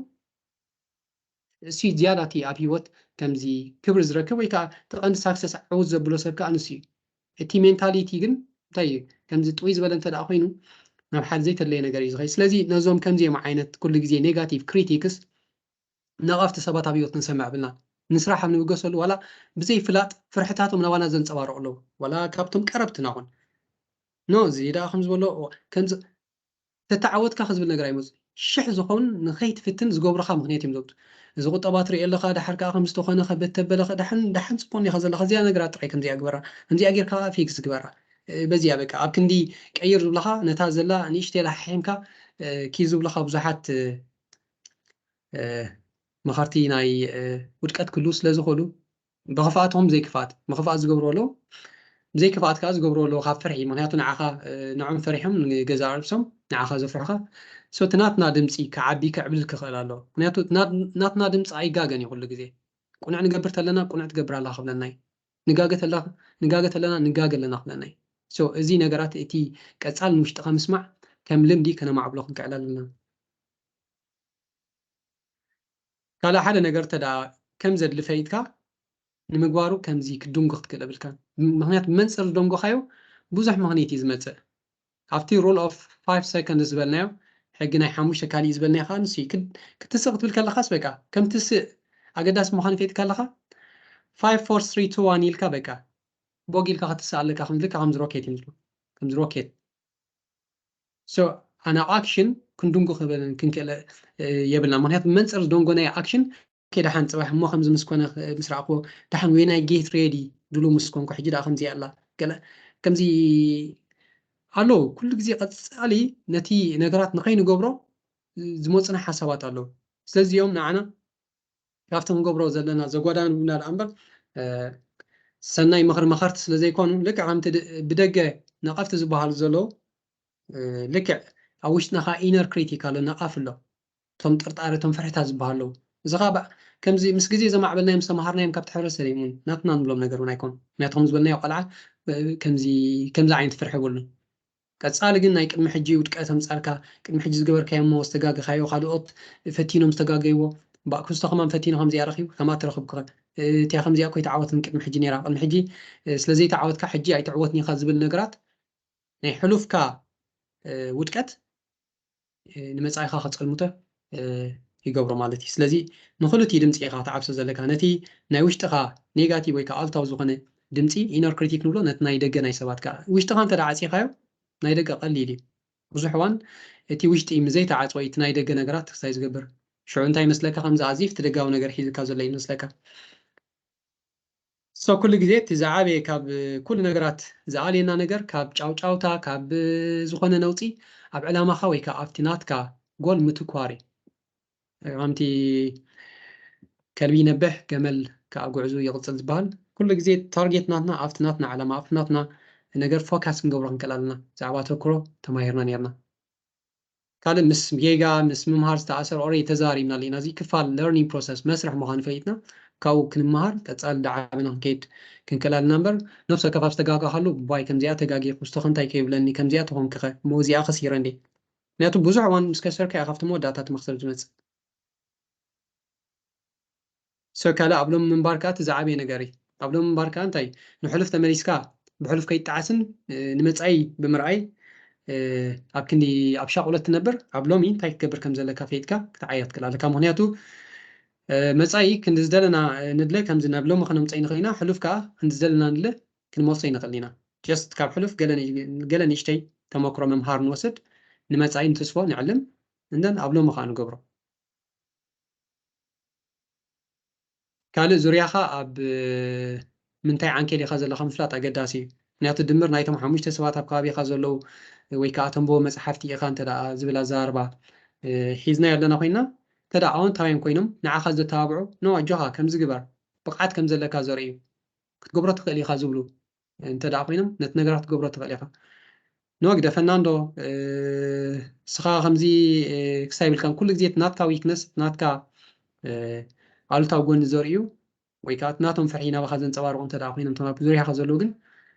እሱ ዝያዳ እቲ ኣብ ህይወት ከምዚ ክብሪ ዝረክብ ወይ ከዓ ተቐንዲ ሳክሰስ ዓውት ዘብሎ ሰብ ከዓ ንሱ እዩ እቲ ሜንታሊቲ ግን እንታይ እዩ ከምዚ ጥውይ ዝበለ እንተ ደኣ ኮይኑ ናብ ሓደ ዘይተለየ ነገር እዩ ዝኸይድ። ስለዚ ነዞም ከምዚኦም ዓይነት ኩሉ ግዜ negative critics ነቐፍቲ ሰባት ኣብ ህይወት ንሰምዕ ብልና ንስራሕ ኣብ ንብገሰሉ ዋላ ብዘይ ፍላጥ ፍርሕታቶም ናባና ዘንጸባርቑ ኣለዉ። ዋላ ካብቶም ቀረብትና ኹን no እዚ ደኣ ከም ዝበሎ ከምዚ ተተዓወትካ ክዝብል ነገር ኣይመጽእ ሽሕ ዝኾን ንኸይትፍትን ዝገብሩኻ ምክንያት እዮም ዘውጡ። እዚ ቁጠባ ትርኢ ኣለኻ፣ ድሓር ከዓ ከም ዝተኾነ ከበተበለ ደሓን ደሓን ጽቡቅ ኒኻ ዘለኻ እዚኣ ነገራት ጥራይ ከምዚኣ ግበራ፣ ከምዚኣ ጌርካ ፊክስ ግበራ። በዚኣ በቃ ኣብ ክንዲ ቀይር ዝብለኻ ነታ ዘላ ንእሽተይ ላሓሒምካ ኪ ዝብለኻ ብዙሓት መኸርቲ ናይ ውድቀት ክህልዉ ስለ ዝኽእሉ ብኽፍኣቶም ዘይክፍኣት ብኽፍኣት ዝገብሩ ኣለዉ። ብዘይክፍኣት ከዓ ዝገብሩ ኣለዉ ካብ ፍርሒ። ምክንያቱ ንዓኻ ንዖም ፈሪሖም ንገዛ ርእሶም ንዓኻ ዘፍርሑኻ። So እቲ ናትና ድምፂ ክዓቢ ክዕብልል ክኽእል ኣለዎ። ምክንያቱ ናትና ድምፂ ኣይጋገን እዩ ኩሉ ግዜ። ቁኑዕ ንገብር ተለና ቁኑዕ ትገብር ኣላ ክብለና እዩ። ንጋገ ተለና ንጋገ ኣለና ክብለና እዩ። So እዚ ነገራት እቲ ቀፃል ንውሽጥኻ ምስማዕ ከም ልምዲ ከነማዕብሎ ክንክእል ኣለና። ካልእ ሓደ ነገር እንተ ደኣ ከም ዘድሊ ፈሊጥካ ንምግባሩ ከምዚ ክትድንጎ ክትክእል የብልካን። ምክንያቱ ብመንፅር ዝደንጎኻዮ ብዙሕ ምኽንያት እዩ ዝመፅእ። ኣብቲ rule of five seconds ዝበልናዮ ሕጊ ናይ ሓሙሽተ ካልእ ዝበልናዮ ከዓ ንሱ እዩ። ክትስቕ ክትብል ከለኻስ በቃ ከም ትስእ ኣገዳሲ ምዃኑ ፈሊጥካ ኣለኻ five four three two one ኢልካ በቃ ቦግ ኢልካ ክትስእ ኣለካ ከምዚ ልካ ከምዚ ሮኬት እዩ ከምዚ ሮኬት So ኣና ኣክሽን ክንድንጎ ክበልን ክንክእል የብልና። ምክንያቱ መንፅር ዝደንጎናዮ ኣክሽን ደሓን ፅባሕ እሞ ከምዚ ምስ ኮነ ምስ ረኣኽዎ ደሓን ወይ ናይ get ready ድሉ ምስ ኮንኩ ሕጂ ደኣ ከምዚ ኣላ ገለ ከምዚ ኣለዉ። ኩሉ ግዜ ቀፃሊ ነቲ ነገራት ንኸይንገብሮ ዝመፁና ሓሳባት ኣለዉ። ስለዚ እዮም ንዓና ካብቲ ክንገብሮ ዘለና ዘጓዳንቡና ደኣ እምበር ሰናይ ምኽሪ መኸርቲ ስለ ዘይኮኑ ልክዕ ከምቲ ብደገ ነቐፍቲ ዝበሃሉ ዘለዉ ልክዕ ኣብ ውሽጥና ከዓ inner critic ኣሎ ነቓፍ ኣሎ እቶም ጥርጣረ እቶም ፍርሕታት ዝበሃሉ ኣለዉ እዚ ከዓ ከምዚ ምስ ግዜ ዘማዕበልናዮም ዝተምሃርናዮም ካብቲ ሕብረተሰብ እዮም ናትና ንብሎም ነገር እውን ኣይኮኑ ምክንያቱ ከም ዝበልናዮ ቆልዓ ከምዚ ዓይነት ፍርሒ የብሉን ቀፃሊ ግን ናይ ቅድሚ ሕጂ ውድቀት ኣምፃልካ ቅድሚ ሕጂ ዝገበርካዮ እሞ ዝተጋገኻዮ ካልኦት ፈቲኖም ዝተጋገይዎ ባእ ክስቶ ከማን ፈቲኑ ከምዚኣ ረኺቡ ከማ ትረኽብ ክኸ እቲያ ከምዚኣ እኮ ይተዓወትን ቅድሚ ሕጂ ነይራ ቅድሚ ሕጂ ስለዘይተዓወትካ ሕጂ ኣይትዕወትን ኢኻ ዝብል ነገራት ናይ ሕሉፍካ ውድቀት ንመፃኢኻ ከፀልምቶ ይገብሮ ማለት እዩ ስለዚ ንክልቲኡ ድምፂ ኢኻ ክትዓብሶ ዘለካ ነቲ ናይ ውሽጥኻ ኔጋቲቭ ወይ ከዓ ኣሉታዊ ዝኾነ ድምፂ inner critic ንብሎ ነቲ ናይ ደገ ናይ ሰባት ከዓ ውሽጥኻ እንተ ዓፂኻዮ ናይ ደገ ቀሊል እዩ ብዙሕ እዋን እቲ ውሽጢ ምስ ዘይተዓፅወ እቲ ናይ ደገ ነገራት ክስታይ ዝገብር ሽዑ እንታይ ይመስለካ ከምዚ ኣዚፍ እቲ ደጋዊ ነገር ሒዝካ ዘሎ ይመስለካ So ኩሉ ግዜ እቲ ዝዓበየ ካብ ኩሉ ነገራት ዝኣልየና ነገር ካብ ጫውጫውታ ካብ ዝኾነ ነውፂ ኣብ ዕላማኻ ወይ ከዓ ኣብቲ ናትካ ጎል ምትኳር እዩ ከምቲ ከልቢ ይነብሕ ገመል ከዓ ጉዕዙ ይቕፅል ዝበሃል ኩሉ ግዜ ታርጌት ናትና ኣብቲ ናትና ዓላማ ኣብቲ ናትና ነገር ፎካስ ክንገብሮ ክንክእል ኣለና ብዛዕባ ተኩሮ ተማሂርና ነርና ካልእ ምስ ጌጋ ምስ ምምሃር ዝተኣሰር ኦረዲ ተዛሪብናሉ ኢና እዚ ክፋል learning process መስርሕ ምዃኑ ፈሊጥና ካብኡ ክንመሃር ቀፃሊ ዳዓበና ክንከይድ ክንክእል ኣለና እምበር ነብሰ ከፋ ዝተጋጋኻሉ ባይ ከምዚኣ ተጋጊ ኩስቶ ከንታይ ከይብለኒ ከምዚኣ ተኾንክኸ እሞ እዚኣ ከሲረ እንዴ ምክንያቱ ብዙሕ እዋን ምስ ከሰርካ ኢኻ ካብቲ መወዳእታ እቲ መኽሰብ ዝመፅእ So ካልእ ኣብ ሎም ምንባር ከዓ እቲ ዝዓበየ ነገር እዩ ኣብ ሎም ምንባር ከዓ እንታይ ንሕሉፍ ተመሊስካ ብሕሉፍ ከይጠዓስን ንመፃኢ ብምርኣይ ኣብ ክንዲ ኣብ ሻቁለት ትነብር ኣብ ሎሚ እንታይ ክትገብር ከም ዘለካ ፈይጥካ ክትዓያ ትክእል ኣለካ ምክንያቱ መፃኢ ክንዲ ዝደለና ንድለ ከምዚ ናብ ሎሚ ከነምፀ ንኽእል ኢና ሕሉፍ ከዓ ክንዲ ዝደለና ንድለ ክንመልሶ ይንኽእል ኢና just ካብ ሕሉፍ ገለ ንእሽተይ ተመክሮ ምምሃር ንወስድ ንመፃኢ ንትስፎ ንዕልም እንደን ኣብ ሎሚ ከዓ ንገብሮ ካልእ ዙርያኻ ኣብ ምንታይ ዓንኬል ኢኻ ዘለኻ ምፍላጥ ኣገዳሲ እዩ ምክንያቱ ድምር ናይቶም ሓሙሽተ ሰባት ኣብ ከባቢኻ ዘለዉ ወይ ከዓ ተንብቦ መፅሓፍቲ ኢኻ እንተ ዝብል ኣዘራርባ ሒዝናዮ ኣለና ኮይና እንተ ኣዎንታውያን ኮይኖም ንዓኻ ዘተባብዑ ኖ ኣጆኻ ከምዚ ግበር ብቕዓት ከም ዘለካ ዘርእዩ ክትገብሮ ትኽእል ኢኻ ዝብሉ እንተ ደኣ ኮይኖም ነቲ ነገራት ክትገብሮ ትኽእል ኢኻ። ኖ ግደፈና እንዶ እስኻ ከምዚ ክሳይ ይብልካን ኩሉ ግዜ ናትካ ዊክነስ ናትካ ኣሉታዊ ጎኒ ዘርእዩ ወይ ከዓ ናቶም ፍርሒ ናባኻ ዘንፀባርቑ እንተ ደኣ ኮይኖም እቶም ኣብ ዙርያኻ ዘለዉ ግን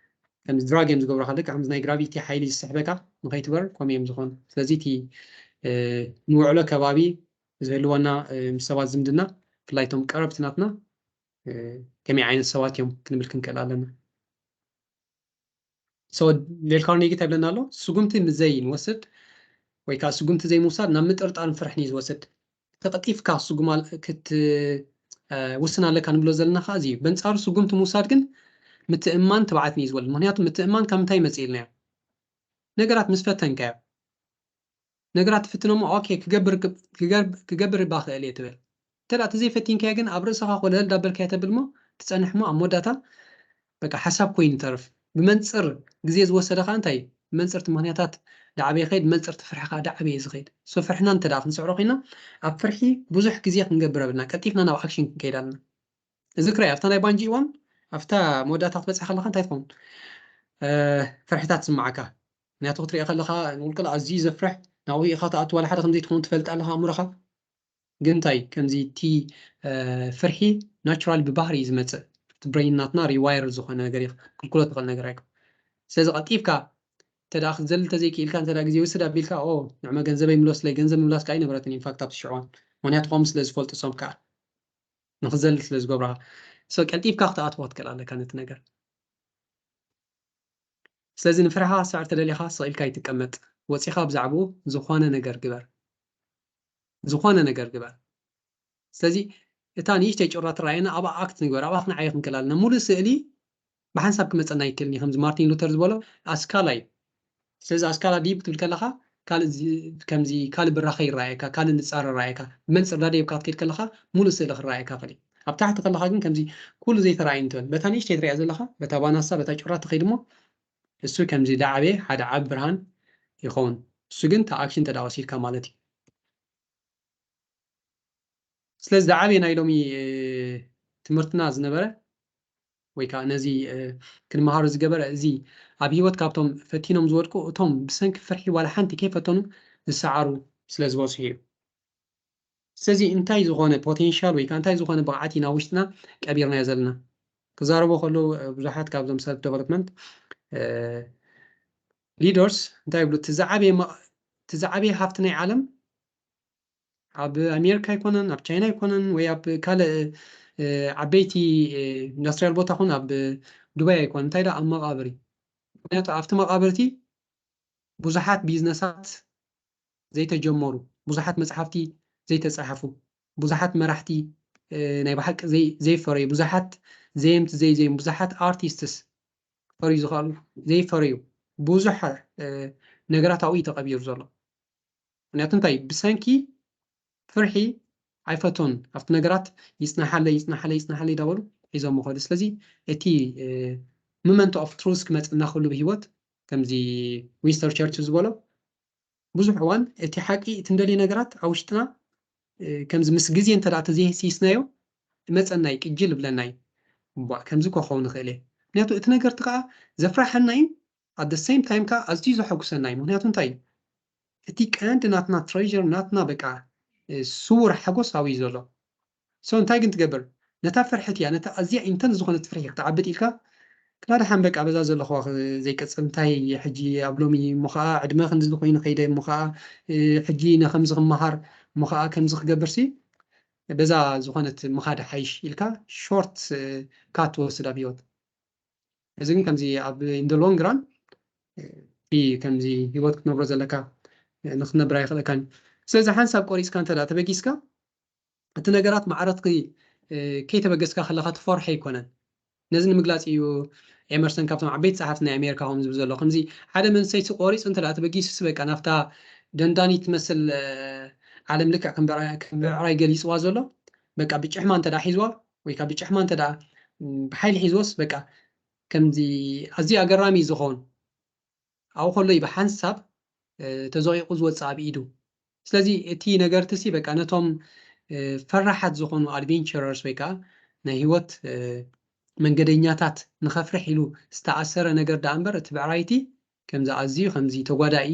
ከምዚ ድራግ እዮም ዝገብሩኻ ልክዕ ከምዚ ናይ ግራቪቲ ሓይሊ ዝስሕበካ ንኸይትበር ከምኡ እዮም ዝኾኑ ስለዚ እቲ ንውዕሎ ከባቢ ዝህልወና ምስ ሰባት ዝምድና ብፍላይ እቶም ቀረብቲ ናትና ከመይ ዓይነት ሰባት እዮም ክንብል ክንክእል ኣለና። So ዴል ካርኔጊ ተብለና ኣሎ ስጉምቲ ምዘይ ንወስድ ወይ ከዓ ስጉምቲ ዘይምውሳድ ናብ ምጥርጣርን ፍርሕን እዩ ዝወስድ። ተቐጢፍካ ስጉም ክትውስን ኣለካ ንብሎ ዘለና ከዓ እዚ እዩ። በንፃሩ ስጉምቲ ምውሳድ ግን ምትእማን ትብዓትን እዩ ዝወልድ። ምክንያቱ ምትእማን ካብ ምንታይ ይመፅእ ኢልናዮ? ነገራት ምስ ፈተንካዮ፣ ነገራት ትፍትኖሞ ኦኬ ክገብር እባ ክእል እየ ትብል። እንተ እቲ ዘይፈቲንካዮ ግን ኣብ ርእስኻ ኮለል ዳበልካዮ ተብል ሞ ትፀንሕ ሞ ኣብ መወዳእታ በቃ ሓሳብ ኮይኑ ይተርፍ። ብመንፅር ግዜ ዝወሰደ ከዓ እንታይ እዩ? ብመንፅርቲ ምክንያታት ዳዕበ ይኸይድ፣ ብመንፅርቲ ፍርሒ ከዓ ዳዕበ እዩ ዝኸይድ። ሶ ፍርሕና እንተ ደኣ ክንስዕሮ ኮይና ኣብ ፍርሒ ብዙሕ ግዜ ክንገብር ኣብልና፣ ቀልጢፍና ናብ ኣክሽን ክንከይድ ኣለና። እዚ ክራይ ኣብታ ናይ ባንጂ እዋን ኣብታ መወዳእታ ክትበፅሕ ከለካ እንታይ ትኸውን? ፍርሕታት ዝስማዓካ። ምክንያቱ ክትሪኦ ከለካ ንቁልቁል ኣዝዩ ዘፍርሕ ናብኡ ኢኻ ትኣቱ፣ ዋላ ሓደ ከምዘይትኸውን ትፈልጥ ኣለካ ኣእምሮኻ። ግን እንታይ ከምዚ እቲ ፍርሒ ናቹራል ብባህሪ እዩ ዝመፅእ። እቲ ብሬን ናትና ሪዋይር ዝኾነ ነገር እዩ፣ ክልክሎ ትኽእል ነገር ኣይኮን። ስለዚ ቀልጢፍካ እንተ ክዘል እንተዘይክኢልካ እንተ ግዜ ውስድ ኣቢልካ ኦ ንዕመ ገንዘበይ ምለስለይ፣ ገንዘብ ምምላስ ከዓ ኣይነበረትን ኢንፋክት ኣብቲ ሽዕዋን። ምክንያቱ ከምኡ ስለ ዝፈልጡ እሶም ከዓ ንክዘል ስለ ዝገብራ ሰው ቀልጢፍካ ክትኣትዎ ክትክእል ኣለካ ነቲ ነገር። ስለዚ ንፍርሕኻ ክትስዕር ተደሊኻ ስቕ ኢልካ ኣይትቀመጥ። ወፂኻ ብዛዕባኡ ዝኾነ ነገር ግበር። ዝኾነ ነገር ግበር። ስለዚ እታ ንእሽተይ ጭራ ትረኣየና ኣብኣ ኣክት ንግበር፣ ኣብኣ ክንዓየ ክንክእል ኣለና። ሙሉእ ስእሊ ብሓንሳብ ክመፀና ኣይክእልን እዩ። ከምዚ ማርቲን ሉተር ዝበሎ ኣስካላ እዩ። ስለዚ ኣስካላ ድዩ ክትብል ከለኻ ካልእ ዚ- ከምዚ ካልእ ብራኸ ይረኣየካ፣ ካልእ ንፃር ይረኣየካ። ብመንፅር ዳደየብካ ክትከይድ ከለኻ ሙሉእ ስእሊ ክረኣየካ ይኽእል እዩ። ኣብ ታሕቲ ከለኻ ግን ከምዚ ኩሉ ዘይተረኣየ እንትበል በታ ንእሽተይ ትሪኣ ዘለኻ በታ ባናሳ በታ ጭራ ትኸይድ እሞ እሱ ከምዚ ዳዕቤ ሓደ ዓቢ ብርሃን ይኸውን። እሱ ግን እታ ኣክሽን ተዳ ወሲድካ ማለት እዩ። ስለዚ ዝዓበየ ናይ ሎሚ ትምህርትና ዝነበረ ወይ ከዓ ነዚ ክንመሃሮ ዝገበረ እዚ ኣብ ህይወት ካብቶም ፈቲኖም ዝወድቁ እቶም ብሰንኪ ፍርሒ ዋላ ሓንቲ ከይፈተኑ ዝሰዓሩ ስለ ዝበዝሑ እዩ። ስለዚ እንታይ ዝኾነ ፖቴንሻል ወይ ከዓ እንታይ ዝኾነ ብቕዓት ኢና ውሽጥና ቀቢርናዮ ዘለና ክዛረቦ ከለዉ ብዙሓት ካብዞም ሰልፍ ዴቨሎፕመንት ሊደርስ እንታይ ይብሉ? እቲ ዝዓበየ ሃፍቲ ናይ ዓለም ኣብ ኣሜሪካ ኣይኮነን፣ ኣብ ቻይና ኣይኮነን፣ ወይ ኣብ ካልእ ዓበይቲ ኢንዱስትሪያል ቦታ ኹን ኣብ ዱባይ ኣይኮነን። እንታይ ዳ ኣብ መቓብር እዩ። ምክንያቱ ኣብቲ መቓብርቲ ብዙሓት ቢዝነሳት ዘይተጀመሩ፣ ብዙሓት መፅሓፍቲ ዘይተፃሓፉ፣ ብዙሓት መራሕቲ ናይ ብሓቂ ዘይፈረዩ፣ ብዙሓት ዘየምቲ ዘይዘይም፣ ብዙሓት ኣርቲስትስ ክፈርዩ ዝኽኣሉ ዘይፈረዩ ብዙሕ ነገራት ኣብኡ እዩ ተቐቢሩ ዘሎ። ምክንያቱ እንታይ ብሰንኪ ፍርሒ ኣይፈቶን ኣብቲ ነገራት ይፅናሓለይ ይፅናሓለይ ይፅናሓለይ ዳበሉ ሒዞም ምኸዱ። ስለዚ እቲ ምመንቶ ኦፍ ትሩስ ክመፅና ክሉ ብሂወት ከምዚ ዊንስተር ቸርች ዝበሎ ብዙሕ እዋን እቲ ሓቂ እቲ እንደልዮ ነገራት ኣብ ውሽጥና ከምዚ ምስ ግዜ እንተ ተዘይሲስናዮ መፀናይ ቅጅል ብለናይ እባ ከምዚ ክኸውን ይኽእል እየ። ምክንያቱ እቲ ነገርቲ ከዓ ዘፍራሐና እዩ፣ ኣት ሴም ታይም ከዓ ኣዝዩ ዘሐጉሰና እዩ። ምክንያቱ እንታይ እዩ እቲ ቀንዲ ናትና ትሬር ናትና በቃ ስውር ሓጎስ ኣብዩ ዘሎ። ሶ እንታይ ግን ትገብር ነታ ፍርሕት እያ ነታ ኣዝያ ኢንተንስ ዝኾነት ፍርሒ ክትዓብጥ ኢልካ ክላ ደሓን በቃ በዛ ዘለኹዋ ዘይቀፅል እንታይ ሕጂ ኣብ ሎሚ እሞ ከዓ ዕድመ ክንዲ ዝኾይኑ ከይደ እሞ ከዓ ሕጂ ነከምዚ ክመሃር እሞ ከዓ ከምዚ ክገብር ሲ በዛ ዝኾነት ምኻድ ሓይሽ ኢልካ ሾርት ካት ትወስድ ኣብ ህይወት። እዚ ግን ከምዚ ኣብ ኢንደ ሎንግ ራን ከምዚ ህይወት ክትነብሮ ዘለካ ንክትነብር ኣይኽእለካን። ስለዚ ሓንሳብ ቆሪፅካ እንተ ተበጊስካ እቲ ነገራት ማዕረትኪ ከይተበገስካ ከለካ ትፈርሖ ኣይኮነን። ነዚ ንምግላፅ እዩ ኤመርሰን ካብቶም ዓበይቲ ፀሓፍቲ ናይ ኣሜሪካ ከም ዝብል ዘሎ ከምዚ ሓደ መንሰይ ሲ ቆሪፁ እንተ ተበጊሱ ሲ በቃ ናብታ ደንዳኒ ትመስል ዓለም ልክዕ ከም ብዕራይ ገሊፅዋ ዘሎ በቃ ብጭሕማ እንተ ሒዝዋ ወይ ከዓ ብጭሕማ እንተ ብሓይሊ ሒዝዎስ በቃ ከምዚ ኣዝዩ ኣገራሚ እዩ ዝኸውን። ኣብኡ ከሎ እዩ ብሓንሳብ ተዘቂቑ ዝወፅእ ኣብ ኢዱ። ስለዚ እቲ ነገርቲ ሲ በቃ ነቶም ፈራሓት ዝኾኑ ኣድቬንቸረርስ ወይ ከዓ ናይ ህይወት መንገደኛታት ንኸፍርሕ ኢሉ ዝተኣሰረ ነገር ደኣ እምበር እቲ ብዕራይቲ ከምዚ ኣዝዩ ከምዚ ተጓዳኢ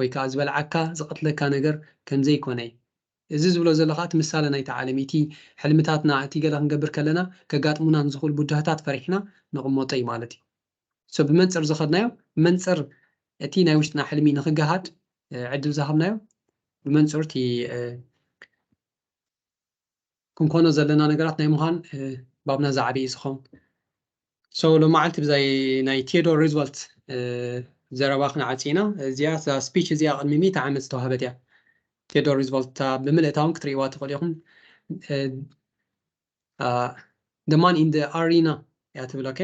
ወይ ከዓ ዝበልዓካ ዝቐትለካ ነገር ከምዘይኮነ እዩ። እዚ ዝብሎ ዘሎ ከዓ እቲ ምሳሌ ናይቲ ዓለም እዩ። እቲ ሕልምታትና እቲ ገለ ክንገብር ከለና ከጋጥሙና ንዝኽእሉ ብድሆታት ፈሪሕና ንቕመጦ እዩ ማለት እዩ። ሶ ብመንፅር ዝኸድናዮ ብመንፅር እቲ ናይ ውሽጥና ሕልሚ ንክገሃድ ዕድል ዝሃብናዮ ብመንፅር እቲ ክንኮኖ ዘለና ነገራት ናይ ምዃን ባብና ዝዓበየ ዝኸውን። ሶ ሎማዓልቲ ብዛይ ናይ ቴዎዶር ሩዝቨልት ዘረባ ክንዓፂ ኢና። እዚኣ እዛ ስፒች እዚኣ ቅድሚ ሚእቲ ዓመት ዝተዋህበት እያ። ቴዎዶር ሩዝቨልት እታ ብምልእታ እውን ክትርእይዋ ትኽእሉ ኢኹም። The man in the arena እያ ትብል። ኦኬ፣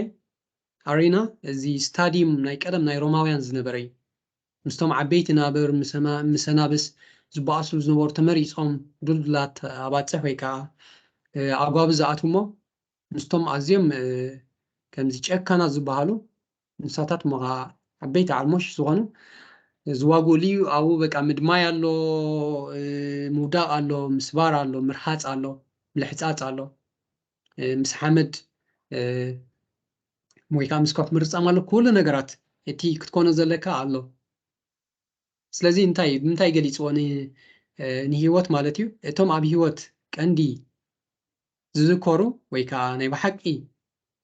ኣሪና እዚ ስታዲየም ናይ ቀደም ናይ ሮማውያን ዝነበረ እዩ። ምስቶም ዓበይቲ ናብር ምሰናብስ ዝበኣሱ ዝነበሩ ተመሪፆም ድልዱላት ኣባፅሕ ወይ ከዓ ኣጓቢ ዝኣትውሞ ምስቶም ኣዝዮም ከምዚ ጨካናት ዝበሃሉ ንሳታት እሞ ከዓ ዓበይቲ ዓልሞሽ ዝኾኑ ዝዋግኡሉ እዩ። ኣብኡ በቃ ምድማይ ኣሎ፣ ምውዳቕ ኣሎ፣ ምስባር ኣሎ፣ ምርሃፅ ኣሎ፣ ምልሕፃፅ ኣሎ፣ ምስ ሓመድ ወይ ከዓ ምስ ኮፍ ምርፃም ኣሎ። ኩሉ ነገራት እቲ ክትኮኖ ዘለካ ኣሎ። ስለዚ እንታይ ብምንታይ ገሊፅዎ ንህይወት ማለት እዩ? እቶም ኣብ ህይወት ቀንዲ ዝዝከሩ ወይ ከዓ ናይ ብሓቂ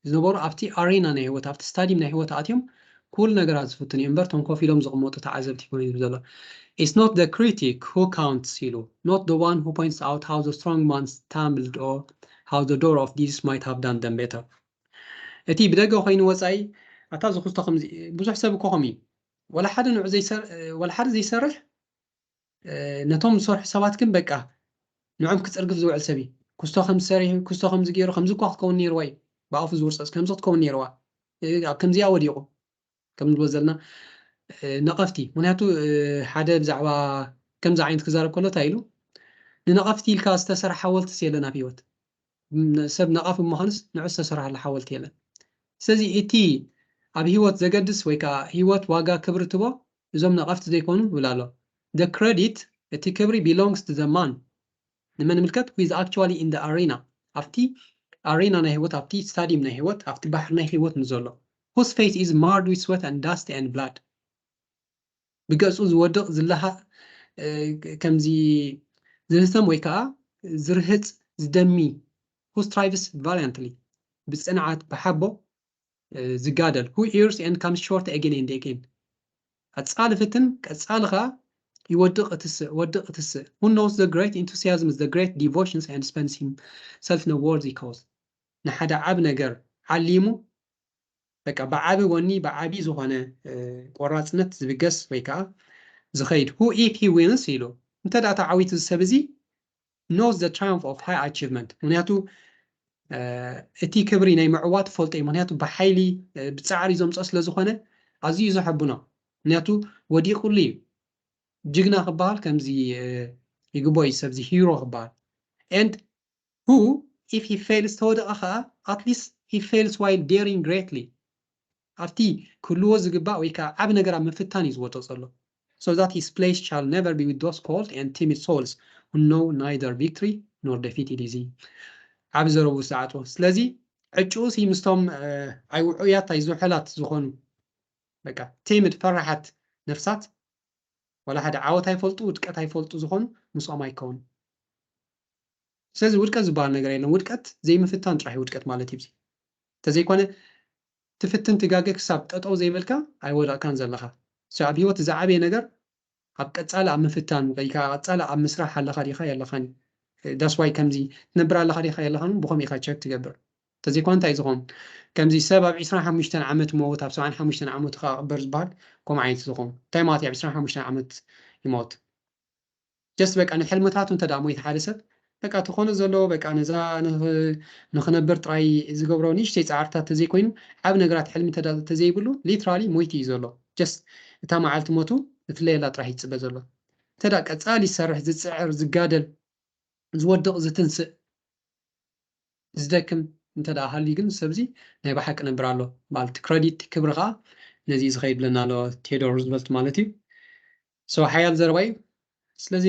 ዝነበሩ ኣብቲ ኣሬና ናይ ህይወት ኣብቲ ስታዲየም ናይ ህይወት ኣትዮም ኩሉ ነገራት ዝፍትኑ እዮም እምበር እቶም ኮፍ ኢሎም ዝቕመጡ ተዓዘብቲ ኮይኑ ይብል ዘሎ። It's not the critic who counts ኢሉ, not the one who points out how the strong man stumbled or how the door of Jesus might have done them better. እቲ ብደገ ኮይኑ ወፃኢ ኣታ ዝክስቶ ከምዚ ብዙሕ ሰብ እኮ ከምኡ እዩ። ወላ ሓደ ንዑ ዘይሰር ወላ ሓደ ዘይሰርሕ ነቶም ዝሰርሑ ሰባት ግን በቃ ንዖም ክፅርግፍ ዝውዕል ሰብ እዩ። ክስቶ ከም ዝሰሪሑ ክስቶ ከም ዝገይሩ ከምዚ እኳ ክትከውን ነይርዋ እዩ። ብኣፉ ዝውርፀፅ ከምዚ ክትከውን ነይርዋ ኣብ ከምዚኣ ወዲቑ ከም ንብሎ ዘለና ነቐፍቲ። ምክንያቱ ሓደ ብዛዕባ ከምዚ ዓይነት ክዛረብ ከሎ እንታይ ኢሉ ንነቐፍቲ ኢልካ ዝተሰርሐ ሓወልትስ የለን ኣብ ህይወት። ሰብ ነቓፊ ምዃኑስ ንዑ ዝተሰርሐሉ ሓወልቲ የለን። ስለዚ እቲ ኣብ ህይወት ዘገድስ ወይ ከዓ ህይወት ዋጋ ክብሪ ትቦ እዞም ነቐፍቲ ዘይኮኑ ይብል ኣሎ። The credit እቲ ክብሪ belongs to the man ንመን ምልከት who is actually in the arena ኣብቲ ኣሬና ናይ ህይወት ኣብቲ ስታዲየም ናይ ህይወት ኣብቲ ባሕሪ ናይ ህይወት ንዘሎ whose face is marred with sweat and dust and blood ብገጹ ዝወድቕ ዝለሃ ከምዚ ዝህሰም ወይ ከዓ ዝርህፅ ዝደሚ who strives valiantly ብፅንዓት ብሓቦ ዝጋደል who errs and comes short again and again ቀፃሊ ፍትን ቀፃሊ ከዓ ይወድቕ እትስእ ወድቕ እትስእ who knows the great enthusiasm the great devotions and spends himself in a worthy cause ንሓደ ዓብ ነገር ዓሊሙ በቃ ብዓቢ ወኒ ብዓቢ ዝኾነ ቆራፅነት ዝብገስ ወይ ከዓ ዝኸይድ who if he wins ኢሉ እንተ ደኣ ተዓዊቱ እዚ ሰብ እዚ knows the triumph of high achievement ምክንያቱ እቲ ክብሪ ናይ ምዕዋት ፈልጦ እዩ ምክንያቱ ብሓይሊ ብፃዕሪ ዘምፅኦ ስለ ዝኾነ ኣዝዩ ዘሐብኖ ምክንያቱ ወዲቑሉ እዩ ጅግና ክበሃል ከምዚ ይግቦ እዩ ሰብዚ hero ክበሃል and who if he fails ተወደቐ ከዓ at least he fails while daring greatly ኣብቲ ክህልዎ ዝግባእ ወይ ከዓ ዓብ ነገር ኣብ ምፍታን እዩ ዝወጦ ዘሎ so that his place shall never be with those cold and timid souls who know neither victory nor defeat is easy ዓብ ዘረቡ ዝዓጥዎ ስለዚ ዕጭኡ ሲ ምስቶም ኣይውዑያት ኣይዝውሕላት ዝኾኑ በቃ timid ፈራሓት ነፍሳት ዋላ ሓደ ዓወት ኣይፈልጡ ውድቀት ኣይፈልጡ ዝኾኑ ምስኦም ኣይከውን ስለዚ ውድቀት ዝበሃል ነገር የለን ውድቀት ዘይምፍታን ጥራሕ ውድቀት ማለት እዩ እንተዘይኮነ ትፍትን ትጋገ ክሳብ ጠጠው ዘይበልካ ኣይወደቕካን ዘለኻ ኣብ ህይወት ዝዓበየ ነገር ኣብ ቀፃሊ ኣብ ምፍታን ወይ ከዓ ቀፃሊ ኣብ ምስራሕ ኣለኻ ዲኻ የለኻን that's why ከምዚ ትነብር ኣለኻ ዲኻ የለኻን ብኸም ኢኻ ቸክ ትገብር ተዘይኮነ እንታይ ዝኸውን ከምዚ ሰብ ኣብ ዕስራን ሓሙሽተን ዓመት ሞት ኣብ ሰብዓን ሓሙሽተን ዓመቱ ከዓ ቅበር ዝበሃል ከምኡ ዓይነት ዝኸውን እንታይ ማለት እዩ ኣብ ዕስራን ሓሙሽተን ዓመት ይሞት just በቃ ንሕልምታቱ እንተ ሞይት ሓደ ሰብ በቃ ተኾነ ዘለዎ በቃ ነዛ ንኽነብር ጥራይ ዝገብሮ ንእሽተይ ፃዕርታት ተዘይኮይኑ ዓብ ነገራት ሕልሚ ተዘይብሉ literally ሞይት እዩ ዘሎ just እታ መዓልቲ ሞቱ እትለየላ ጥራሕ ይፅበ ዘሎ እንተ ቀፃሊ ዝሰርሕ ዝፅዕር ዝጋደል ዝወድቕ ዝትንስእ ዝደክም እንተ ሃልዩ ግን ሰብዚ ናይ ብሓቂ ነብር ኣሎ ማለት ክረዲት ክብሪ ከዓ ነዚ ዝኸይድ ብለና ኣሎ ቴዎዶር ሩዝቨልት ማለት እዩ so ሓያል ዘረባ እዩ ስለዚ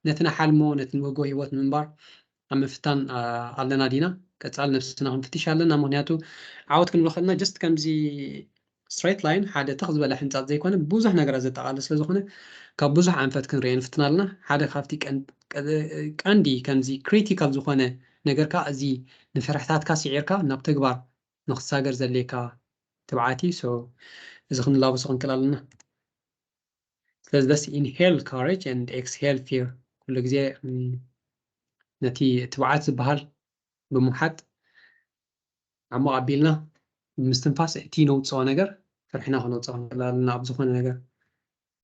ነቲ ንሓልሞ ነቲ ንወጎ ህይወት ንምንባር ኣብ ምፍታን ኣለና ዲና ቀፃል ነብስና ክንፍትሽ ኣለና ምክንያቱ ዓወት ክንብሎ ከለና just ከምዚ straight line ሓደ ትኽ ዝበለ ሕንፃፅ ዘይኮነ ብዙሕ ነገራት ዘጠቓልል ስለ ዝኾነ ካብ ብዙሕ ኣንፈት ክንሪኦ ንፍትን ኣለና ሓደ ካብቲ ቀንዲ ከምዚ critical ዝኾነ ነገር ከዓ እዚ ንፍርሕታትካ ስዒርካ ናብ ተግባር ንክትሳገር ዘድልየካ ትብዓት እዩ so እዚ ክንላበሶ ክንክእል ኣለና ስለዚ ደስ inhale courage and exhale fear ኩሉ ግዜ ነቲ ትብዓት ዝበሃል ብምውሓጥ ዓሞቕ ኣቢልና ብምስትንፋስ እቲ ነውፅኦ ነገር ፍርሕና ክነውፅእ ክንክእል ኣለና ኣብ ዝኾነ ነገር።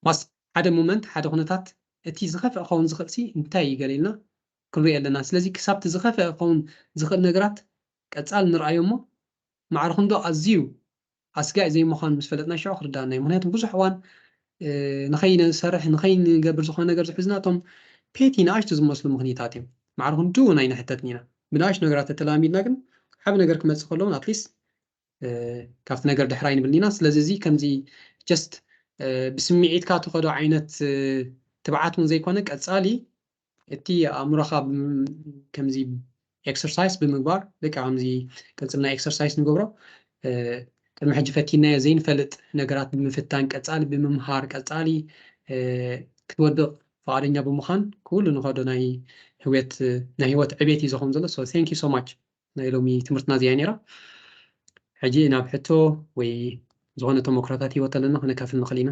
ዋስ ሓደ ሞመንት ሓደ ኩነታት እቲ ዝኸፍአ ክኸውን ዝኽእል ሲ እንታይ እዩ ገሊልና ክንሪኦ ኣለና። ስለዚ ክሳብቲ ዝኸፍአ ክኸውን ዝኽእል ነገራት ቀጻል ንርኣዮ እሞ ማዕረ ክንዶ ኣዝዩ ኣስጋኢ ዘይምዃኑ ምስ ፈለጥና ሽዑ ክርዳእና እዩ። ምክንያቱ ብዙሕ እዋን ንኸይንሰርሕ ንኸይንገብር ዝኾነ ነገር ዝሕዝና እቶም ፔቲ ንኣሽቱ ዝመስሉ ምኽንያታት እዮም። ማዕረ ክንዱ ናይ ንሕተትን ኢና ብንኣሽቱ ነገራት ተተላሚድና ግን ዓብ ነገር ክመፅእ ከለውን ኣትሊስት ካብቲ ነገር ድሕር ኣይንብልን ኢና። ስለዚ እዚ ከምዚ ጀስት ብስምዒትካ ትኸዶ ዓይነት ትብዓት እውን ዘይኮነ ቀፃሊ እቲ ኣእምሮኻ ከምዚ ኤክሰርሳይስ ብምግባር በቃ ከምዚ ቅፅልና ኤክሰርሳይስ ንገብሮ ቅድሚ ሕጂ ፈቲናዮ ዘይንፈልጥ ነገራት ብምፍታን ቀፃሊ ብምምሃር ቀፃሊ ክትወድቕ ፍቓደኛ ብምዃን ኩሉ ንኸዶ ናይ ህወት ናይ ህይወት ዕቤት እዩ ዝኾን ዘሎ። So thank you so much። ናይ ሎሚ ትምህርትና እዚኣ ነራ። ሕጂ ናብ ሕቶ ወይ ዝኾነ ተመክሮታት ህይወት ኣለና ክነካፍል ንኽእል ኢና።